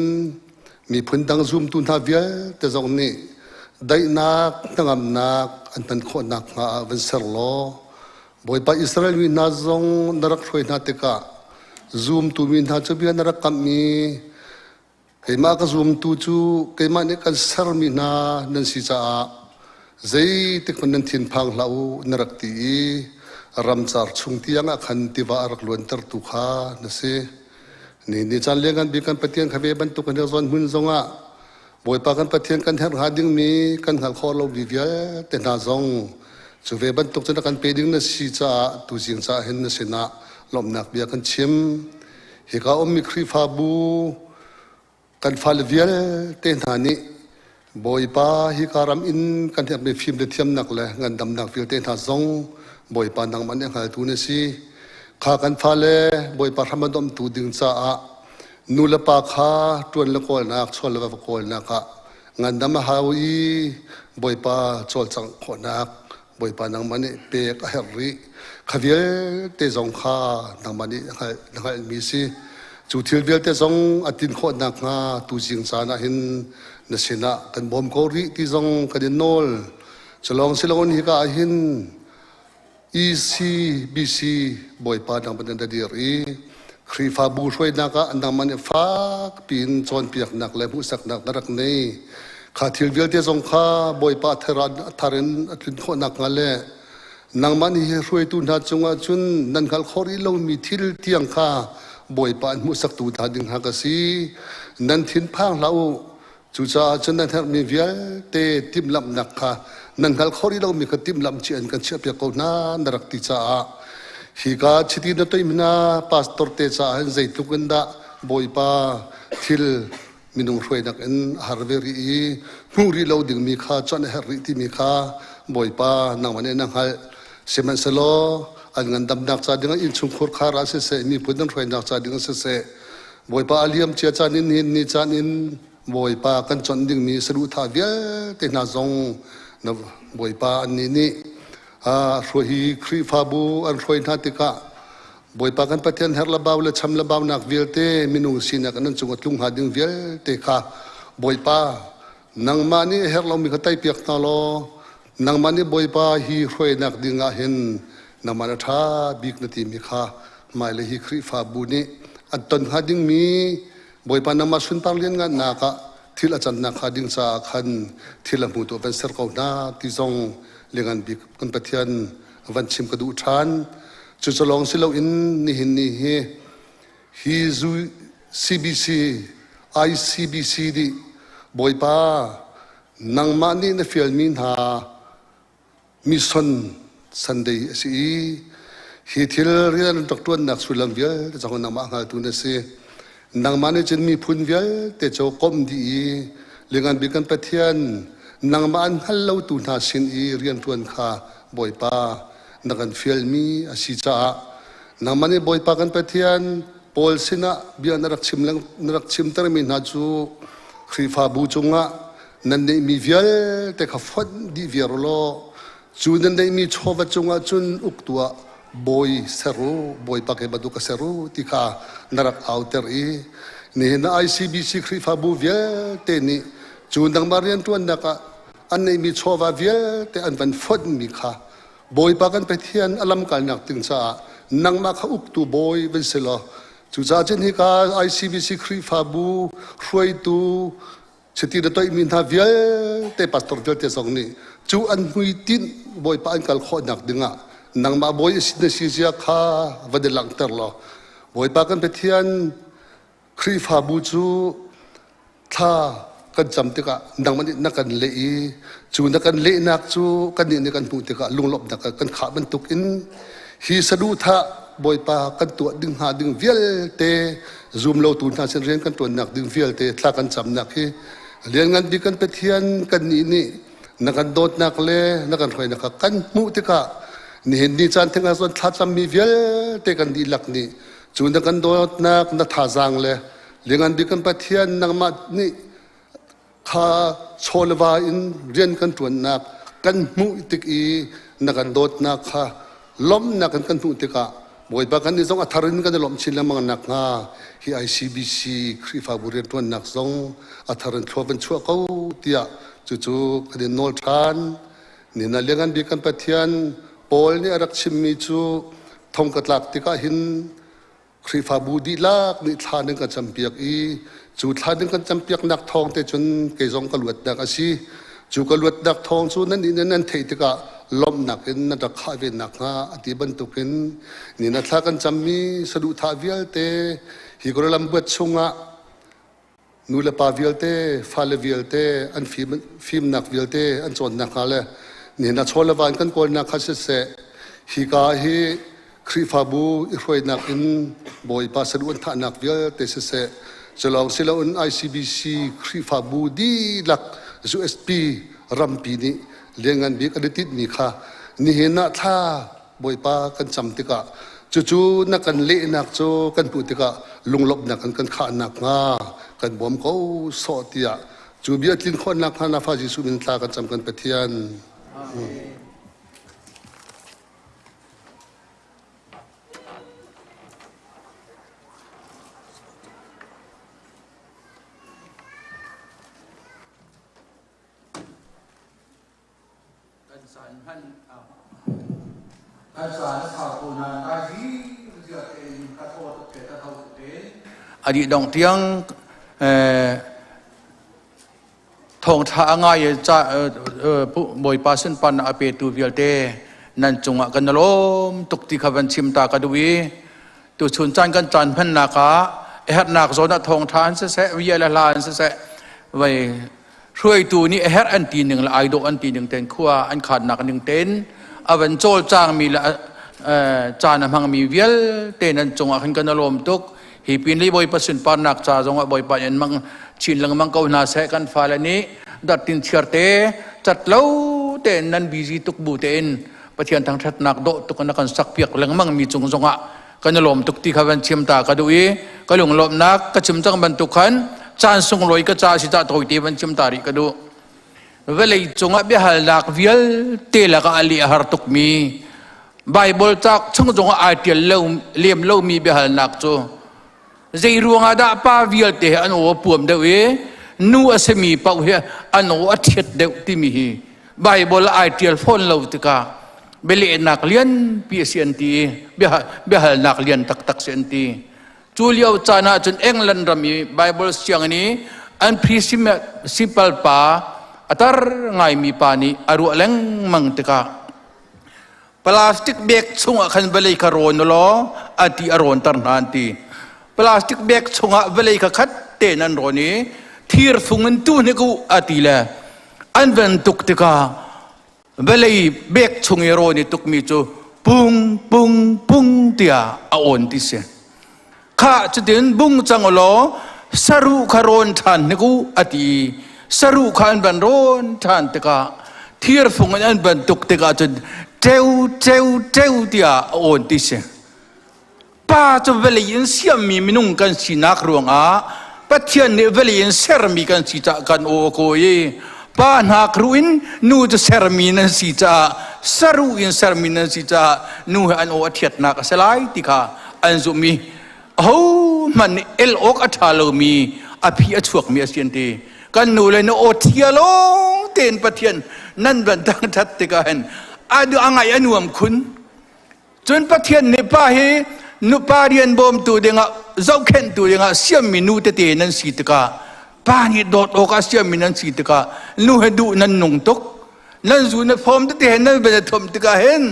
S11: miphun dang zumtu hna vialte zong nih daihnak hnangamnak an hman khawh nakhnga ah van ser law Bawipa Israel mi hna zong na rak hruai hna tikah zumtu mi hna cu bia na rak kamhmi keimah ka zumtu cu keimah nih kan sermi hna nan si caah zeitik hmanh nan thinphang hlah u na rak ti i ramcar chung tiang ah khan tiva a rak luantertu kha na si. Ni ni caan le ngan bik kan Pathian kha ve bantuk in zawn hmun zongah Bawipa kan Pathian kan herh hnga dingmi kan hngalh khawh lomi vialte hna zong cu ve bantuk cun a kan pe ding na si caah tuzing caah hin na sinah lawmhnak bia kan chim. Hika ummi Khrihfabu Kan fale vialte hna nih Bawipa hika ram in kan herhmi fim le thiamnak le ngandamnak vialte hna zong Bawipa nangmah nih a hngaltu na si. Kha kan fale Bawipa hram a domhtu ding caah nu le pa kha ṭuan le kawlnak, chawl le va kawlnak ah ngandam a hau i Bawipa cawlcangh khawhnak Bawipa nangmah nih pek a herh rih. Kha vialte zong kha nangmah nih na hngalhmi si. Cu thil vialte zong a tin khawh nakhnga tuzing caan ah hin na sinah kan bawm ko rih ti zong kan in nawl. Culawng si loin hika ah hin ECBC Bawipa nangmah nih na dir i Khrihfabu hruainak ah nangmah nih fak piin cawnpiaknak le hmuhsaknak na rak nei. Kha thil vialte zong kha Bawipa thar in a tlun khawh nakhnga le nangmah nih hi hruaitu hna cungah cun nan hngalh khawh rih lomi thil tiang kha Bawipa an hmuhsaktu hna ding hna ka si. Nan thinphang hlah u. Cucaah cun nan herhmi vialte timhlamhnak kha nan hngalh kho rih lomi kha timhlamh cia in kan chiahpiak ko hna na rak ti caah hika chiti na toih hna pastor te caah hin zeitluk in dah Bawipa thil minung hruainak in a har ve rih i hmuh rih lo dingmi kha cuanh a herh rih timi kha Bawipa nangmah nih na hngalh. Sihmanhsehlaw an ngandamnak ca dingah innchungkhur khar ah siseh miphun an hruainak ca dingah siseh Bawipa a liam cia caan in hin ni caan in Bawipa kan chawnh dingmi saduhthah vialte hna zong na Bawipa annih nih hruai hi Khrihfabu an hruai hna tikah Bawipa kan Pathian herh le bau le cham le baunak vialte minung sinak nan cung a tlung hnga ding vialte kha Bawipa nangmah nih a herh lomi kha teipiak hna law nangmah nih Bawipa hi hruainak ding ah hin nangmah na ṭha bik na timi kha hmailei hi Khrihfabu nih an ton hnga dingmi Bawipa nangmah sunpar lianngannak ah thil a cannak hnga ding caah khan thil a hmutu van ser ko hna ti zong liangan bik kan Pathian van chim ka duh ṭhan. Cucu lawng si loin nihin ni hi hi zu CBC ICBC nih Bawipa nangmah nih na fialmi hna mission Sunday a si i hi thil rian rak ṭuannak sullam vialte zong nangmah hngaltu na si. Nangmah nih cun miphun vialte cu komh dih i Liangan Bik kan Pathian nangmah an hngal lotu hna sin i rianṭuan kha Bawipa na kan fialmi a si caah nangmah nih Bawipa kan Pathian Paul sinah bia na rak chim na rak chimtermi hna cu Khrihfabu cungah nan neihmi vialte kha fonh dih viar law cu nan neihmi chawva cungah cun uktu ah bawi ser u bawipa ke bantuk ka ser u ti kha na rak auter i nihin ICBC Khrihfabu vialte nih cu nangmah rianṭuannak ah an neihmi chawva vialte an van fonhmi kha Bawipa kan Pathian a lamkalnak ding caah nangmah kha uktu bawi van si law cucaah cun hika ICBC Khrihfabu hruaitu chiti na toihmi hna vialte pastor vialte zong nih cu an hmuitinh Bawipa an kal khawhnak dingah nangmah bawi a si na si zia kha van i langhter law Bawipa kan Pathian Khrihfabu cu thla kan cam tikah nangmah nih na kan leh i cu na kan lehnak cu kannih nih kan hmuh tikah lunglawmhnak kan khah bantukin hi saduhthah Bawipa kan tuah ding hnga ding vialte zum lotu hna sin rian kan ṭuannak ding vialte thla kan camnak hi lianngan bik kan Pathian kannih nih na kan dawtnak le na kan hruainak kha kan hmuh tikah nihin ni caan theng ah cun thlacammi vialte kan dihlak nih cu na kan dawtnak na thazaang le lianngan bik kan Pathian nangmah nih kha chaw le va in rian kan ṭuannak kan hmuh tik i na kan dawtnak kha lawmhnak in kan hmuh tikah Bawipa kan nih zong a thar in kan i lawmh chin lengmang nakhnga hi ICBC Khrihfabu rianṭuannak zong a thar in thlua van chuah ko tiah cucu kan in nawl ṭhan. Nina liangan bik kan Pathian Paul nih a rak chimmi cu thong ka tlak tikah hin Khrihfabu dihlak nih thla nan kan campiak i cu thla nan kan campiaknak thawng te cun kei zong ka luatnak a si. Cu ka luatnak thawng cu nan nih nan theih tikah lawmhnak in nan rak khah ve nakhnga a ti bantukin ni na thla kan cammi saduhthah vialte hi Kawlram buat chungah nu le pa vialte fale vialte an fimnak vialte an cawnnak hnga le nihin a chaw le van kan kawlnak kha siseh hika hi Khrihfabu i hruainak in Bawipa saduh an thahnak vialte siseh culawng siloin ICBC Khrihfabu dihlak USP rampi nih lianngan bik an i tinhmi kha nihin ah thla Bawipa kan cam tikah cucu na kan lehnak cu kan hmuh tikah lunglawmhnak kan kan khahnak hnga kan bawm ko sawh tiah cu bia tlin khawhnak hnga na fa Jesuh min thla kan cam kan Pathian. Amen.
S7: Kan caan hman kan caan a sau ko nain kai hi tein ka thaw tuk te ka tho tuk te a dih dong tiang thawngṭha a ngai i ca Bawipa sunparnak a petu vialte nan cungah kan i lawm tuk ti kha van chim ta ka duh i tuchun caan kan caan hmannak ah a herhnak zawn ah thawngṭha an siseh bia le hla an siseh vai hruaitu nih a herh an ti ning le ai dawh an ti ning ten khua an khannak ning ten a van cawlcangmi le caan a hmangmi vialte nan cungah khan kan i lawm tuk hi pin li Bawipa sunparnak ca zongah Bawipa in mang chin lengmang ko hna seh kan fale nih dartin chiar te cat lo tein nan busy tuk bu tein Pathian thangṭhatnak dawh tuk na kan sak piak lengmang mi cung zongah kan i lawm tuk ti kha van chim ta ka duh i ka lunglawmhnak ka chim cang bantuk khan caan sunglawi ka ca si ta tawi te van chim ta rih ka duh vawlei cungah biahalnak vialte lakah a leh a har tukmi Bible cauk chung zong ah ai ṭial lo lem lomi biahalnak cu zei ruangah dah pa vialte hi an aw a puam deuh i nu a simi paoh hi an aw a ṭhiat deuh timi hi Bible ah ai ṭial fawn lo tikah bialehnak lianpi a si an ti i biahalnak lian taktak si an ti. Cu lio caan ah cun England ram i Bible sianginn i an principal pa a tar ngaimi pa nih a ruah lengmang tikah plastic bag chungah khan vawlei kha rawn law a ti a rawnter hna an ti. Plastic bag chungah vawlei kha khat tein an rawn i thir fung in tu hnik u a ti le an van tuk tikah vawlei bag chung i rawn i tukmi cu pung pung pung tiah a awn ti si. Kha cutin bung cang u law saruh kha rawn ṭhan hnik u a ti i saruh kha an van rawn ṭhan tikah thirfung in an van tuk tikah cun ṭeu ṭeu ṭeu tiah a awn ti si. Pa cu vawlei in siammi minung kan sinak ruangah Pathian nih vawlei in sermi kan si caah kan aw a kawi i pa hnak ruh in nu cu sermi nan si caah saruh in sermi nan si caah nu he an aw a ṭhiatnak a si lai ti kha an zumh i ahohmanh nih el awk a ṭha lomi a phi a chuakmi a si an ti. Kan nu le na aw thia lawng tein Pathian nan van thangṭhat tikah hin a ngaih a nuam khun. Cun Pathian nih pa hi nupa rian bawmtu dingah zohkhenhtu dingah siammi nu tete nan si tikah pa nih dawt awkah siammi nan si tikah nu he duh nan nung tuk nan zu na fawm tete he nan van i thomh tikah hin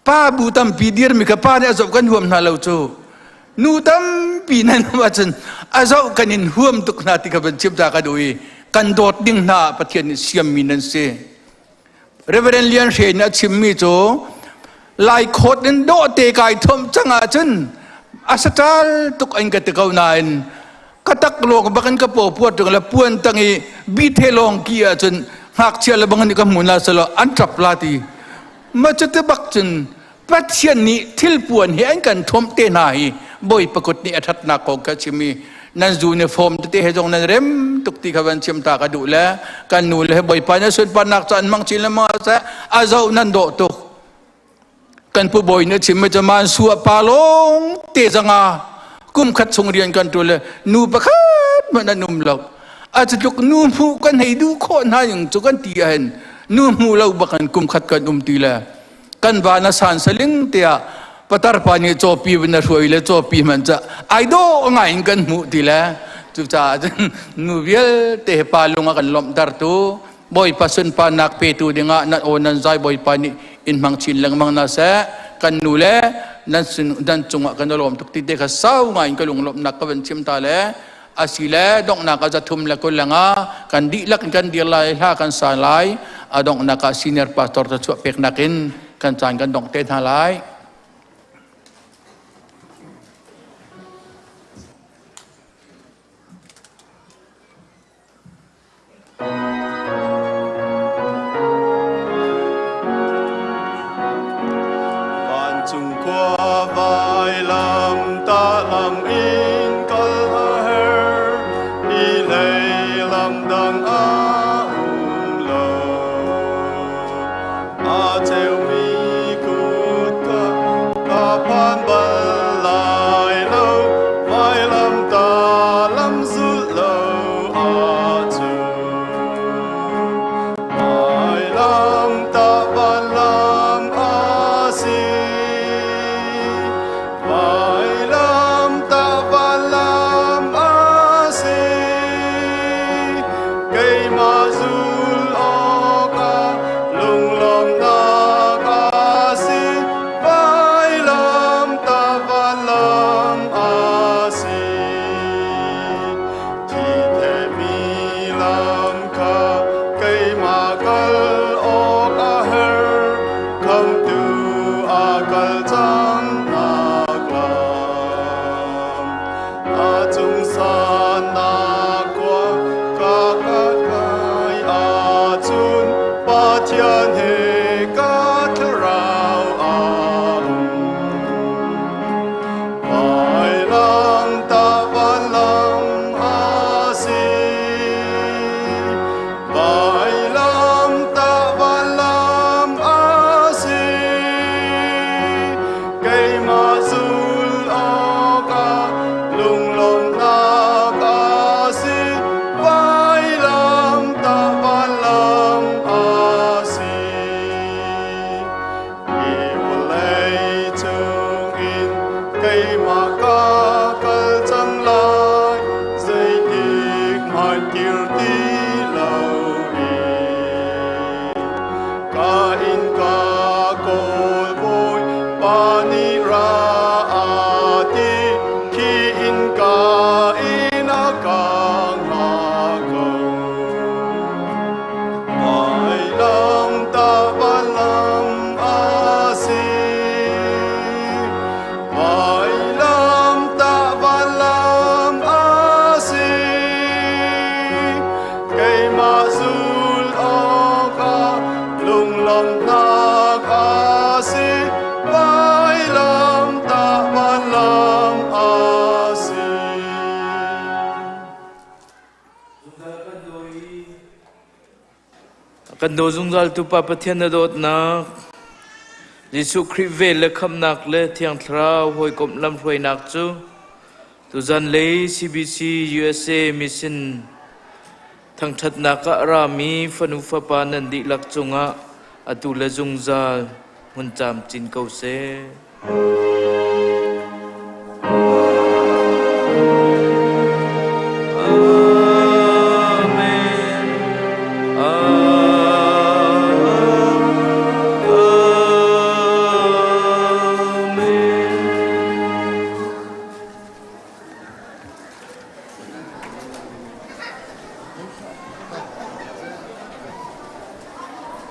S7: pa bu tampi dirmi kha pa nih a zoh kan huam hna lo cu nu tampi nan um ahcun a zoh kan in huam tuk hna ti kha van chim ta ka duh i kan dawt ding hna Pathian nih siammi nan si. Reverend Lian Hre nih a chimmi cu Laikhawt in dawhte kai thomh cang ahcun a saṭal tuk an ka ti ko nain ka tak lawng bak in ka paw puat tung le puan tang i bithe lawng ki ahcun ngakchia le bang nih ka hmu na selo an ṭap la ti ma cu ti bak cun Pathian nih thilpuan hi an kan thomh te hna hi Bawipa kut nih a ṭhatnak kong kha chim i nan uniform tete he zong nan rem tuk ti kha van chim ta ka duh le kan nu le Bawipa na sunparnak cu an mang chin le mang seh a zoh nan dawh tuk kan pu bawi nih chim mi cu man su a pa lawng te zanga kum khat chung rian kan ṭul le nu pakhat hmanh an um lo a cu tluk nu hmuh kan hei duh khawh hna ning cu kan ti ahhin nu hmu lo bak in kum khat kan um ti le kan va na san saling tiah patar pa nih cawpi na hruai le cawpi hman ca ai dawh ngai in kan hmuh ti le cucaah cun nu vialte pa lung a kan lawmhter tu Bawipa sunparnak petu dingah nan aw nan zai Bawipa nih in hmang chin lengmang na seh kan nu le nan sin nan cungah kan lawm tuk ti te kha sau ngai in ka lunglawmhnak ka van chim ta le asile donghnak ah zathum le kul langa kan dihlak in kan dir lai hla kan sa lai a donghnak ah senior pastor ta chuah peknak in kan caan kan dongh te hna lai.
S3: Vancung khua vailam ta lam in kal a her i hlei lam dang a um lo. A ceumi kut ka ka phan bal lai lo vailam ta lam zulh lo ahcun. Vailam ta vanlam a si. Vailam ta vanlam a si. Keimah zul awkah lunglawmhnak a si. Vailam ta vanlam a si. Thi thehmi lam kha keimah kal awk a herh. Khamhtu a kal cang nak lam. A cung sannak khua ka kai ahcun Pathian he ka thlarau aa um. Vailam ta vanlam a si. Vailam ta vanlam a si.
S2: Kan daw zungzal tu Pa Pathian na dawtnak, Jesuh Khrih vel le khamhnak le Thiang Thlarau hawikomh lamhruainak cu tuzan lei CBC USA mission thangṭhatnak ah a rami fanu fapa nan dihlak cungah atu le zungzal hmun camcin ko seh.